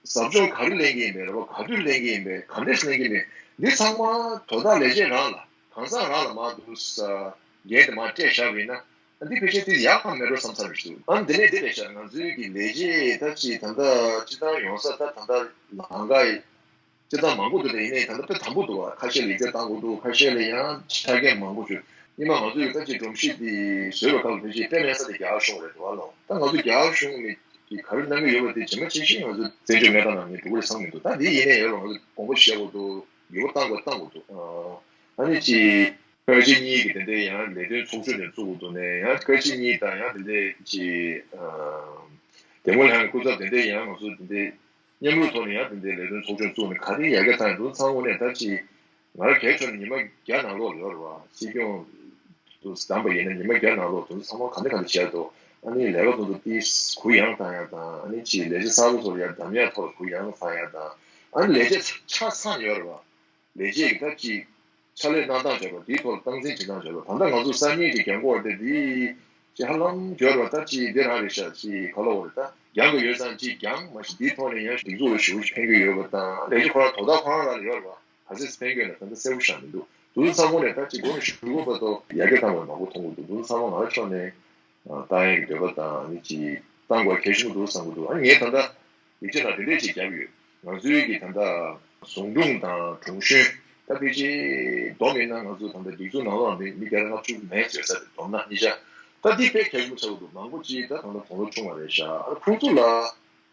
ཟབ་སྦྱོང་ག་རེ་ལེན་གྱི་ཡིན་པས་རེད་བ། ག་དུས་ལེན་གྱི་ཡིན་པས། ག་འདྲས་ལེན་གྱི་ཡིན་པས། འདི་ཚང་མ་དོ་བདག་ལས་བྱེད་རང་ལ། གང་ཟག་རང་ལ་མར་དུ་འགན་དེ་མར་སྤྲད་བཞག་པ་ཡིན་ན། ཨ་འདི་ཕལ་ཆེར་དེ་ཡག་གམ་མེད་འགྲོ་བསམ་ཚར་མི་འདུག་ཨ་འདི་ནས་དེ་རེད་ཤག་ང་ཚོའི་གི་ལས་བྱེད་ད་ཅི་ད་ལྟ་སྤྱི་བཏང་ཡོང་ས་ད་ད་ལྟ་ལམ་ཁ་ཡི་སྤྱིར་བཏང་མང་པོ་འདུག་དེ་ཡིན་ནའི་ད་ལྟ་དཔེ་དམ་པོ་འདུག་བ། ཁ་ཤས་ལ་ཡིག་ཚད་བཏང་དགོས་འདུག་ཁ་ཤས་ལ་ཡང་ཆ་རྐྱེན་མང་པོ་ཞིག་སྔོན་མ་ང་ཚོ་ཡི་ད་ཅིག་སྒྲོམ་གཞི་འདི་བཟོས་པའི་སྐབས་ལ་ཕལ་ཆེར་དཔེ་མེད་ས་དེ་རྒྱ་གར་གཞུང་རེད་འདུག་བ་ལོ། ད་ང་ཚོ་རྒྱ་གར་གཞུང་ནས་ཀྱི་ག་རེ་གནང་གི་ཡོད་པ་དེ་ཇི་མ་ཇི་བཞིན་ང་ཚོ་བཙན་བྱོལ་གནས་སྟངས་ནང་ནས་འགྲོ་གི་རེད་བསམ་གྱི་འདུག་ད་འདི་ཡིན་ནའི་ཡོད་རུང་ང་ཚོ་དགོངས་པ་བཞེས་དགོས་འདུག་ཡོད་པ་བཏང་དགོས་བཏང་དགོས་འདུག་ཨ་ནི་ཅིག་བཀའ་སྤྱི་གཉིས་ཀྱི་དེ་འདྲའི་ཡང་ལས་དོན་ཚོགས་ཆུང་དེ་བཙུགས་དགོས་འདུག་ནས། ཡང་བཀའ་སྤྱི་གཉིས་དང་ཡང་དེ་འདྲའི་ཅིག་དེ་མོ་ལྷན་སྐུ་ཚབ་དེ་འདྲའི་ཡང་ང་ཚོ་དེ་འདྲའི་མཉམ་རུབ་ཐོག་ནས་ཡང་དེ་འདྲའི་ལས་དོན་ཚོགས་ཆུང་བཙུགས་ནས་ག་རེ་ཡར་རྒྱས་བཏང་ཡོད་འདུག་ཚང་མ་ནས་ད་ཅིག་ང་རང་གལ་ཆེ་ན་ཉི་མ་བརྒྱ་ནང་ལོགས་ལ་ཡོད་རེད་བ། སྲིད་སྐྱོང་དུ་བདམས་པ་ཡིན་ན་ཉི་མ་བརྒྱ་ནང་ལོགས་དུ་ཚང་མ་ག་འདྲ་ག་འདྲ་བྱས་འདུག་ཨ་ནི་ལས་ཀ་དུ་དུ་ཏིས་གུ་ཡངས་བཏང་ཡག་དང་། ཨ་ནི་ཅིག་ལས་བྱེད་གསར་པ་ཚོར་ཡང་འདམ་ཡག་ཐོག་གུ་ཡངས་བཏང་ཡག་དང་། ཨ་ནི་ལས་བྱེད་ཆ་ཚང་ཡོད་རེད་བ། ལས་བྱེད་ཀྱི་ད་ཅིག་ཕྱག་ལས་གནང་སྟངས་བྱས་པ་འདིའི་ཐོག་ལ་སྟངས་འཛིན་བྱེད་སྟངས་བྱས་པ། ད་ལྟ་ང་ཚོ་གསར་རྙིང་གི་རྒན་འཁོགས་དེ་འདི་ཅིག་ཧ་ལམ་འབྱོར་བ་ད་ཅིག་འདི་རང་རེད་ཤག་ཅིག་ག་ལ་འོ་རེད། ད་རྒྱང་གི་ཡོད་ཙང་ཅིག་རྒྱང་མ་གཞི་འདིའི་ཐོག་ནས་ཡང་སྒྲིག་འཛུགས་ལ་ཞེ་པོ་ཅིག་ཕན་གྱི་ཡོད་པ་དང་། ལས་བྱེད་ཁོ་རང་དོ་བདག་ཁོ་རང་རང་ལ་ཡོད་རེད་བ། ག་ཚོད་ཕན་གྱི་ཡོད་ན་ད་ལྟ་གསལ་པོ་ཤར་མི་འདུག་དུ་ཚང་མ་ནས་ད་ཅིག་སྒོ་ནས་ཞུ་དགོས་པ་དང་ཡར་རྒྱས་བཏང་བ་མང་པོ་མཐོང་གི་འདུག་དུ་ཚང་མ་ང་རང་ཕྱོགས་ནས་ཨ་བཏང་ཡག་གི་འདོད་པ་དང་། ཨ་ནི་ཅིག་བཏང་དགོས་གལ་ཆེན་པོ་འདུག་བསམ་གྱི་འདུག་ཨ་ནི་ངས་ད་ལྟ་ཡིག་ཆ་ནང་དེ་འདྲས་ཅིག་བརྒྱབ་ཡོད། ང་ཚོའི་གི་ད་ལྟ་ཟུང་དྲུང་དང་དྲུང་གཞོན་ད་ཕལ་ཆེར་བསྡོམས་ཡིན་ན་ང་ཚོ་ད་ལྟ་སྒྲིག་འཛུགས་ནང་ལོགས་ནས་མི་བརྒྱ་དང་ལྔ་བཅུ་མེད་ཟེར་ས་དེ་བསྡོམས་ན་གཉིས་ཆ་ད་འདི་དཔེ་གལ་ཆེན་པོ་ཆགས་ཀྱི་འདུག་མང་པོ་ཅིག་ད་ད་ལྟ་དོན་ལོ་ཆུང་བ་རེད་ཤག་ཨ་ཁོང་ཚོ་ལ་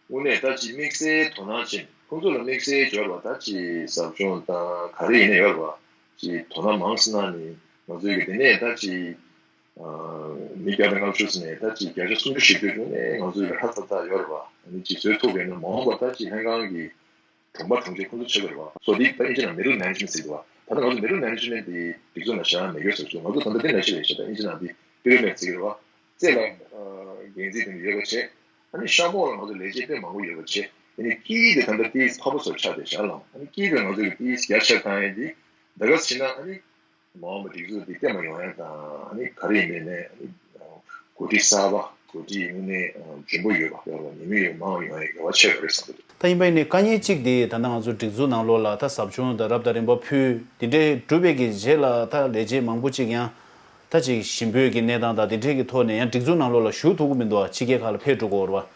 དངོས་གནས་ད་ཅིག་དམིགས་བསལ་དོ་སྣང་བྱེད། ཁོང་ཚོ་ལ་དམིགས་བསལ་འབྱོར་བ་ད་ཅིག་ཟབ་སྦྱོང་དང་ག་རེ་ཡིན་ན་ཡོད་རེད་བ། ཅིག་དོ་སྣང་མང་སེ་གནང་ནས་ང་ཚོའི་གི་དེ་ནས་ད་ཅིག་མི་བརྒྱ་དང་ལྔ་བཅུ་ཟིན་ནས་ད་ཅིག་བརྒྱ་ཆ་སུམ་ཅུ་བཞི་བཅུ་བྱུང་ནས་ང་ཚོའི་ཧ་ཚ་ཚ་ཡོད་རེད་བ། ཨ་ནི་ཅིག་བཟོས་ཐུབ་པ་ཡིན་ན་མ་འོངས་པ་ད་ཅིག་ལྷན་ཁང་གི་དྲུང་པ་དྲུང་ཆེ་ཁོང་ཚོ་ཆགས་ཀྱི་རེད་བ། སོ་འདི་ད་ཨིན་ཇི་ནང་མི་ཌལ་མེ་ནེ་ཇི་མེན་ཊི་ཟེར་གྱི་རེད་བ། ད་ལྟ་ང་ཚོ་མི་ཌལ་མེ་ནེ་ཇི་མེན་ཊི་འདི་སྒྲིག་འཛུགས་ནང་བཞག་ཡ་མེད་སྐྱོ་ཟེར་གྱི་འདུག་ང་ཚོ་ད་ལྟ་འདི་ནང་བཞིན་རེད་ཤག་ད་ཨིན་ཇི་ནང་འདི་པི་ར་མིཌ་ཟེར་གྱི་རེད་བ། རྩེ་ལ་འགན་འཛིན་དེ་འདྲ་ཡོད་པ་བྱས། ཨ་ནི་ཤ་མོག་ལ་ང་ཚོ་ལས་བྱེད་དཔེ་མང་པོ་ཡོད་པ་བྱས། ཨ་ནི་དཀྱིལ་དེ་ད་ལྟ་ཏིས་ཕ་པོ་ཚོར་ཆགས་བསྡད་ཤག་ལ། ཨ་ནི་དཀྱིལ་དེ་ང་ཚོ་གི་ཏིས་རྒྱ་ཆེར་བཏང་ཡས་དེ་ད་ག་ཟེར་ན། ཨ་ནི་མ་འོངས་པ་སྒྲིག་འཛུགས་དེ་བརྟན་པ་ཡོང་ཡས་དང་། ཨ་ནི་ག་རེ་ཡིན་མིན་ནས་ཨ་ནི་འགོ་ཁྲིད་གསར་པ་འགོ་ཁྲིད་དངོས་གནས་ལྗོན་པོ་ཡོད་པ་ཡོད་པ་ཉེས་མིང་ཡོད་མང་བ་ཡོང་ཡས་རེ་བ་ཆེ་བ་རེད་བསམ་གྱི་འདུག་ད་ཡིན་པ་ཡིན་ནའི་དཀའ་ངལ་གཅིག་དེ་ད་ལྟ་ང་ཚོ་སྒྲིག་འཛུགས་ནང་ལོགས་ལ་ད་ཟབ་སྦྱོང་དང་རབ་དང་རིམ་པ་ཕུལ་དེ་འདྲའི་གྲུབ་པའི་གི་རྗེས་ལ་ད་ལས་བྱེད་མང་པོ་གཅིག་ཡང་ད་ཅིག་ཞིང་པོའི་གི་གནས་སྟངས་དང་དེ་འདྲའི་གི་ཐོག་ནས་ཡང་སྒྲིག་འཛུགས་ནང་ལོགས་ལ་ཞུགས་ཐུབ་ཀྱི་མི་འདུག་ཕྱི་རྒྱལ་ཁག་ལ་ཕེབས་འགྲོ་དགོས་རེད་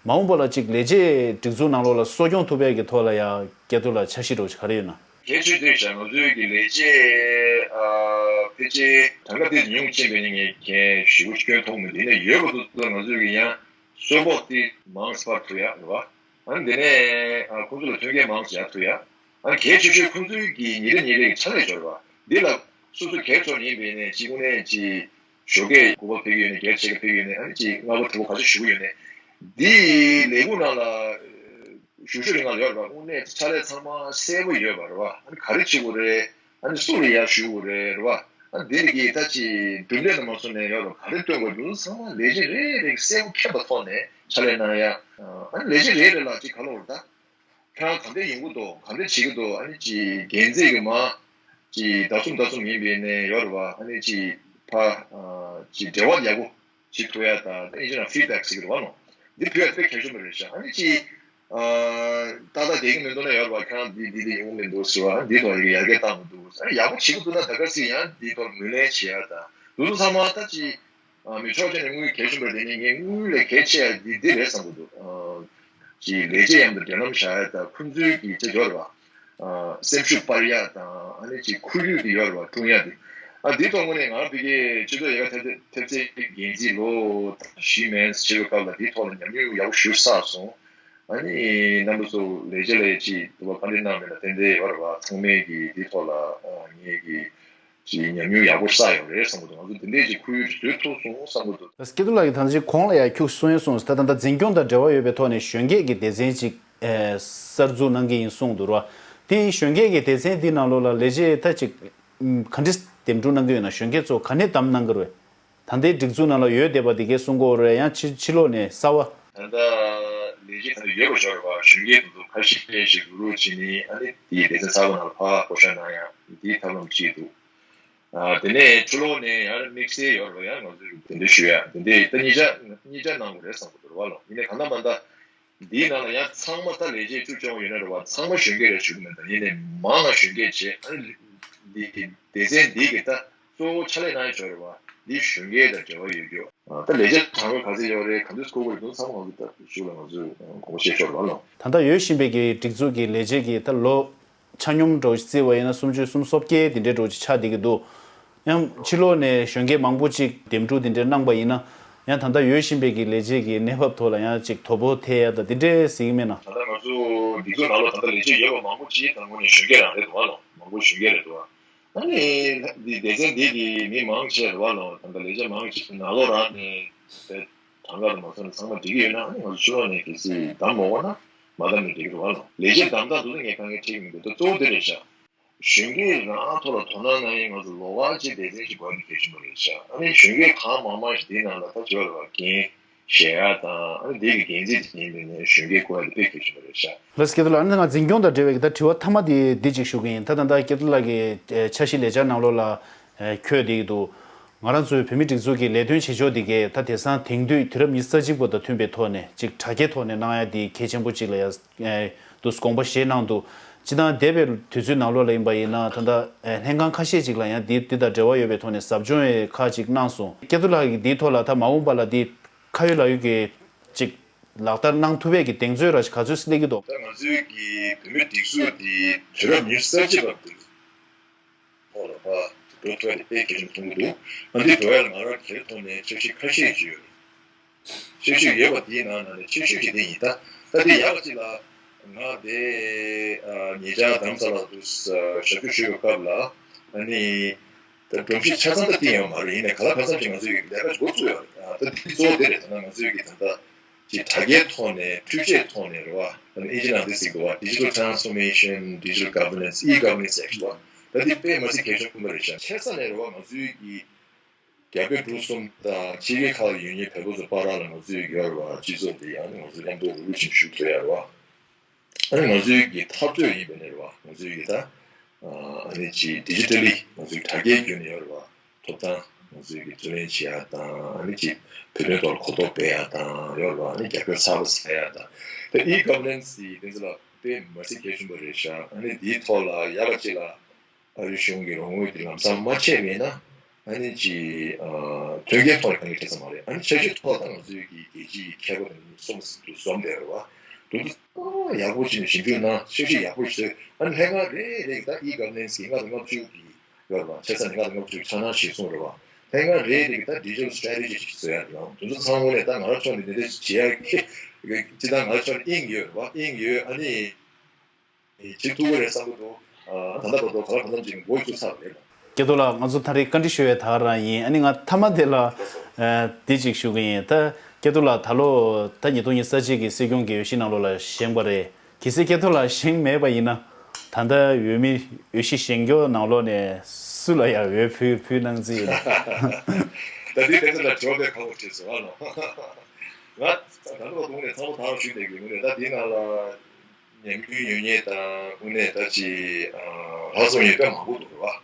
བ། མ་འོངས་པ་ལ་ཅིག་ལས་བྱེད་སྒྲིག་འཛུགས་ནང་ལོགས་ལ་གསོ་སྐྱོང་ཐུབ་པའི་གི་ཐོག་ལ་ཡང་སྐྱེ་ཐོ་ལ་འཆར་གཞི་འདྲ་བོ་ཅིག་ག་རེ་ཡོད་ན། གལ་ཆེ་དེ་ཤ་ང་ཚོའི་གི་ལས་བྱེད་ཨ་ཕལ་ཆེར་གྲངས་ཀ་དེ་ཉུང་ཕྱིན་པའི་ངས་གལ་ཞེ་པོ་སྐྱོན་མཐོང་མི་འདུག་ཡིན་ན་ཡོད་པ་དུ་ང་ཚོའི་གི་ཡང་གསོལ་ཕོགས་དེ་མང་སྤར་ཐུབ་ཡ་རེད་བ། ཨ་ནི་དེ་ནས་ཨ་ཁོང་ཚོ་ལ་མཐུན་རྐྱེན་མང་ཙམ་ཡར་ཐུབ་ཡ། ཨ་ནི་གལ་ཆེ་ཤོས་ཁོང་ཚོའི་གི་ཉིན་རེ་ཉིན་རེ་གི་ཕྱག་ལས་འབྱོར་བ་འདི་ལ་སོ་སོ་གལ་ཆེ་ཡིན་པའི་ནས་གཅིག་དངོས་གནས་ཀྱི་ཞོགས་ཀས་དགུ་པ་ཕེབས་ཀྱི་ཡོད་ནས་བརྒྱད་ཆེ་ག་ཕེབས་ཀྱི་ཡོད་ནས། ཨ་ནི་ཅིག་ལྔ་པ་དྲུག་པ་ག་ཚོད་ཞུ་གི་ཡོད་ནས། འདི་ལས་ཁུངས་ནང་ལ་ཞུ་ཞུ་རིང་ལ་ཡོད་རེད་བ། དངོས་གནས་ཕྱག་ལས་ཚང་མ་གསལ་པོ་ཡོད་པ་རེད་བ། ཨ་ནི་ག་རེ་བྱེད་དགོས་རེད། ཨ་ནི་སུ་ལ་ཡར་ཞུ་དགོས་རེད་རེད་བ། ཨ་ནི་འདི་ལ་གི་ད་ཅིག་གྲུབ་འབྲས་ལ་མ་སོང་ནས་ཡོད་རེད་བ། ག་རེ་སྟོན་དགོས་འདུག་ཚང་མ་ལས་བྱེད་རེ་རེ་གསལ་པོ་མཁྱེན་པ་ཐོག་ནས་ཕྱག་ལས་གནང་ཡ། ཨ་ནི་ལས་བྱེད་རེ་རེ་ལ་ཅིག་ག་ལ་འོར་ད། ཁྱེད་རང་ག་འདྲས་ཡོང་གི་འདུག་ག་འདྲས་བྱེད་ཀྱི་འདུག་ཨ་ནི་ཅིག་འགན་འཛིན་གྱི་མ་ཅིག་ཟླ་གསུམ་ཟླ་གསུམ་ཡིན་པའི་ནས་ཡོད་རེད་བ། ཨ་ནི་ཅིག་ཕ་ཨ་ཅིག་འབྲེལ་བ་ཡག་པོ་བྱེད་ཐུབ་ཡ་དང་། ཨིན་ཇི་ནང་ཕིཌ་བེག་ཟེར་གྱི་རེད་བ་ནོ། འདི་ཕུལ་ཡ་དཔེ་གལ་ཆེན་པོ་རེད་ཤག་ཨ་ནི་ཅིག་ཨ་ཏག་ཏག་བསྡད་ཀྱི་མི་འདུག་ན་ཡོད་རེད་བ། ཁྱེད་རང་འདི་འདི་འདི་ཡོང་གི་མི་འདུག་ཟེར་བ། ཨ་ནི་འདི་ཐོག་ཡི་གེ་ཡར་རྒྱས་བཏང་མི་འདུག་ཨ་ནི་ཡག་པོ་བྱེད་ཀྱི་འདུག་ན་ད་ག་སྲིད་ཡང་འདི་ཐོག་ངོས་ལེན་བྱེད་ཡ་དང་། འདི་ཚོ་ཚང་མ་ད་ཅིག་ཨ་མི་ཆོག་ཅན་ནས་དངུལ་གལ་ཆེན་པོ་རེད་དེ། ངས་དངུལ་ལས་གལ་ཆེ་ཡ་འདི་འདི་རེད་བསམ་གྱི་འདུག་ཨ་ཅིག་ལས་བྱེད་མཉམ་དུ་འབྲེལ་ལམ་བཞག་ཡ་དང་། ཁོང་ཚོའི་གི་ཅི་འབྱོར་བ་ཨ་སེམས་ཤུགས་སྤར་ཡ་དང་། ཨ་ནི་ཅིག་ཁོར་ཡུག་འདི་ཡོད་རེད་བ། སྐྲུན་ཡ་འདི། ཨ་འདི་ཐོག་ངོས་ནས་ང་རང་ཕ་གིའི་སྤྱི་ཚོགས་ཡལ་ག་ཐེབས་ཐེབས་རྩའི་འགན་འཛིན་ལོ་བཞི་མན་ཙམ་བྱེད་པའི་སྐབས་ལ་འདིའི་ཐོག་ལ་ཉམས་མྱོང་ཡག་པོ་ཞིག་བསགས་སོང་། ཨ་ནི་རྣམ་པ་ཚོ་ལས་བྱེད་ལ་ཡ་ཅིག་འདུག་པ་བཀའ་འདྲི་གནང་མེད་ན་ཏན་ཏན་ཡོད་རེད་བ། ཚང་མས་གི་འདིའི་ཐོག་ལ་ཨ་ངས་གི་ཅིག་ཉམས་མྱོང་ཡག་པོ་བསགས་ཡོད་རེད་བསམ་གྱི་འདུག་ང་ཚོ་འདི་འདྲས་ཀྱི་ཁོར་ཡུག་ཅིག་བཟོས་ཐུབ་སོང་བསམ་གྱི་འདུག་སྐྱིད་སྡུག་ལགས་ཀྱིས་ད་ཅིག་གོང་ལ་ཡང་ཁྱུག་གསུང་ཡས་སོང་། ད་ད་ལྟ་འཛིན་སྐྱོང་དང་འབྲེལ་བ་ཡོད་པའི་ཐོག་ནས་གཞོན་སྐྱེས་ཀྱི་སྡེ་ཚན་ཅིག་ཨེ་གསར་འཛུགས་གནང་གི་ཡིན་གསུངས་འདུག་ར། དེ་ཡིན་གཞོན་སྐྱེས་ཀྱི་སྡེ་ཚན་འདི་ནང་ལོགས་ལ་ལས་བྱེད་ད་ཅིག་ག་འདྲས་འདེམས་སྒྲུག་གནང་གི་ཡོད་ན། གཞོན་སྐྱེས་ཚོ་ག་ནས་བདམས་གནང་གི་རེད། ད་ལྟའི་སྒྲིག་འཛུགས་ནང་ལ་ཡོད་བསྡད་པ་འདི་གས་གསུང་གི་ཡོད་རེད། ཡང་ཕྱི་ཕྱི་ལོགས་ནས་གསར་བ། ད་ལྟ་ ལས་བྱེད་ད་ཡོད་པ་ཞོར་བ་གཞོན་སྐྱེས་དེ་ཚོ་ཁ་ཤས་ཤིག་རུག་རུག་བྱས་ནས་ཨ་ནི་དེའི་སྡེ་ཚན་གསར་པ་ནང་ལ་ཕར་བསྐོ་བཞག་གནང་ཡ་དེའི་ཐབས་ལམ་གཅིག་འདུག་ཨ་དེ་ནས་ཕྱི་ལོགས་ནས་ཡང་དམིགས་བསལ་ཡོད་རེད་བ། ཡང་ང་ཚོས་དེ་འདྲ་ཞུ་ཡ་དེ་འདྲ་ད་གཉིས་ཆ་གཉིས་ཆ་གནང་དགོས་རེད་བསམ་གྱི་འདུག་རེད་བ་ལོ། ཡིན་ནའི་གང་ལྟར་མ་ལྟར་འདིའི་ནང་ལ་ཡང་ཚང་མ་ད་ལས་བྱེད་བཅུ་བཅོ་ལྔ་ཡོད་ན་རེད་བ། ཚང་མ་གཞོན་སྐྱེས་རེད་ཞུ་གི་མེད། ད་ཡིན་ནའི་མང་ང་གཞོན་སྐྱེས་བྱས། ཨ་ནི་འདི་སྡེ་ཚན་འདི་གི་ད་གཙོ་བོ་ཕྱག་ལས་གནང་ཡ་ཅིག་ཡོད་རེད་བ། འདི་གཞོན་སྐྱེས་དང་འབྲེལ་བ་ཡོད་རྒྱུ། ཨ་ད་ལས་བྱེད་གྲངས་ཀ་ག་ཚད་ཡོད་རེད། ག་འདྲས་བསྐོ་དགོས་རེད། དེ་ཚང་མ་ང་ཚོ་ད་ཞུ་ལ་ང་ཚོས་དགོངས་པ་བཞེས་ཆོག་རེད་བ་ལོ། ད་ལྟ་ཡོད་བཞིན་པའི་གི་སྒྲིག་འཛུགས་ཀྱི་ལས་བྱེད་ཀྱི་ད་ལོ་ཆ་སྙོམས་འདྲ་བོ་ཞིག་བརྩིས་པ་ཡིན་ན་སུམ་ཅུ་སོ་བརྒྱད་དེ་འདྲའི་འདྲ་བོ་ཅིག་ཆགས་བསྡད་ཀྱི་འདུག་ཡང་ཕྱི་ལོགས་ནས་གཞོན་སྐྱེས་མང་པོ་ཅིག་འདེམས་སྒྲུག་དེ་འདྲའི་གནང་པ་ཡིན་ན། ཡང་ད་ལྟ་ཡོད་བཞིན་པའི་གི་ལས་བྱེད་ཀྱི་གནས་བབ་ཐོག་ལ་ཡང་ཅིག་དོ་ཕོག་ཐེབས་ཡ་ད་དེ་འདྲའི་གཟིགས་མེད་ན། ད་ལྟ་ང་ཚོ་སྒྲིག་འཛུགས་ནང་ལ་ད་ལྟ་ལས་བྱེད་ཡོད་པ་མང་པོ་ཅིག་ད་དངོས་གནས་གཞོན་སྐྱེས་རང་རེད་འདུག་བ་ལོ། མང་པོ་གཞོན་སྐྱེས་རེད་འདུག་བ། ཨ་ནི་འདི་སྡེ་ཚན་འདི་གི་མི་མང་ཆེ་རེད་བ་ལོ། ད་ལྟ་ལས་བྱེད་མང་ཆེ་ནང་ལོགས་རང་ནས་དེ་གྲངས་ཀ་དང་མ་སོང་ན་ཚང་མ་འགྲིག་གི་ཡོད་ན། ཨ་ནི་ང་ཚོ་ཕྱི་ལོགས་ནས་གལ་སྲིད་བདམས་མ་འོང་ན་མ་བདམས་ནས་འགྲིག་གི་རེད་བ་ལོ། ལས་བྱེད་བདམས་སྟངས་དེ་ཚོ་ངས་དཀའ་ངལ་འཕྲད་ཀྱི་མི་འདུག་ད་གཙོ་བོ་འདི་རེད་ཤག་གཞོན་སྐྱེས་རང་ཐོག་ལ་དོ་སྣང་གནང་ཡས་ང་ཚོ་ལོ་བ་གཅིག་སྡེ་ཚན་ཞིག་དགོས་ནི་གལ་ཆེན་པོ་རེད་ཤག་ཨ་ནི་གཞོན་སྐྱེས་གང་མང་མང་ཞིག་དེའི་ནང་ལ་ད་བྱོས་ལ་འགན་བཞེས་ཡ་དང་། ཨ་ནི་དེ་གི་འགན་འཛིན་དེ་ཡིན་པའི་ནས་གཞོན་སྐྱེས་བསྐོ་ཡ་དེ་དཔེ་གལ་ཆེན་པོ་རེད་ཤག་ལགས་སོ། སྐལ་རྡོར་ལགས། ཨ་ནི་ང་འཛིན་སྐྱོང་དང་འབྲེལ་བའི་གི་ད་དྲི་བ་མཐའ་མ་དེ་འདི་གཅིག་ཞུ་གི་ཡིན། ད་ད་ལྟ་སྐལ་རྡོར་ལགས་ཀྱི་ཨེ་འཆར་གཞི་ལས་འཆར་ནང་ལོགས་ལ་ཨེ་འཁོད་བསྡད་ཀྱི་འདུག་ང་རང་ཚོའི་བོད་མིའི་སྒྲིག་འཛུགས་ཀྱི་ལས་དོན་བྱེད་ཕྱོགས་འདི་གས་ད་དེང་སང་དེང་དུས་དུས་རབས་ཉི་ཤུ་རྩ་གཅིག་པ་དང་མཐུན་པའི་ཐོག་ནས་ཅིག་དྲ་རྒྱའི་ཐོག་ནས་གནང་ཡ་འདི་གལ་ཆེན་པོ་ཅིག་ལ་ཡ་ཨེ་འདུག་དགོངས་པ་བཞེས་གནང་འདུག་སྤྱིར་བཏང་འདས་པའི་དུས་ཚོད་ནང་ལོགས་ལ་ཡིན་པ་ཡིན་ན་ད་ལྟ་ཨེ་ལྷན་ཁང་ཁ་ཤས་ཅིག་ལ་ཡང་འདི་འདི་དང་འབྲེལ་བ་ཡོད་པའི་ཐོག་ནས་ཟབ་སྦྱོང་ཡི་ཁག་ཅིག་གནང་སོང་། སྐལ་རྡོར་ལགས་ཀྱིས་འདིའི་ཐོག་ལ་ད་མ་འོངས་པ་ལ་འདི་ཁ་ཡོད་ལག་ཡོད་ཀྱི་ཅིག་ལག་བསྟར་གནང་ཐུབ་པའི་གི་གདེང་ཚོད་ར་ཞིག་ག་ཚོད་སླེབས་ཀྱི་འདུག་ད་ང་ཚོའི་གི་བོད་མི་སྒྲིག་འཛུགས་འདི་དུས་རབས་ཉི་ཤུ་རྩ་གཅིག་པ་འདི་ཐོག་ལ་ཕར་འགྲོ་ཐུབ་པ་དེ་དཔེ་གལ་ཆེན་པོ་མཐོང་གི་འདུག་ཨ་འདི་འགྲོ་ཡ་ལ་ང་རང་གི་ཐོག་ནས་འཆར་གཞི་ཁ་ཤས་ཅིག་ཡོད་རེད། འཆར་གཞི་ཡོད་པ་དེའི་ནང་ནས་ཆེ་ཤོས་ཅིག་དེ་ཡིན། ད་ད་དེ་ཡག་པ་ཅིག་ལ་ང་དེ་ཨ་ཉེ་ཆར་རྡ་རམ་ས་ལ་དུ་ཞབས་ཞུ་ཞུ་བའི་སྐབས་ལ་ཨ་ནི་ད་སྒྲོམ་གཞི་ཆ་ཚང་ད་བཏིང་ཡོད་མ་རེད། ཡིན་ནའི་ག་ལ་གང་འཚམ་ཅིག་ང་ཚོས་ལས་ཀ་འགོ་བཙུགས་ཡོད་རེད། ད་དེ་གཙོ་བོ་དེ་རེད། ད་ང་ཚོས་ཀྱི་ད་ལྟ་ཅིག་དྲ་རྒྱའི་ཐོག་ནས་འཕྲུལ་ཆས་ཐོག་ནས་རེད་བ། ཨ་ནི་ཨིན་ཇི་ནང་དེ་ཟེར་གི་འདུག་བ། Digital Transformation, Digital Governance, E-Governance Act བ། ད་འདི་དཔེ་མ་སྲིད་གལ་ཆེན་པོ་རེད་ཤག་ཆེ་ས་ནས་རེད་བ། ང་ཚོའི་གི་རྒྱ་བོད་འབྲུག་གསུམ་དང་ཕྱི་རྒྱལ་ཁག་ལ་ཡོད་མཁན་བོད་པ་ཚོ་བར་ལ་ང་ཚོའི་གི་ཡོད་རེད་བ། སྤྱི་ཚོགས་འདི་ཡང་ང་ཚོ་མཉམ་དུ་རུབ་རུབ་བྱས་ནས་ཞུགས་ཐུབ་ཡ་རེད་བ། ཨ་ནི་ང་ཚོའི་གི་འཐབ་རྩོད་ཡིན་པ་ནས་རེད་བ། ང་ཚོའི་གི་ད་ཨ་ནི་ཅིག་ཌི་ཇི་ཊལ་ལི་ང་ཚོའི་དྲ་རྒྱའི་བརྒྱུད་ནས་ཡོད་རེད་བ། ཐོབ་ཐང་ང་ཚོའི་གི་རྩོད་ལེན་བྱེད་ཡ་དང་། ཨ་ནི་ཅིག་བོད་དོན་ཐོག་ལ་གོ་རྟོགས་སྤེལ་ཡ་དང་ཡོད་རེད་བ། ཨ་ནི་རྒྱབ་སྐྱོར་གསར་པ་ཟ་ཡ་དང་། ད་E-Governance དེ་ཚོ་ལ་དཔེ་མ་སྲིད་གལ་ཆེན་པོ་རེད་ཤག་ཨ་ནི་འདིའི་ཐོག་ལ་ཡག་པ་ཅིག་ལ་ཨ་རིའི་གཞུང་གི་རོགས་དངུལ་དེ་ལམ་སང་མ་ཆད་པ་ཡིན་ན། ཨ་ནི་ཅིག་ཨ་མཐུན་རྐྱེན་ཐོག་ནས་གང་ཡང་འཕྲད་ས་མ་རེད། ཨ་ནི་འཆར་གཞི་ཐོག་ད་ང་ཚོའི་གི་རྒྱལ་སྤྱིའི་ཁྱད་པར་དང་སོ་མ་ཟིན་དུ་འཛོམས་བསྡད་རེད་བ། དུ་དུ་ཡག་པོ་བྱས་ནས་ཞིབ་འཇུག་གནང་། འཆར་གཞི་ཡག་པོ་ཞིག་བཟོས། ཨ་ནི་ལྷན་ཁང་རེ་རེ་གི་ད་E-Governance གི་ལྔ་དང་ལྔ་བཅུ་གི་ཡོད་རེད་བ། ཆེ་ས་ནས་ལྔ་དང་ལྔ་བཅུ་གི་འཆར་སྣང་གཞིར་བཟུང་རེད་བ། ལྷན་ཁང་རེ་རེ་གི་ད་Digital Strategy ཞིག་བཟོ་ཡ་རེད་བ། དུ་དུ་ཚང་མ་ནས་ད་ང་རང་ཕྱོགས་ནས་འདི་འདྲ་ཞིག་བྱེད་ཡ་གི་ཅི་ད་ང་རང་ཕྱོགས་ནས་དབྱིངས་ཡོད་རེད་བ། དབྱིངས་ཡོད། ཨ་ནི། བྱེད་ཐུབ་ཀྱི་རེད་བསམ་གྱི་འདུག་ཨ་ད་ལྟ་བར་དུ་ག་ལ་གང་འཚམ་ཅིག་འགོ་བཙུགས་ཚར་བ་རེད། སྐལ་རྡོར་ལགས། ང་ཚོ་ད་རེས་བཀའ་འདྲི་ཞུ་བའི་དག་རང་ཡིན། ཨ་ནི་ང་མཐའ་མ་དེ་ལ་ཨ་འདི་ཅིག་ཞུ་གི་ཡིན། ད་སྐལ་རྡོར་ལགས། ད་ལོ་ད་ཉིས་སྟོང་ཉི་ཤུ་རྩ་གཅིག་གི་སྲིད་སྐྱོང་གི་འོས་གཞི་ནང་ལོགས་ལ་བཞེངས་པ་རེད། གལ་སྲིད་སྐལ་རྡོར་ལགས་བཞེངས་མེད་པ་ཡིན་ན། ད་ལྟ་འོས་མི་འོས་གཞི་བཞེངས་མཁན་ནང་ལོགས་ནས་སུ་ལ་ཡང་འོས་ཕུལ་ཕུལ་གནང་རྩིས་ཡིན། ད་འདི་སྐལ་རྡོར་ལགས་དྲི་བ་དཔེ་ཁག་པོ་དྲིས་སོང་ཨ་ལོ། ང་ད་ལྟ་བར་དུ་ངས་ཚང་མ་ད་རང་ཞུས་བསྡད་ཀྱི་ཡོད་རེད། ད་འདི་ནང་ལ། ཉམས་མྱོང་ཡོད་མཁན་དང་དངོས་གནས་ད་ཅིག་ལྷག་བསམ་ཡོད་མཁན་མང་པོ་འདུག་རེད་བ།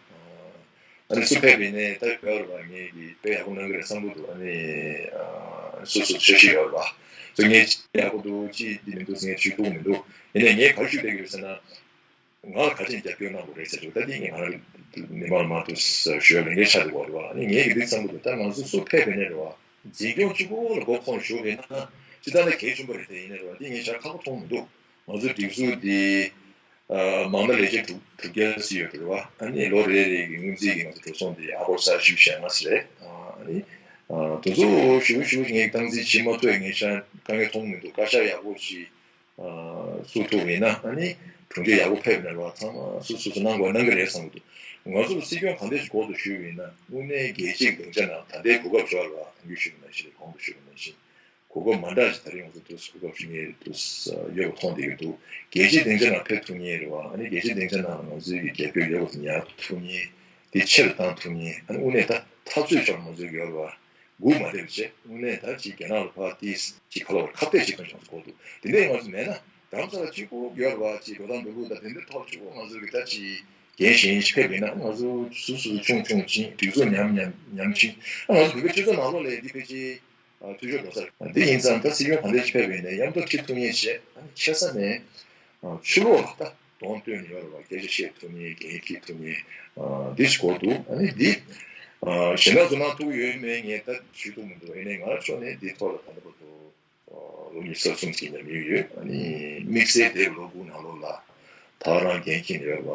ཨ་ནི་སུ་ཕེབས་པ་ཡིན་ནའི་ད་ཡོད་རེད་བ། ངས་ཀྱི་དཔེ་ཡག་པོ་གནང་གི་རེད་བསམ་གྱི་འདུག་ཨ་ནི་སོ་སོ་འཆར་གཞི་ཡོད་རེད་བ། སོ་ངས་ཅི་ཡག་པོ་འདུག་ཅི་འདི་མི་འདུག་ངས་ཞུ་ཐུབ་མི་འདུག་ཡིན་ནའི་ངས་ག་རེ་ཞུ་བསྡད་ཀྱི་ཡོད་ཟེར་ན། ང་ལ་ག་ཅིག་རྒྱབ་སྐྱོར་གནང་དགོས་རེད་ཟེར་དུས། ད་འདི་ངས་ང་རང་མི་མང་ལ་མང་དུ་ཞུ་ཡ་ལས་འགན་ཆགས་འདུག་བ་རེད་བ། ཨ་ནི་ངས་ཀྱི་འདི་བསམ་གྱི་འདུག་ད་ང་ཚོ་སུ་ཕེབས་པ་ཡིན་ནའི་རེད་བ། འཛིན་སྐྱོང་གཅིག་པོ་ལ་མགོ་འཁོར་བཞུགས་པ་ཡིན་ན་ཅི་ལྟར་ན་གལ་ཆེན་པོ་རེད། དེ་ཡིན་ནའི་རེད་བ། འདི་ངས་ཞེ་དྲག་ཁག་པོ་མཐོང་མི་འདུག་ང་ཚོའི་སྒྲིག་འཛུགས་འདི་ཨ་མང་ན་ལས་བྱེད་དྲུག་དྲུག་བརྒྱ་ཙམ་ཡོད་རེད་བ། ཨ་ནི་ལོ་རེ་རེ་གི་སྔོན་རྩིས་ཀྱི་ང་ཚོ་འགྲོ་སོང་འདི་ཨ་སྒོར་ས་བཞི་བཅུ་ཞེ་ལྔ་ཙམ་རེད། ཨ་ནི་ཨ་དེ་ཚོ་ཞུ་ཞུ་ངས་སྟངས་འཛིན་བྱེད་མ་ཐུབ་པའི་ངས་ཞེ་དཀའ་ངལ་མཐོང་མི་འདུག་བཀའ་ཤག་ཡག་པོ་ཞིག་ཨ་བཙུགས་ཐུབ་པ་ཡིན་ན། ཨ་ནི་དྲུང་ཆེ་ཡག་པོ་ཕེབས་ནས་རེད་བ། ཚང་མ་སོ་སོ་སོ་གནང་དགོས་གནང་གི་རེད་བསམ་གྱི་འདུག་ང་ཚོ་ལ་སྲིད་སྐྱོང་གང་འདྲ་ཞིག་འགོ་ཐོག་ཞུས་པ་ཡིན་ན། དངོས་གནས་རྒྱལ་སྤྱིའི་སྡིངས་ཆ་ནང་ད་ལྟའི་གོ་སྐབས་ཞིག་རེད་བ། གོང་དུ་ཞུས་པ་ནང་བཞིན་རེད། གོང་དུ་ཞུས་པ་ནང་བཞིན། གོ་སྐབས་མ་འདྲ་ཞིག་ད་རིང་ང་ཚོ་དུས་སུ་གོ་སྐབས་ཞིག་རྙེད་དུས་ཡོད་པ་མཐོང་བསྡད་ཀྱི་འདུག་རྒྱལ་སྤྱིའི་སྡིངས་ཆ་ནང་ཕེབས་ཐུབ་མཁན་རེད་བ། ཨ་ནི་རྒྱལ་སྤྱིའི་སྡིངས་ཆ་ནང་ང་ཚོའི་གི་རྒྱབ་སྐྱོར་ཡོད་པ་དེ་ཉར་ཐུབ་མཁན་དེ་ཆེ་རུ་བཏང་ཐུབ་མཁན། ཨ་ནི་དངོས་གནས་ད་འཐབ་རྩོད་ཕྱོགས་ང་ཚོའི་གི་ཡོད་རེད་བ། སྒུག་མ་བསྡད་པ་བྱས། དངོས་གནས་ད་ཅིག་རྒྱ་ནག་ལ་ཕར་ཏིས་ཅིག་ཁ་ལོ་བར་ཁ་གཏད་ཅིག་ཐོན་བྱུང་ཟེར་གོ་འདུག་དེ་འདྲའི་ང་ཚོ་མེད་ན་དམ་ས་ལ་གཅིག་པོ་ཡོད་རེད་བ། ཅིག་འགྲོ་སྟངས་འགྲོ་ལུགས་དང་དེ་འདྲའི་ཐོག་གཅིག་པོ་ང་ཚོ་གི་ད་ཅིག་འགན་གཞན་ཞིག་ཕེབས་པ་ཡིན་ན། ང་ཚོ་སོ་སོ་ཆུང་ཆུང་ཕྱིན། སྒྲིག་འཛུགས་ཉམས་ཉམས་ཉམས་ཕྱིན། ང་ཚོ་བོད་པའི་སྤྱི་ཚོགས་ནང་ལོགས་ལ་འདི་ཕལ་ཆེར་འཐུས་ཤོར་འགྲོ་ས་རེད། འདི་ཡིན་ཙང་ད་སྲིད་སྐྱོང་གང་འདྲ་ཞིག་ཕེབས་པ་ཡིན་ནའི་མཉམ་དུ་ཁྲིད་ཐུབ་མཁན་བྱས། ཨ་ནི་ཆེ་ས་ནས་ཨ་ཕྱི་ལོགས་ལ་ད་གདོང་སྟོན་ནས་ཡོད་རེད་བ། སྐད་ཆ་བཤད་ཐུབ་མཁན། འགན་འཁྱེར་ཐུབ་མཁན་ཨ་འདི་ཞིག་དགོས་འདུག་ཨ་ནི་འདི་ཨ་གཞན་དག་ཚོ་གནང་ཐུབ་ཀྱི་ཡོད་མེད་ངས་ད་ཞུ་ཐུབ་མི་འདུག་ཡིན་ནའི་ང་རང་ཕྱོགས་ནས་འདི་ཐོག་ལ་ད་ལྟ་བར་དུ་ལོ་ཉི་ཤུ་རྩ་གསུམ་ཅིག་ཉམས་མྱོང་ཡོད། ཨ་ནི་དམིགས་བསལ་དེ་ལོ་དགུ་ནང་ལོགས་ལ་ད་རང་འགན་འཁྱེར་ནས་ཡོད་རེད་བ།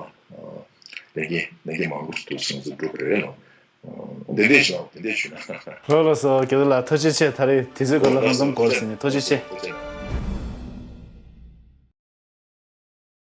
ལས་འགན་ལས་འགན་མང་པོ་ཞིག་འདུག་སོང་ཚུལ་འགྲུབ་པ་རེད་ལ། དེ་འདྲས་ཞིག་ལ་དེ་འདྲས་ཞུ་ན། ལགས་ལགས་སོ། རྒྱ་ལགས་ཐུགས་རྗེ་ཆེ། ད་རེས་དུས་ཚོད་ག་ལ་ལྷག་ཙམ་འགོར་ཟིན་ནས་ཐུགས་རྗེ་ཆེ།